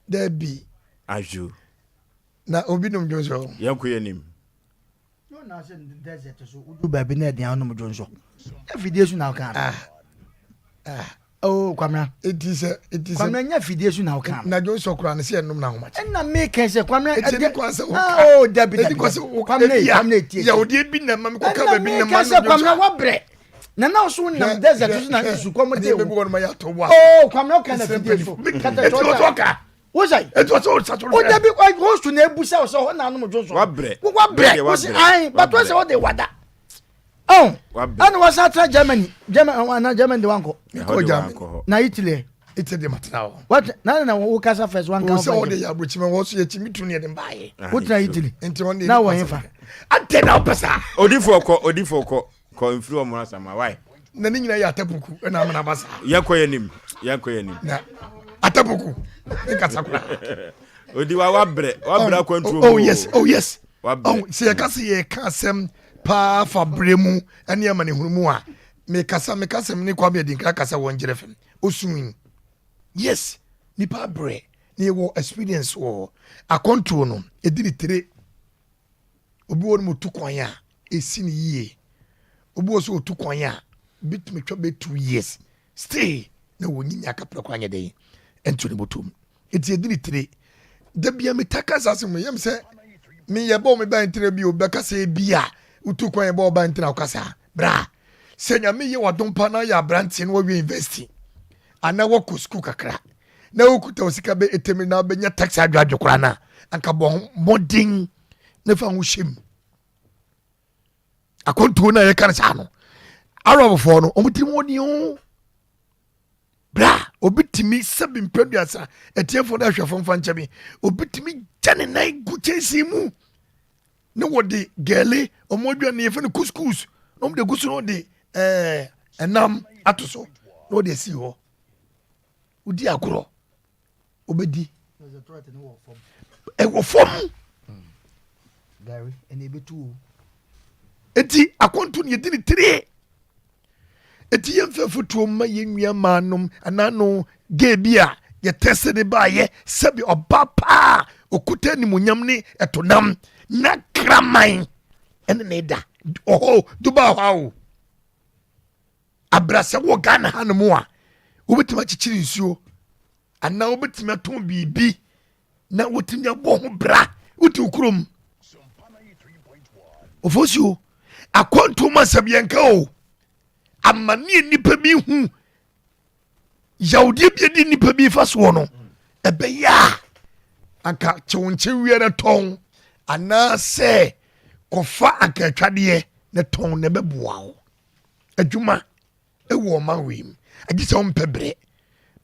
Dabi. Ajo. Na obi nom dwonsɔ. Yɛn kɔ yɛn nim. Yóò na sɛ desert so wodu baabi na ɛdeɛn anom dwonsɔ. Afidie so na ɔka. Ah. Ah. Oh, Kwamina. Eti sɛ eti sɛ. Kwamina nya fidie so na ɔka. Na dwonsɔ koraa no sɛ ɛnum na ahomakye. Ɛna mi kɛn sɛ Kwamina. Eti ni kwan sɛ ɔka. Oh, dabi dabi. Eti kwan sɛ ɔka. Kwamina Kwamina etie. Yɛ odi bi na ma mi kɔ ka baabi na ma nom dwonsɔ. Ɛna mi kɛn sɛ Kwamina wabrɛ. Na na ɔso nam desert so na nsukɔm de wo. Oh, Kwamina ɔka na fidie so. Kata kyɛ ɔka. Wosai. Eti ɔsɛ ɔsa so. O dabi host na ebu sɛ ɔsɛ hɔ na anom dwonsɔ. Wabrɛ. Wabrɛ. Wosi ayi bato sɛ ɔde wada. Ɔn. Ɛna wasan atra Germany. Germany ana Germany de wankɔ. Mekɔ Germany. Na Italy. Italy deɛ matena hɔ. What na na wo kasa first one kan. Sɛ wɔde yɛ aburokyima wɔ so yɛ kyimi tu ne yɛde mbaayɛ. Wotena Italy. Nti wɔn de. Na wɔ hefa. Adɛn na wopɛ saa. Odifoɔ kɔ odifoɔ kɔ kɔ mfiri wɔn asama why. Na ne nyinaa yɛ atapuku ɛna amena ba saa. Yɛn kɔ yɛn nim yɛn kɔ yɛn nim. Na atapuku ne kasa koraa. Odi wa wabrɛ wabrɛ akwantuo mu. Oh yes oh yes. Wabrɛ. Oh sɛ yɛka sɛ yɛka asɛm paa fa brɛ mu ɛne amanehunu mu a mekasa mekasa me ne Kwame Adinkra kasa wɔ Ngyere fam osui yes nipa abrɛ na yɛwɔ experience wɔ hɔ akɔntuo no ɛdi ne tire obi wɔ no mu tu kwan a ɛsi ne yie obi wɔ so ɔtu kwan a bitumi twa bɛ two years still na wɔnyinya akaprɛ kwan nyɛ dɛn ɛnto ne bɔtɔm Enti yɛdi ne tire. Da bia meta ka saa asɛm yam sɛ meyɛ bɔ me ba ntena bi o bɛka sɛ bi a wotu kwan yɛ bɔ ɔba ntena wokasa bra sɛ nyame yɛ wadom pa na yɛ aberanteɛ na wawie university anaa wakɔ sukuu kakra na wokuta wo sika bɛ ɛtɛmi na wobɛnya taxi adwadwo koraa no a anka bɔ ho mmɔden na fa ho hyɛ mu akwantuo no a yɛka no saa no arabfoɔ no wɔn tirim wɔ deɛ o Bra, obi tumi sɛbi mpɛduasa, atiefoɔ ne ahwɛfoɔ mfa nkyɛ me, obi tumi gya ne nan gu kyɛnsee mu ne wɔde gɛle, wɔn aduane yɛfɛ no couscous, na wɔn de gu so na wɔde ɛɛ ɛnam ato so na wɔde asi hɔ. Wodi agorɔ, wobɛdi. Ɛwɔ fam. Eti akɔnto no yɛdi ne tiri. Eti yɛmfa afotuo mma yɛn nua maanom anaa no gay bi a yɛtɛse ne baayɛ sɛbi ɔba paa okuta animuonyam ne ɛtonam na kraman ɛne ne da ɔhɔ duba hɔ o abrasɛ wɔ Ghana ha no mu a wobɛtumi akyekyere nsuo anaa wobɛtumi atɔn biribi na wotumi abɔ ho bra wote wo kurom ofosuo akwantuo mu asɛm yɛnka o amanneɛ nnipa bi hu yawdeɛ bi adi nnipa bi fa soɔ no ɛbɛyɛ a anka kyewonkyeweɛ no tɔn anaasɛ kɔfa anka atwadeɛ na tɔn na ɛbɛboa wo adwuma wɔ ɔman wei mu agye sɛ wompɛ berɛ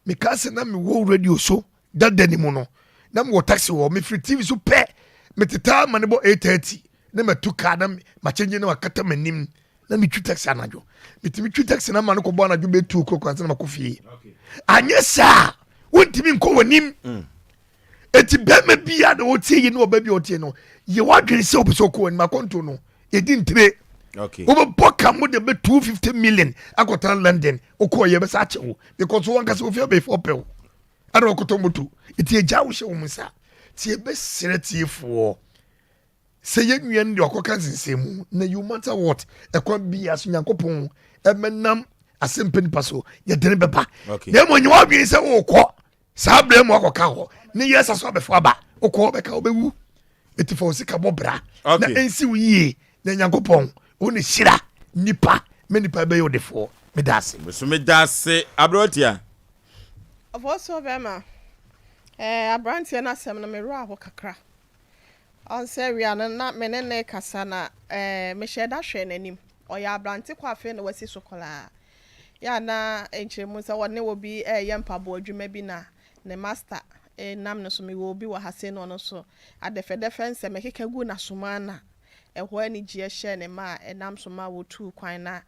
mekaa sɛ na mewɔ radio so dada ni mu no na mewɔ taxi wɔ mefiri tv so pɛ metetaa ma ne bɔ 830 na matu kaa na makyɛngye na makata m'anim na metwi taxi anadwo metumi twi taxi na ma no kɔbɔ anadwo bɛtu okuro kwan sɛ na makɔ fie anyɛ saa wontumi nkɔ w'anim mm. Eti bɛrima bi a na ɔtie yi ne ɔba bi a ɔtie no yɛ w'adwene sɛ ɔpɛ sɛ ɔkɔ w'anim akɔnto no yɛdi ntire wobɛbɔ ka mo de bɛ 250 million akɔtena London wokɔɔ yɛ bɛsa akyɛ wo because wɔn ankasa ofie abɛɛfo ɔpɛ wo ɛna ɔkɔtɔ moto eti agya wo hyɛ wɔn nsa tie bɛsrɛ tiefoɔ Sɛ yɛn nua no de ɔkɔka nsensɛn mu na you matter what ɛkwan biara so nyankopɔn ɛmɛnam asɛmpa nipa so yɛde ne bɛba na mmom nyɛ wadwene sɛ wokɔ saa berɛ mu akɔka hɔ ne yɛ sa so abɛfo aba wokɔ bɛka wobɛwu ɛti fa wo sika bɔ bra na ɛnsi wo yie na nyankopɔn wo ne hyira nipa ma nipa bɛyɛ ɔdefoɔ meda ase so meda ase aberɛwatia ɔfɔsoɔ bɛrima ɛɛ aberanteɛ no asɛm no mewerɛ aho kakra Ɔnsɛ awia no na me ne no rekasa na mehyɛɛ da hwɛɛ n'anim. Ɔyɛ aberante kɔ afei na wasi so koraa. Yɛ a na nkyerɛmu sɛ ɔne obi reyɛ mpaboa adwuma bi na ne masta nam no so mewɔ obi wɔ ha sei na ɔno nso adɛfɛdɛfɛ nsɛm ɛkeka guu n'asom ara na ɛhɔ anigyeɛ hyɛɛ ne ma a ɛnam so ma wɔtuu kwan na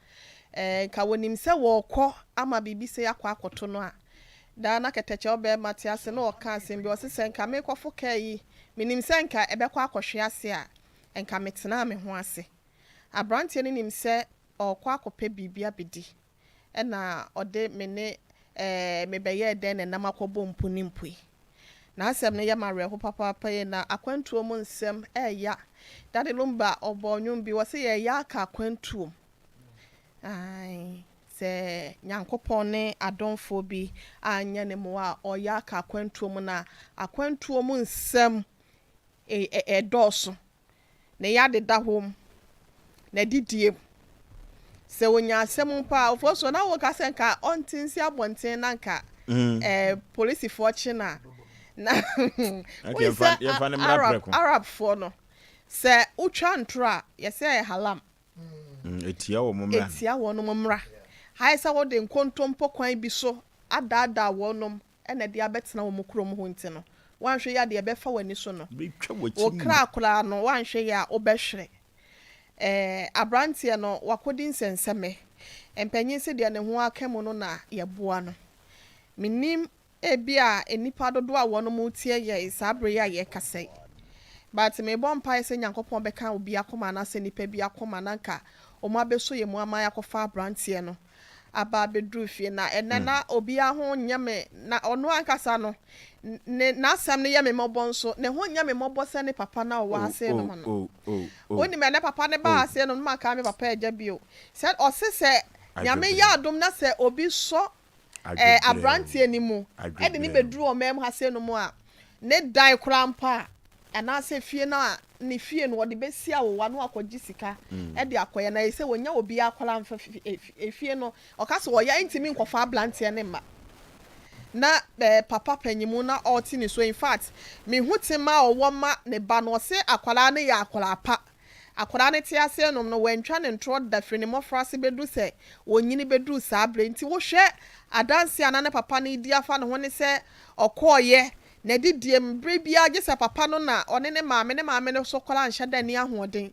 nka wɔnim sɛ wɔrekɔ ama biribi sei akɔ akɔto no a Daa na kɛtɛkyɛw barima te ase na ɔka asɛm bi, ɔse, Sɛ nka merekɔfo kaa yi, menim sɛ nka ɛbɛkɔ akɔhwe ase a, nka metenaa me ho ase. Aberanteɛ no nim sɛ ɔrekɔ akɔpɛ biribi abɛdi, ɛna ɔde me ne eh, mebɛyɛɛ dɛn na ɛnam akɔbɔ mpu ne mpue. N'asɛm no yɛ me awerɛho papaapa yie, na akwantuo mu nsɛm ɛɛya. Daddy Lumba ɔbɔɔ nnwom bi, ɔse yɛɛya aka akwantuom. Ae. Sɛ Nyankopɔn ne adomfoɔ bi anyɛ ne mmoa a, ɔyɛ aka akwantuo mu na akwantuo mu nsɛm dɔɔso. Ne yadeda hɔ mu, n'adidie mu. Sɛ ɔnya asɛm mpo a, ofoɔ so na woka sɛ nka ɔnte nsi abɔnten na nka polisifoɔ kye no a, na woyi sɛ Arab, Arabfoɔ no, sɛ wotwa ntorɔ a, yɛsɛ ɛyɛ halam. Mm, etia wɔn mmara. Etia wɔn mmara. Ayɛ sɛ wode nkontompo kwan bi so. adaadaa wɔnom na ɛde abɛtena wɔn kurom hɔ nti no, woanhwɛ yie a deɛ ɛbɛfa w'ani so no, wo kra koraa no woanhwɛ yie a wobɛhwere. Ɛɛ aberanteɛ no wakɔdi nsɛnsɛmɛ. Mpanin se deɛ ne ho aka mu no na yɛboa no. Mennim Ebia nnipa dodoɔ a wɔnom retie yɛn saa berɛ yi a yɛrekasa yi. But mebɔ mpaeɛ sɛ Nyankopɔn bɛka obi akoma anaasɛ nnipa bi akoma na anka wɔn abɛsɔ yɛn mu ama yɛakɔfa abranteɛ no aba abɛduru fie. Na ɛnnɛ na obiara ho nyɛ me, na ɔno ankasa no ne n'asɛm no yɛ me mmɔbɔ nso, ne ho nyɛ me mmɔbɔ sɛ ne papa no a ɔwɔ ha sei nom no. Wonim ɛnnɛ papa no baa ha sei nom no mankae me papa agya bio. Sɛ ɔse sɛ Nyame yɛ adom na sɛ obi sɔ eh, aberanteɛ no mu de no bɛduru ɔman mu ha sei no mu a, ne dan koraa mpo a, anaasɛ fie no a, ne fie no wɔde bɛsi awowa na wakɔgye sika de akɔyɛ. Na ɛyɛ sɛ wɔnya obiara koraa mfa fie no, ɔka sɛ ɔyɛ ntumi nkɔfa aberanteɛ no mma. Na eh, papa panyimu na ɔte ne so. In fact, mehu tema a ɔwɔ ma ne ba no, ɔse akwadaa no yɛ akwadaa pa. Akwadaa no te ase nom no, wantwa ne ntorɔ da firi ne mmɔfraase bɛduru sɛ ɔnyini bɛduru saa berɛ yi. Nti wohwɛ adanseɛ a na ne papa no redi afa ne ho ne sɛ ɔkɔeɛ n'adidie mu berɛ biara gye sɛ papa no na ɔne ne maame, ne maame no nso koraa nhyɛ da nni ahoɔden.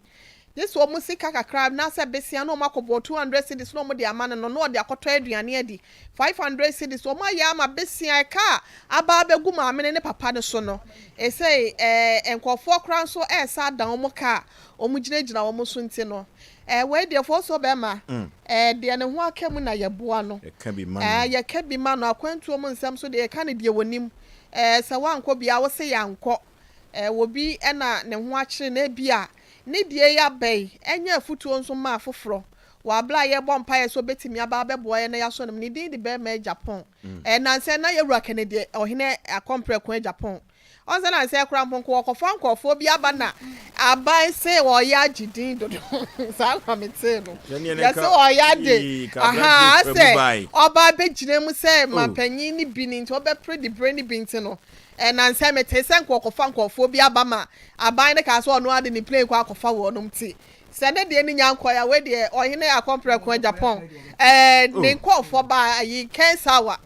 Gye sɛ wɔn sika kakra anaasɛ besia na wɔakɔbɔ 200 cedis na wɔde ama no no na ɔde akɔtɔ aduane adi. 500 cedis wɔn ayɛ ama besia ɛka a aba abɛgu maame no ne papa no so no ɛsei ɛɛ nkurɔfoɔ koraa nso ɛresa adan wɔn ka a wɔn gyinagyina wɔn so nti no ɛɛ wei deɛ fo so bɛrima ɛɛ deɛ ne ho aka mu na yɛboa no ɛɛ yɛka bi ma no akwantuo mu nsɛm so deɛ yɛka no deɛ wɔnim ɛɛ sɛ wankɔ biara wo se yɛankɔ ɛɛ obi ɛna ne ho akyere no ebia ne deɛ yi aba yi ɛnyɛ afutuo nso ma afoforɔ Wɔ aber a yɛrobɔ mpaeɛ sɛ ɔbɛtumi aba abɛboa yɛn na yɛasɔ no mu, ne din de Barima Agyapong. Ɛɛ, nnansa yi na Yɛwura Kennedy Ɔhene Akɔmprɛko Agyapong. Ɔn sɛ nnansa yi koraa mpo nka wɔkɔfa nkorɔfoɔ bi aba na aban se wɔreyɛ agye din dodo. Saa na metee no. Yɛse wɔreyɛ ade, ahaa, asɛ ɔba abɛgyina mu sɛ manpanyin no bi no nti, ɔbɛpere diberɛ no bi nti no, ɛɛ, nnansa yi metee sɛ nka wɔkɔfa nkorɔfoɔ bi aba ma aban no kaa sɛ ɔno ara de ne plane kɔ akɔfa wɔnom nti, Sɛ ne deɛ no nya nkɔɛ a, wei deɛ ɔhene akɔmprɛko Agyapong ɛɛ ne oh. nkɔɔfoɔ ba ayi Kensawa.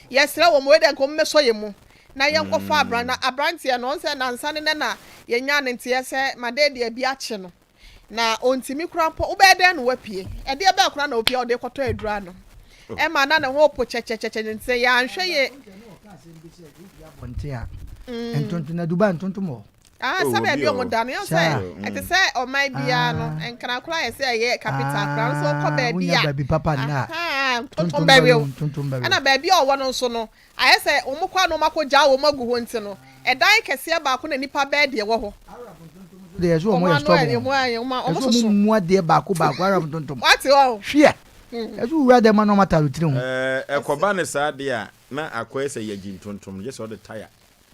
Yɛsrɛ wɔn wei deɛ nka wɔn mmɛsɔ yɛn mu na yɛnkɔfa mm. abran na aberanteɛ no ɔn sɛ nansa ne nɛ na yɛnya ne nteɛ sɛ made deɛ bi akye no na ɔntumi kora mpo wobɛyɛ dɛn na wapue ɛdeɛ bɛɛ kora na opie a ɔde kɔtɔ aduru ano oh. ɛma na ne ho po kyɛkyɛkyɛkyɛ nti yɛanhwɛ yɛ abɔnten a mm. ntontom na Dubai ntontom wɔ Ah, sɛ baabi a wɔda no, yɛn sɛ ɛte sɛ ɔman biara no, ah. Nkran koraa yɛ sɛ ɛyɛ capital koraa nso wokɔ ah, baabi a baabi papa nna ntontom bɛwe wo. Ɛna baabi a ɔwɔ no nso no, ayɛ sɛ wɔn kɔ a na wɔn akɔ gyaa wɔn agu hɔ nti no, ɛdan kɛseɛ baako na nipa bɛɛ deɛ wɔ hɔ. Deɛ ɛsɛ wɔn yɛ stubborn. Ɛsɛ wɔn mu adeɛ baako baako Arab ntontom. Wate hɔ. Hwɛ. Ɛsɛ wura dɛm na wɔn atare tiri ho. Ɛkɔba ne saa deɛ a na akɔyɛ sɛ yɛgye ntontom gye sɛ ɔde taya.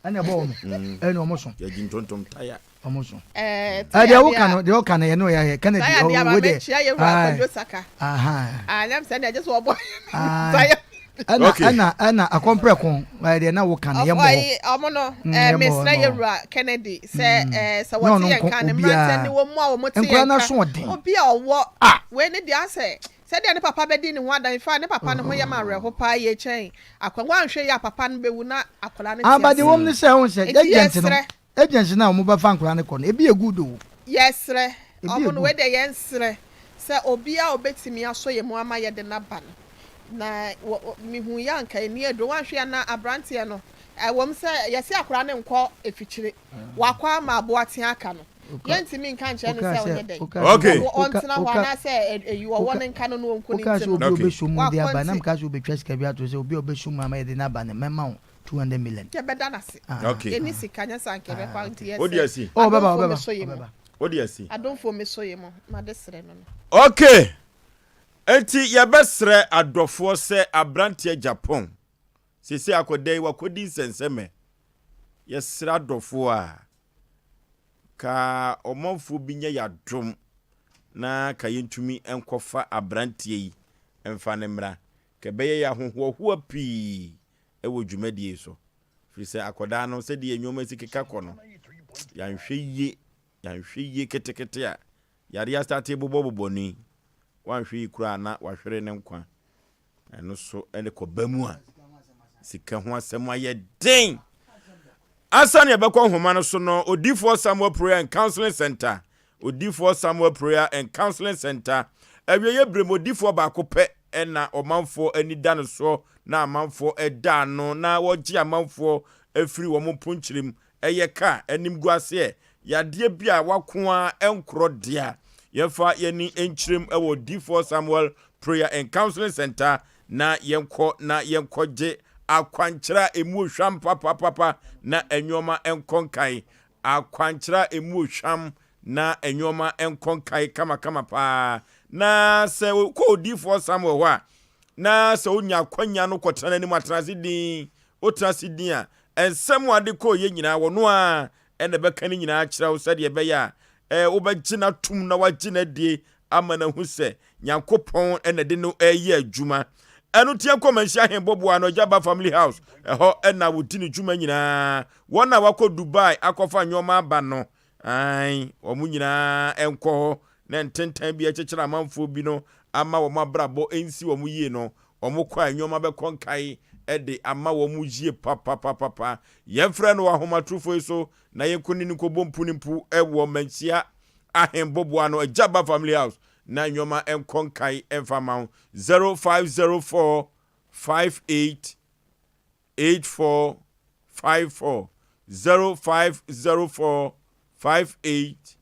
Ɛna ɛbɔ wɔn ɛna wɔn so. Yɛgye ntontom taya. Wɔn so. Ɛɛ deɛ woka no deɛ woka no yɛ no yɛ Kennedy ɔwɔ wo deɛ. Taya deɛ akɔdwo saka. Anyam sɛ deɛ gye sɛ ɔbɔ taya. Ɛna ɛna ɛna akɔmprɛko ɛɛ deɛ na woka no yɛ mmɔ hɔ. Ɔmo no ɛɛ mesrɛ yɛ wura Kennedy sɛ ɛɛ sɛ wɔte yɛn ka ne mmeranteɛ ne wɔn mu a wɔn te yɛn ka obi a ɔwɔ wei ne deɛ asɛ Sɛdeɛ ne papa bɛdi ne ho adan, in fact ne papa no ho yɛ me awerɛho paa yie kyɛn akwadaa, woanhwɛ yie a papa no bɛwu na akwadaa no te Ah, but ase. deɛ wɔm ne sɛ wohu sɛ Nti agent no yɛsrɛ. agents no a wɔn bɛfa nkwadaa no kɔ no ebi yɛ good o. Yɛsrɛ, Ebi wɔn yɛ no good. wei deɛ yɛnsrɛ sɛ obiara a ɔbɛtumi asɔ yɛn mu ama yɛde no aba no, na wɔ wɔ mehu yɛ a anka ɛnni aduro, woanhwɛ yie a na aberanteɛ no, ɛwom sɛ yɛse akwadaa no nkɔ afikyire, wakɔ ama aboa tea aka no, Yɛntumi nka nkyerɛ no sɛ ɔnyɛ dɛn. Okay. Ɔntena hɔ anaasɛ eyi ɔwɔ ne nka no na ɔnku ne Wokaa nti sɛ no. obi a ɔbɛsɔ mu de Wakɔ aba, na nti. mekaa sɛ wobɛtwa sika bi ato sɛ obi a ɔbɛsɔ mu ama yɛde no aba no, mɛma wo 200 million. Yɛbɛda no ase. Ah. Okay. Yɛnni sika, nyɛ saa anka yɛbɛkɔ a, nti Wode yɛsrɛ. asi. Oh, ɔbɛba, Adomfoɔ ɔbɛba, mmɛsɔ yɛn mu. ɔbɛba. Wode asi. Adomfoɔ mmɛsɔ yɛn mu. Made srɛ no no. Okay. Enti yɛbɛsrɛ adɔfoɔ sɛ aberanteɛ Japan seesei akɔda yi wakɔdi nsɛnsɛmɛ. Yɛsrɛ adɔfoɔ a Ka ɔmanfoɔ bi nyɛ yɛn adom na ka yɛntumi nkɔfa abranteɛ yi mfa no mmra. Ka ɛbɛyɛ yɛn ahohoahoa pii wɔ dwumadie yi so. Firi sɛ akwadaa no sɛdeɛ nnoɔma si keka kɔ no, yɛanhwɛ yie, yɛanhwɛ yie ketekete a, yareɛ astate bobɔbobɔ no yi, woanhwɛ yie koraa a na wahwere ne nkwa. Ɛno so ne kɔba mu a. Sika ho asɛm ayɛ den. Ansa na yɛbɛkɔ nhoma no so no, Odiyifoɔ Samuel Prayer and Counseling Center, Odiyifoɔ Samuel Prayer and Counseling Center, awieeɛ berɛ mu odiyifoɔ baako pɛ na ɔmanfoɔ ani da no soɔ na amanfoɔ da ano na wɔgye amanfoɔ firi wɔn mponkyerɛ mu Ɛyɛ ka, animguaseɛ, yadeɛ bi a wako ara nkorɔ dea. Yɛmfa yɛn ani nkyerɛm wɔ Odiyifoɔ Samuel Prayer and Counseling Center na yɛnkɔ na yɛnkɔgye akwankyerɛ a ɛmu ohwam papapapa na nnoɔma nkɔ nkan. Akwankyerɛ a ɛmu ohwam na nnoɔma nkɔ nkan kamakama paa. Na sɛ wokɔ Odiyifoɔ Samuel hɔ a, na sɛ wonya akwanya no kɔtena n'anim atena ase dinn, wotena ase dinn a, Nsɛm a ɔde kɔeɛ nyinaa, ɔno ara na ɛbɛka ne nyinaa akyerɛ wo sɛdeɛ ɛbɛyɛ a wobɛgye no atom na woagye no adie ama no ahu sɛ Nyankopɔn na ɛde no reyɛ adwuma. Ɛno nti yɛnkɔ Manhyia Ahenboboa no Agyaba Family House, ɛhɔ na wɔdi ne dwuma nyinaa. Wɔn a wɔakɔ Dubai akɔfa nneɛma aba no, ae, wɔn nyinaa nkɔ hɔ na ntentan bi a ɛkyekyere amanfoɔ bi no ama wɔn abrabɔ nsi wɔn yie no, Wɔn kɔ a nneɛma bɛkɔ nkae de ama wɔn yie papapapapa. Yɛmfrɛ no wɔ ahomatorofo yi so na yɛnkɔ ne no nkɔbɔ mpu ne mpu wɔ Manhyia Ahenboboa no Agyaba Family House na nneɛma nkɔ nkae mfa mma wo. 0504 58 8454 0504 58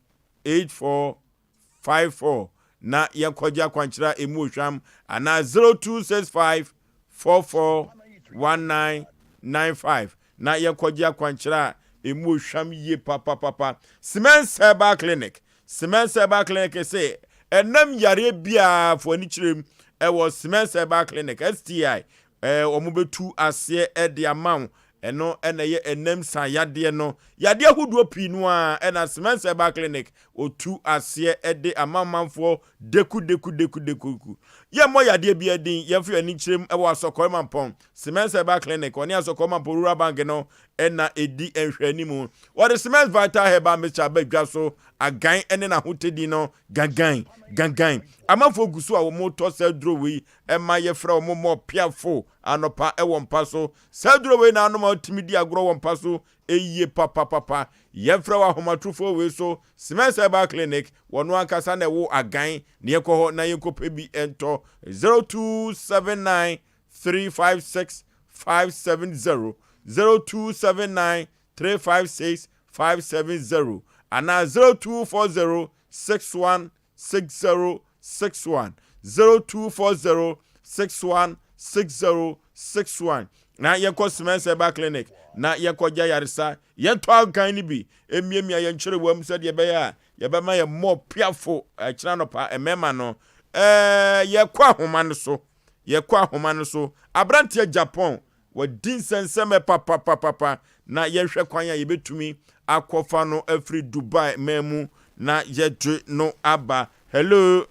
8454 na yɛnkɔgye akwankyerɛ a ɛmu ohwam anaa 0265 44 1995 na yɛnkɔgye akwankyerɛ a ɛmu ohwam yie papapapa. Cement Herbal Clinic Cement Herbal Clinic se ɛnam yareɛ biara fo ani kyerɛ mu ɛwɔ Cement Herbal Clinic STI Ɛɛ, wɔbɛtu aseɛ de ama wo. Ɛno na ɛyɛ ɛnam sa yadeɛ no. Yadeɛ ahodoɔ pii no ara ɛna Semens Herbal Clinic wɔtu aseɛ de ama amanfoɔ deku deku deku deku. Yɛmmɔ yadeɛ biara din, yɛmfa yɛn ani nkyerɛ mu wɔ Asɔkɔre Mampɔn. Semens Herbal Clinic, wɔne Asɔkɔre Mampɔn Rural Bank no na ɛdi nhwɛanimu. Wɔde Semens Vital Herbal Mixture aba dwa so, agan ne n'ahotɛdi no gangan gangan. Amanfoɔ gu so a wɔretɔ saa aduro wei Ɛma yɛfrɛ wɔn mɔɔpeafo anɔpa wɔ mpa so. Saa aduro wei na anom a wotumi di agorɔ wɔ mpa so yie papapapa. Yɛmfrɛ wɔ ahomatorofoɔ wei so, Semens Herbal Clinic, wɔno ankasa na ɛwo agan na yɛnkɔ hɔ na yɛnkɔpɛ bi ntɔ. 0279 356 570, 0279 356 570 anaa 0240 61 6061 0240 61 6061 na yɛnkɔ Semens Herbal Clinic na yɛnkɔgye ayaresa. Yɛntɔ agan no bi mmiamia yɛn kyerewam sɛdeɛ ɛbɛyɛ a yɛbɛma yɛn mmɔ piafo ɛkyena anɔpa mmarima no. Ɛɛ yɛkɔ ahoma no so. Yɛkɔ ahoma no so. Aberanteɛ Japan Wadi nsɛnsɛmɛ papapapapa na yɛnhwɛ kwan a yɛbɛtumi akɔfa no afiri Dubai man mu na yɛde no aba. Hello.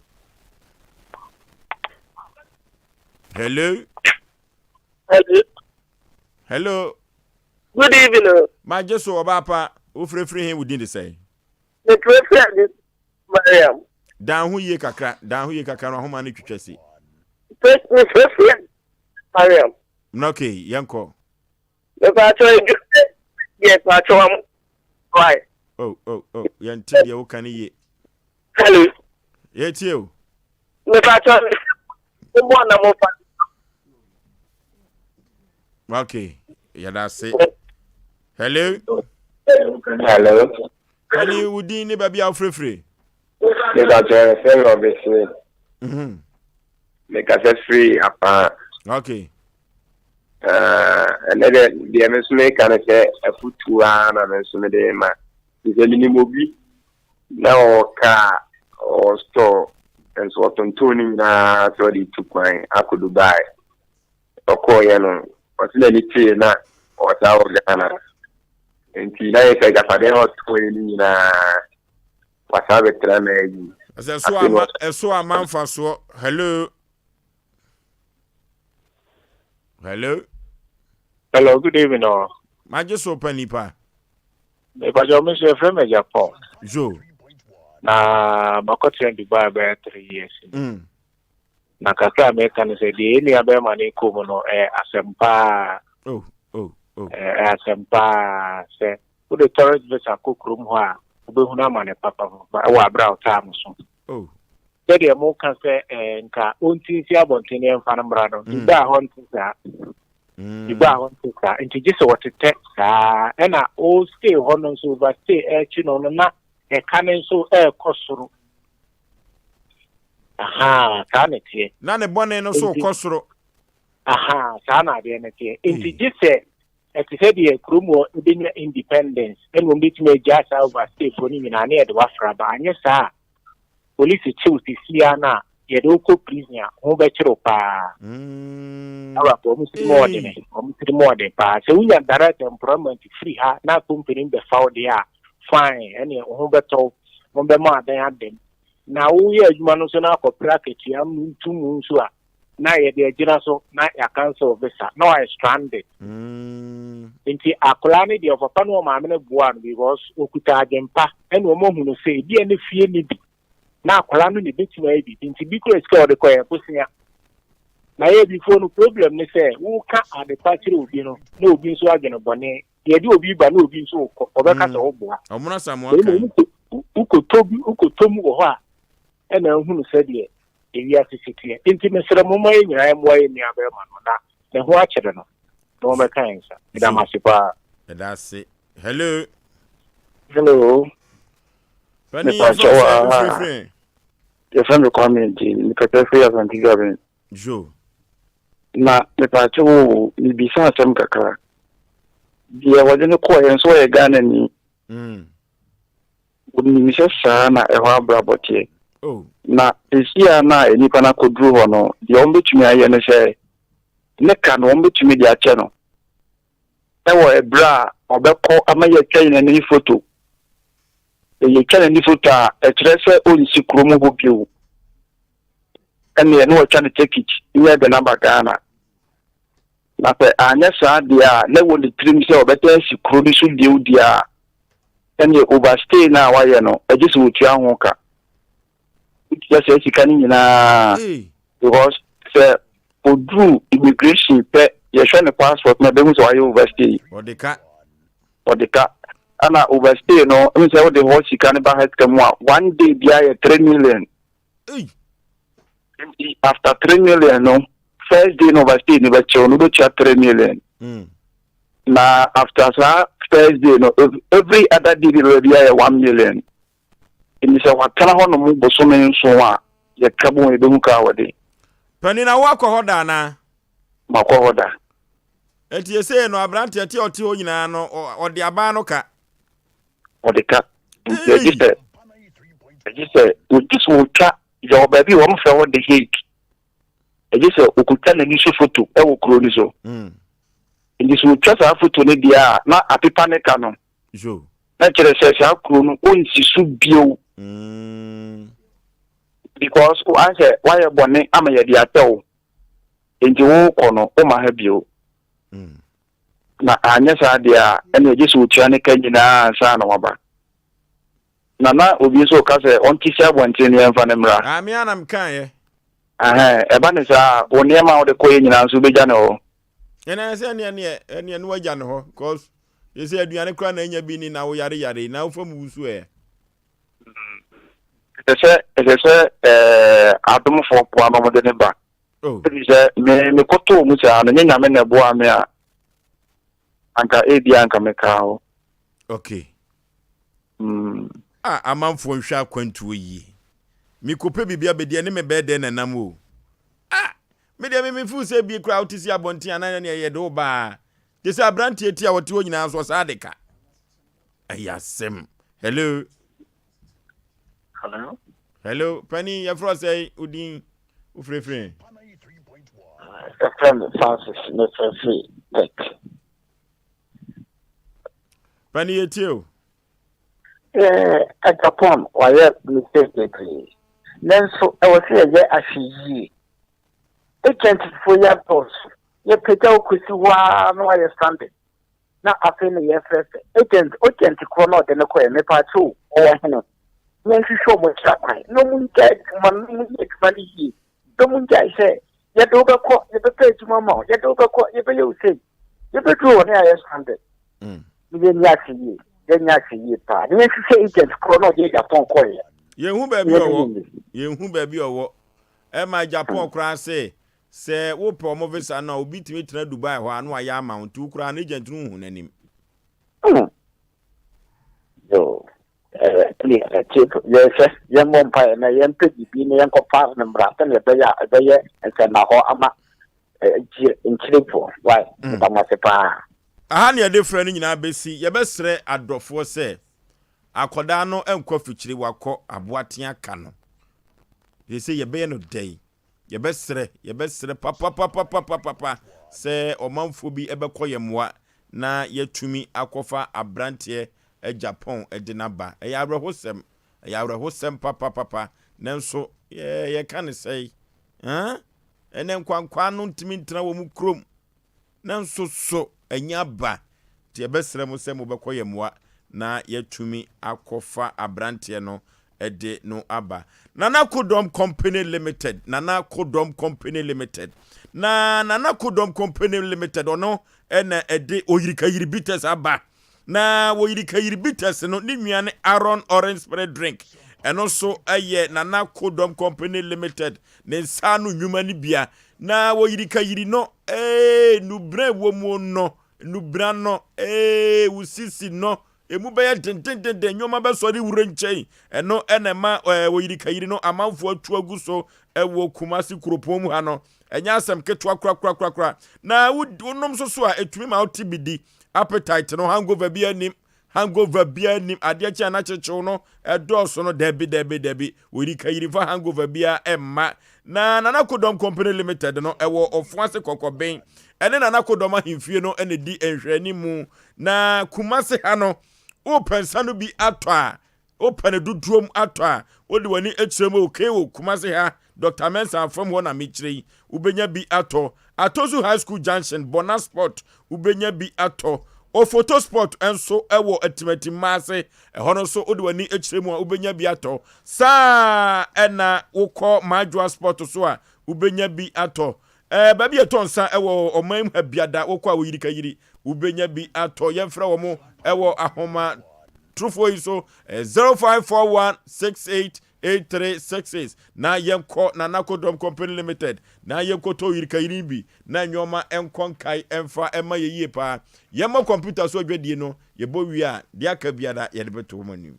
Hello. Hello. Hello. Good evening. Magye so ɔbaa pa wofirefiri he wo din de sɛn? Mefirefiri ade Mariam. Dan ho yie kakra, dan ho yie kakra no ahoma no twitwa si. Mefirefiri Mariam. Na okay, yɛnkɔ. Mepatwɔ edwuma deɛ patwɔ wa mo why. Oh oh oh, yɛnte deɛ woka no yie. Hello. Yɛtie o. Mepatwɔ mo bɔ na mo fa. Okay, yɛda ase. Hello. Hello. Ɛne wo din ne baabi a wofirefire. Mepatwɔ yɛfrɛ me Ɔbɛsene. Mhm. Mekasa firi Apaa. Okay. Ɛnɛ dɛ deɛ me nso meka no sɛ afotuo ara na me nso mede ma. Sɛ menim obi na ɔwɔ kaa ɔwɔ store nso ɔtontɔn ne nyinaa sɛ ɔde tu kwan akɔ Dubai. Ɔkɔɔyɛ no ɔse n'ani tee na ɔsaa wɔ Ghana. Nti na yɛ sɛ agyapadeɛ na ɔtɔn no nyinaa Wasan abɛtena n'ayi. Ɛsɛ ɛso ama ɛso ama nfasoɔ. Hello. Hello. Hello, good evening. All. Magye so pa nipa. Mepajɔ me nso yɛfrɛ me Japan. Zo. Na makɔtena Dubai bɛyɛ 3 years. Na kakra a meka no sɛ deɛ yɛn nua bɛrima no kɔ mu no ɛyɛ asɛm paa. Oh, oh, oh. Ɛyɛ asɛm paa sɛ wode tourist visa kɔ kurom hɔ a, wobɛhunu amane papapapa wɔ aberɛ a wo time so. Oh. Sɛdeɛ moka sɛ eh, nka ɔnti nsi abɔnten ne yɛmfa no mmra no, mm. Dubai hɔ nte saa. Mm. Dubai hɔ nte saa. Nti gye sɛ wɔtetɛ saa. Ɛna o stay hɔ no nso overstay ɛrekyi no no na ɛka no nso ɛrekɔ soro. Aha, saa na ɛteɛ. Na ne bɔne no nso rekɔ soro. Aha, saa na adeɛ no teɛ. Nti gye sɛ ɛte sɛ deɛ kurom hɔ ɛbɛnya independence ɛna wɔn bɛtumi agyaa saa overstayfoɔ no nyinaa ne yɛde wafra ba. Anyɛ saa a, polisi kyew sisi ara no a, yɛde wo kɔ prison a, ho bɛkyere wo paa. Arabfoɔ, wɔn tirim ɔɔdene, wɔn tirim ɔɔden paa. Sɛ wonya direct employment firi ha na company no bɛfa wo deɛ a, fine, ɛneɛ wo ho bɛtɔ wo, wɔn bɛma adan adam. Na woyɛ adwuma no nso na akɔpere akatua mu nto mu nso a, na yɛde agyina so na yɛacancel visa na wayɛ stranded. Nti akwadaa no deɛ ɔpapa ne ɔmaame no boaa no because ɔkuta adwempa ɛna wɔn ahu no sɛ ebi a ne fie ne bi na akwadaa no na ebetumi ayɛ biribi nti bi kura sika a ɔde kɔɛ bosea. Na yɛ bifoɔ no problem ne sɛ woka adepa kyerɛ obi no na obi nso adwene bɔne yɛde obi ba na obi nso kɔ ɔbɛka sɛ woboa. Ɔmono Asamoah kan. Wokɔtɔ bi wokɔtɔ mu wɔ hɔ a ɛna ahunu sɛdeɛ ewiase si teɛ. Enti mesrɛ mo momma yɛn nyinaa mmoa yɛn nuabarima no na ne ho akyere no na ɔmmɛka yɛn nsa. Meda mo ase paa. Yɛda ase. Hello. Hello. Pani yɛfrɛ wo sɛ wofirifiri? Yɛfrɛ me Kwame nti mekasa firi Asante Dwaben. Jo. Na mepaakyɛ wo mebisa asɛm kakra. Deɛ wɔde no kɔɔeɛ nso ɔyɛ Ghanani. Mm. Wɔnim sɛ saa na ɛhɔ abrabɔ teɛ. Na seesei ara no a nnipa no akɔduru hɔ no, deɛ wɔbɛtumi ayɛ ne sɛ, ne ka no wɔbɛtumi de akyɛ no wɔ ɛberɛ a ɔbɛkɔ ama yɛatwa yɛn ani foto. Sɛ yɛtwa n'ani foto a, ɛkyerɛ sɛ ɔnsi kurom hɔ bio. Ɛnneɛ na wɔatwa no tekit na yɛde no aba Ghana. Na sɛ anyɛ saa deɛ a, na ɛwɔ ne tirim sɛ ɔbɛsan asi kuro no so bio deɛ a, ɛnneɛ overstay no a wayɛ no, ɛgye sɛ ɔtua ho ka. Wotua saa sika no nyinaa because sɛ ɔduru immigration pɛ, yɛhwɛ ne passport no a, ɛbɛhu sɛ wayɛ overstay. Ɔde ka. Ɔde ka. Ɛna overstay no, ɛmu sɛ wode hɔ sika no ba ha sika mu a, one day biara yɛ 3 million. Nti after 3 million no, first day no overstay no bɛkyɛw no, wobɛtua 3 million. Na after saa first day no, every other day bi bɛba bi ayɛ 1 million. Nti sɛ watena hɔ nom bosome 7 a, yɛka bom yɛbɛhu ka a wɔde. Pani na woakɔ hɔ da anaa? Makɔ hɔ da. Nti ɛsei no aberanteɛ te a ɔte hɔ nyinaa no ɔde aban no ka? Ɔde ka. Nti ɛgye sɛ ɛgye sɛ wɔgye sɛ wɔtwa yɛwɔ baabi a wɔfrɛ hɔ The Hague. Ɛgye sɛ ɔkɔtwa n'ani so foto wɔ kuro no so. Nti sɛ ɔtwa saa foto no deɛ a na apepa ne ka no. Na kyerɛ sɛ saa kuro no ɔnsi so bio. Because ayɛ sɛ woayɛ bɔne ama yɛde akyɛ wo. Nti wokɔ no woma ha bio. Na anyɛ saa deɛ a ɛne ɛgye sɛ ɔtua ne ka nyinaa ansa na waba. Na na obi nso reka sɛ ɔnte si abɔnten na yɛmfa no mmra. Ah, me ara na mekaeɛ. Ɛhɛn, ɛba ne saa a, wo nneɛma a wode kɔeɛ nyinaa nso wobɛgya no hɔ. Ɛna sɛ ɛneɛ neɛ ɛneɛ no wagya no hɔ cause yɛ sɛ aduane koraa na anya bi ni na wo yare yare na wofa mu wusu ɛ. Ɛsɛ sɛ ɛsɛ sɛ ɛɛ adomfoɔ boa na wɔde ne ba. Oh. Ɛfiri sɛ me mekɔtɔɔ mu saa no nyɛ Nyame na ɛboaa me a anka ebia anka mekaa hɔ. Okay. Ah amanfoɔ nhwɛ akwantuo yie. Mekɔpɛ biribi abɛdi ɛne me bɛyɛ dɛn na nam o. Ah me deɛ me me feel sɛ bi koraa wote si abɔnten anaa ɛne ɛyɛ de wo baa. Te sɛ aberanteɛ ti a wɔte hɔ nyinaa nso ɔsaa de ka. Ɛyɛ asɛm. Hello. Hello. Hello panin yɛfrɛ sɛ odin wofirefiri. Yɛfrɛ me Francis mefrɛfiri Tech. Pani yɛtie o. Eh, Japan wayɛ mistake bebree. Nanso ɛwɔ sɛ yɛyɛ ahwɛyie. Agentfoɔ yi adɔɔso. Yɛpagya wo kɔsi hɔ ara na wayɛ stranded. Na afei na yɛfrɛfrɛ agent, agent korɔ na ɔde no kɔɛ mepaakyɛ o, ɔwɔ hene? Yɛnhwehwɛ wɔn akyiri akwan na wɔn ngyae adwuma no na wɔn nyɛ adwuma no yie. Na wɔn ngyae sɛ yɛde wo bɛkɔ, yɛbɛpɛ adwuma ma wo, yɛde wo bɛkɔ, yɛbɛyɛ wo sei. Yɛbɛduru hɔ ne ayɛ stranded. Ne yɛnyɛ ahwɛ yie, yɛnyɛ ahwɛ yie paa. Ne yɛnhwehwɛ agent korɔ na ɔde Japan kɔeɛ. Yɛnhu baabi ɔwɔ, yɛnhu baabi ɔwɔ. Ɛma Japan koraa se, sɛ wopɛ wɔn visa no a, obi tumi tena Dubai hɔ a na wayɛ ama wo, nti wo koraa no agent no nhu n'anim. Yo, yɛhwɛ, yɛmmɔ mpaeɛ na yɛmpɛ biribi na yɛnkɔfa no mmra sɛdeɛ ɛbɛyɛ a ɛbɛyɛ nsɛnnahɔ ama nkyirifoɔ. Wai, meda mo ase paa. Aha ne yɛde frɛ no nyinaa bɛsi. Yɛbɛsrɛ adɔfoɔ sɛ akɔdaa no nkɔ afikyire, wakɔ aboatea ka no. Seesei yɛbɛyɛ no dɛn? Yɛbɛsrɛ, yɛbɛsrɛ papapapapapapa sɛ ɔmanfoɔ bi bɛkɔ yɛn mmoa na yɛatumi akɔfa abranteɛ Agyapong de no aba. Ɛyɛ awerɛhosɛm, ɛyɛ awerɛhosɛm papapapa, nanso yɛ, yɛka no sɛe. Huh? Ɛnɛ nkwankwaa no ntumi ntena wɔn kurom. Nanso so ɛnyɛ aba? Nti yɛbɛsrɛ mo sɛ mobɛkɔ yɛn mmoa na yɛatumi akɔfa abranteɛ no de no aba. Nana Kodɔm Company Limited, Nana Kodɔm Company Limited. Na Nana Kodɔm Company Limited ɔno na ɛde Oyirikayiri Bitters aba. Na Oyirikayiri Bitters no ne nua ne Aaron Orange Spirit Drink. Ɛno nso yɛ Nana Kodɔm Company Limited ne nsa ano nnwuma no bia. Na wɔyirikayiri no ee, nnubena a ɛwɔ mu no, nnubena no ee, wo sisi no, emu bɛyɛ dendendenden, nneɛma bɛsɔre wura nkyɛn. Ɛno na ɛma ɛɛ wɔyirikayiri no amanfoɔ atu agu so ɛwɔ Kumasi kuropɔn mu ha no. Ɛnyɛ asɛm ketewa korakorakorakora. Na wonom nso so a, ɛtumi ma wote bi di. Appetite no, hangover bi anim. Hangover biara nnim, adeɛ kye a na kyekyew no ɛdɔɔso no, dabi dabi dabi, oyirikayiri mfa hangover biara mma. Na Nana Kodɔm Company Limited no ɛwɔ Ɔfoase Kɔkɔben ɛne Nana Kodɔm Ahemfie no na ɛdi nhwɛanimu. Na Kumasi ha no, wopɛ nsa no bi atɔ a, Wopɛ no dodoɔ mu atɔ a, wode w'ani kyerɛ mu okay wɔ Kumasi ha, Doctor Mensah afam hɔ na mekyerɛ yi, wobɛnya bi atɔ. Atosu High School Junction, Bona Spot, wobɛnya bi atɔ. Ofoto Spot nso wɔ Atimatimma ase, ɛhɔ no nso wode w'ani kyerɛ mu a wobɛnya bi atɔ. Saa ɛna wokɔ Madwoa Spot so a, wobɛnya bi atɔ. Ɛɛ baabi a yɛtɔ nsa wɔ ɔman mu ha biada wokɔ a woyirikayiri wobɛnya bi atɔ. Yɛmfrɛ wɔn wɔ ahoma torofoɔ yi so 0541 68 8366 na yɛnkɔ Nana Kodɔm Company Limited na yɛnkɔtɔ yirikayiri bi na nneɛma nkɔ nkae ɛmfa ɛma yɛ yie paa. Yɛmmɔ kɔmputa so adwadie no yɛbɔ wie a deɛ aka biara yɛde bɛto wɔn anim.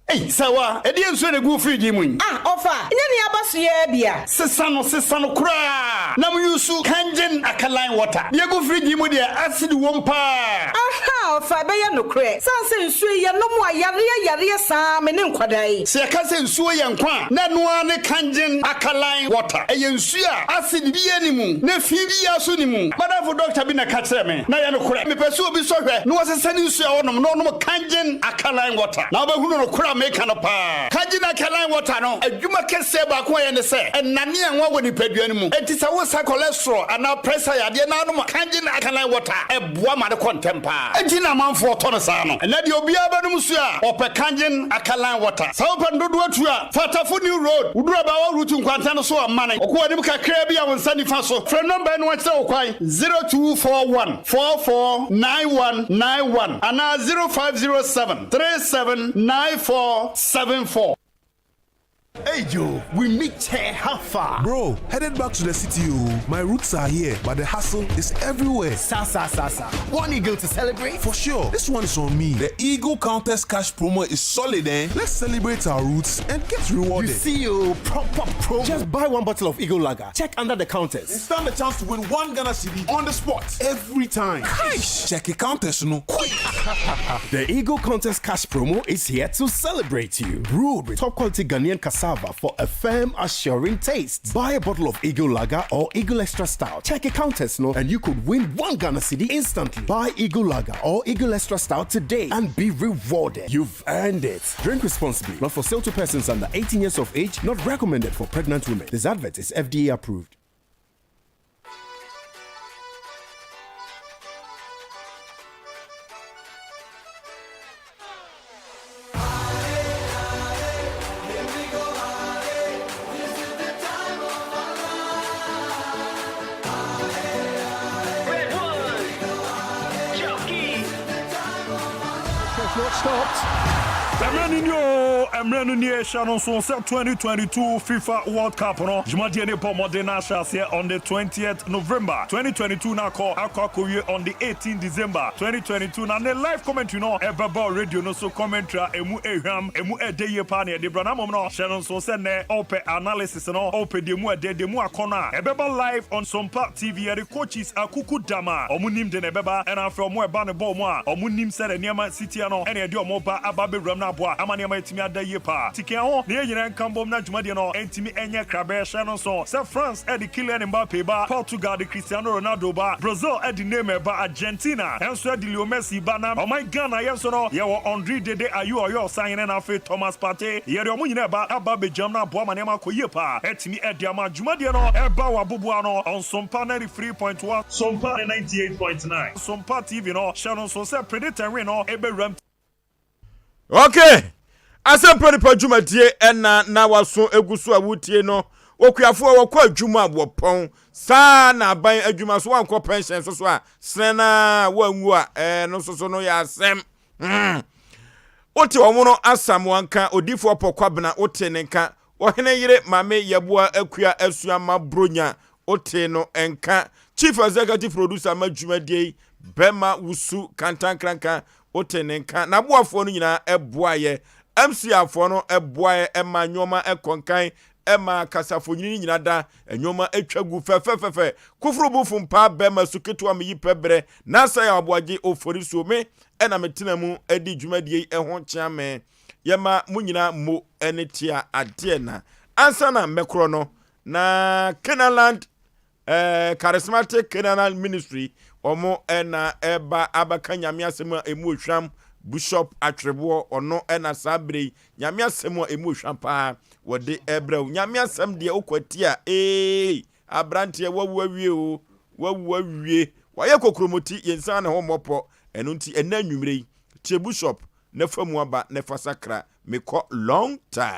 Ei, Sawa, ɛdeɛn nsuo na ɛgu wo fridge yi mu yi? Ah, ɔfa, nyɛ nea aba so yi ara bi a? Sesa no, sesa no koraa na mo use Kangen alkaline water. Deɛ ɛgu fridge yi mu deɛ, acid wom paa. Ahaa, ɔfa, ɛbɛyɛ nokorɛ. Sane sɛ nsuo yi, yɛnom a, yareɛ yareɛ saa me ne nkwadaa yi. Sɛ yɛka sɛ nsuo yɛ nkwa a, na ɛno ara ne Kangen alkaline water. Ɛyɛ nsuo a acid biara nni mu, na fi biara nso nni mu. M'adamfo dɔkta bi na ɛka kyerɛɛ me, na ɛyɛ nokorɛ. Mepɛ sɛ obi sɔ hwɛ na ɔsesa ne nsuo a ɔnom na ɔnom Kangen alkaline water na wobɛhunu nokorɛ a meka no paa. Kangen alkaline water no adwuma kɛseɛ baako a ɛyɛ ne sɛ ɛnane anwa wɔ nipadua no mu. Enti sɛ wosa cholesterol anaa pressure yadeɛ na wonom Kangen alkaline water a, ɛboa ma no kɔ ntɛm paa. Enti na amanfoɔ tɔ no saa no. Ɛnnɛ deɛ obiara bɛnom nsuo a, ɔpɛ Kangen alkaline water. Sɛ wopɛ no dodoɔ tu a, fa Tafo New Road, woduru Abaawa Route nkwanta no so a, mane kɔ w'anim kakraa bi a wo nsa nifa so. Frɛ nɔmba yi na wɔnkyerɛ wo kwan, 0241. 449191 anaa 0507 379474. Hey Joe, we meet here, how far? Bro, headed back to the city, oh. My roots are here, but the hustle is everywhere. Sa sa sa sa. One eagle to celebrate? For sure. This one is on me. The Eagle Countess Cash promo is solid, eh? Let's celebrate our roots and get rewarded. You see, oh, proper promo. Just buy one bottle of Eagle Lager. Check under the counters. And stand a chance to win one Ghana cedi on the spot every time. Cash! Check the counters, no. Quick! the Eagle Contest Cash promo is here to celebrate you. Brewed with top quality Ghanaian cassava for a firm, assuring taste. Buy a bottle of Eagle Lager or Eagle Extra Stout. Check a counters, no, and you could win one Ghana cedi instantly. Buy Eagle Lager or Eagle Extra Stout today and be rewarded. You've earned it. Drink responsibly. Not for sale to persons under 18 years of age. Not recommended for pregnant women. This advert is FDA approved. He's not stopped. Mmerɛ no nie oo, mmerɛ no nie, hyɛ no nso sɛ 2022 FIFA World Cup no dwumadie no rebɔ mmɔden na ahyɛ aseɛ on the 20th November 2022 na akɔ akɔ akɔwie on the 18 December 2022 na ne live commentary no ɛbɛba wɔ radio no so, commentary a ɛmu ɛhwam, ɛmu ɛdɛ yie paa na yɛde brɛ na mmom no hyɛ no nso sɛ nnɛ ɔpɛ analysis no, ɔpɛ deɛ ɛmu ɛdɛ, deɛ ɛmu akɔnɔ a ɛbɛba live on Sompa TV, yɛde coaches akuku dam a wɔn nim de na ɛbɛba, ɛna afei wɔn a ɛba no bɔ wɔn a wɔn nim sɛdeɛ nneɛma si teɛ no ɛna yɛde wɔn ba aba abɛwuram no aboa ama nneɛma atumi ada yie paa. Ti ka ho na yɛn nyinaa nka mbom na dwumadie no ntumi nyɛ krabɛ. Hyɛ no nso sɛ France de Kylian Mbappe ba, Portugal de Cristiano Ronaldo ba, Brazil de Neymar ba, Argentina nso de Leo Messi ba na ɔman Ghana yɛn nso no yɛwɔ Andre Dede Ayew a ɔyɛ ɔsahene na afei Thomas Partey. Yɛde wɔn nyinaa ba aba abɛgyam na aboa ma nneɛma akɔ yie paa atumi de ama dwumadie no ɛba wɔ aboboano on Sompa 93.1, Sompa 98.9, Sompa TV no. Hyɛ no nso sɛ Predict and Win no ɛbɛwuram. Ok, asɛmpa nipa dwumadie ɛna na waso egu so a wotie no. Okuafoɔ wɔkɔ adwuma a wɔpɔn saa na aban adwuma so wankɔ pension so so a srɛ na wanwu a ɛɛ no so so no yɛ asɛm. Wote wɔn no asamoa nka odiifoɔ pɔ kwabena wote ne nka Ɔhene yere Maame Yeboah Akua Asuama Bronya wotee no nka. Chief Executive Producer ma dwumadie yi, Bɛma Wusu Kantankranka wotee ne nka. N'aboafoɔ no nyinaa boaeɛ. MCR foɔ no boaeɛ ma nnoɔma kɔ nkan, ɛma kasafonyini no nyina da, nnoɔma twa gu fɛfɛfɛfɛ. Koforo bu fom paa bɛma su ketewa meyi pɛ berɛ. Nasa yɛ aboagye oforisuo me na metena mu di dwumadie yi ho kyeame. Yɛma mo nyinaa mo ne tea adeɛ na ansa na mɛkorɔ no na Canaanland eh, Charismatic Canaanland Ministry wɔn na ɛba abɛka Nyame asɛm a ɛmu ohwam. Bishop Atwereboɔ ɔno na saa berɛ yi Nyame asɛm a ɛmu ohwam paa wɔde ɛbrɛ wo. Nyame asɛm deɛ wokɔ ati a ee aberanteɛ wawu awie o, wawu awie, wayɛ kokromoti, yɛnsan ne ho mmɔpɔ. Ɛno nti ɛnɛ anwummerɛ yi tie Bishop na fa mu aba na fa sakra mekɔ long time.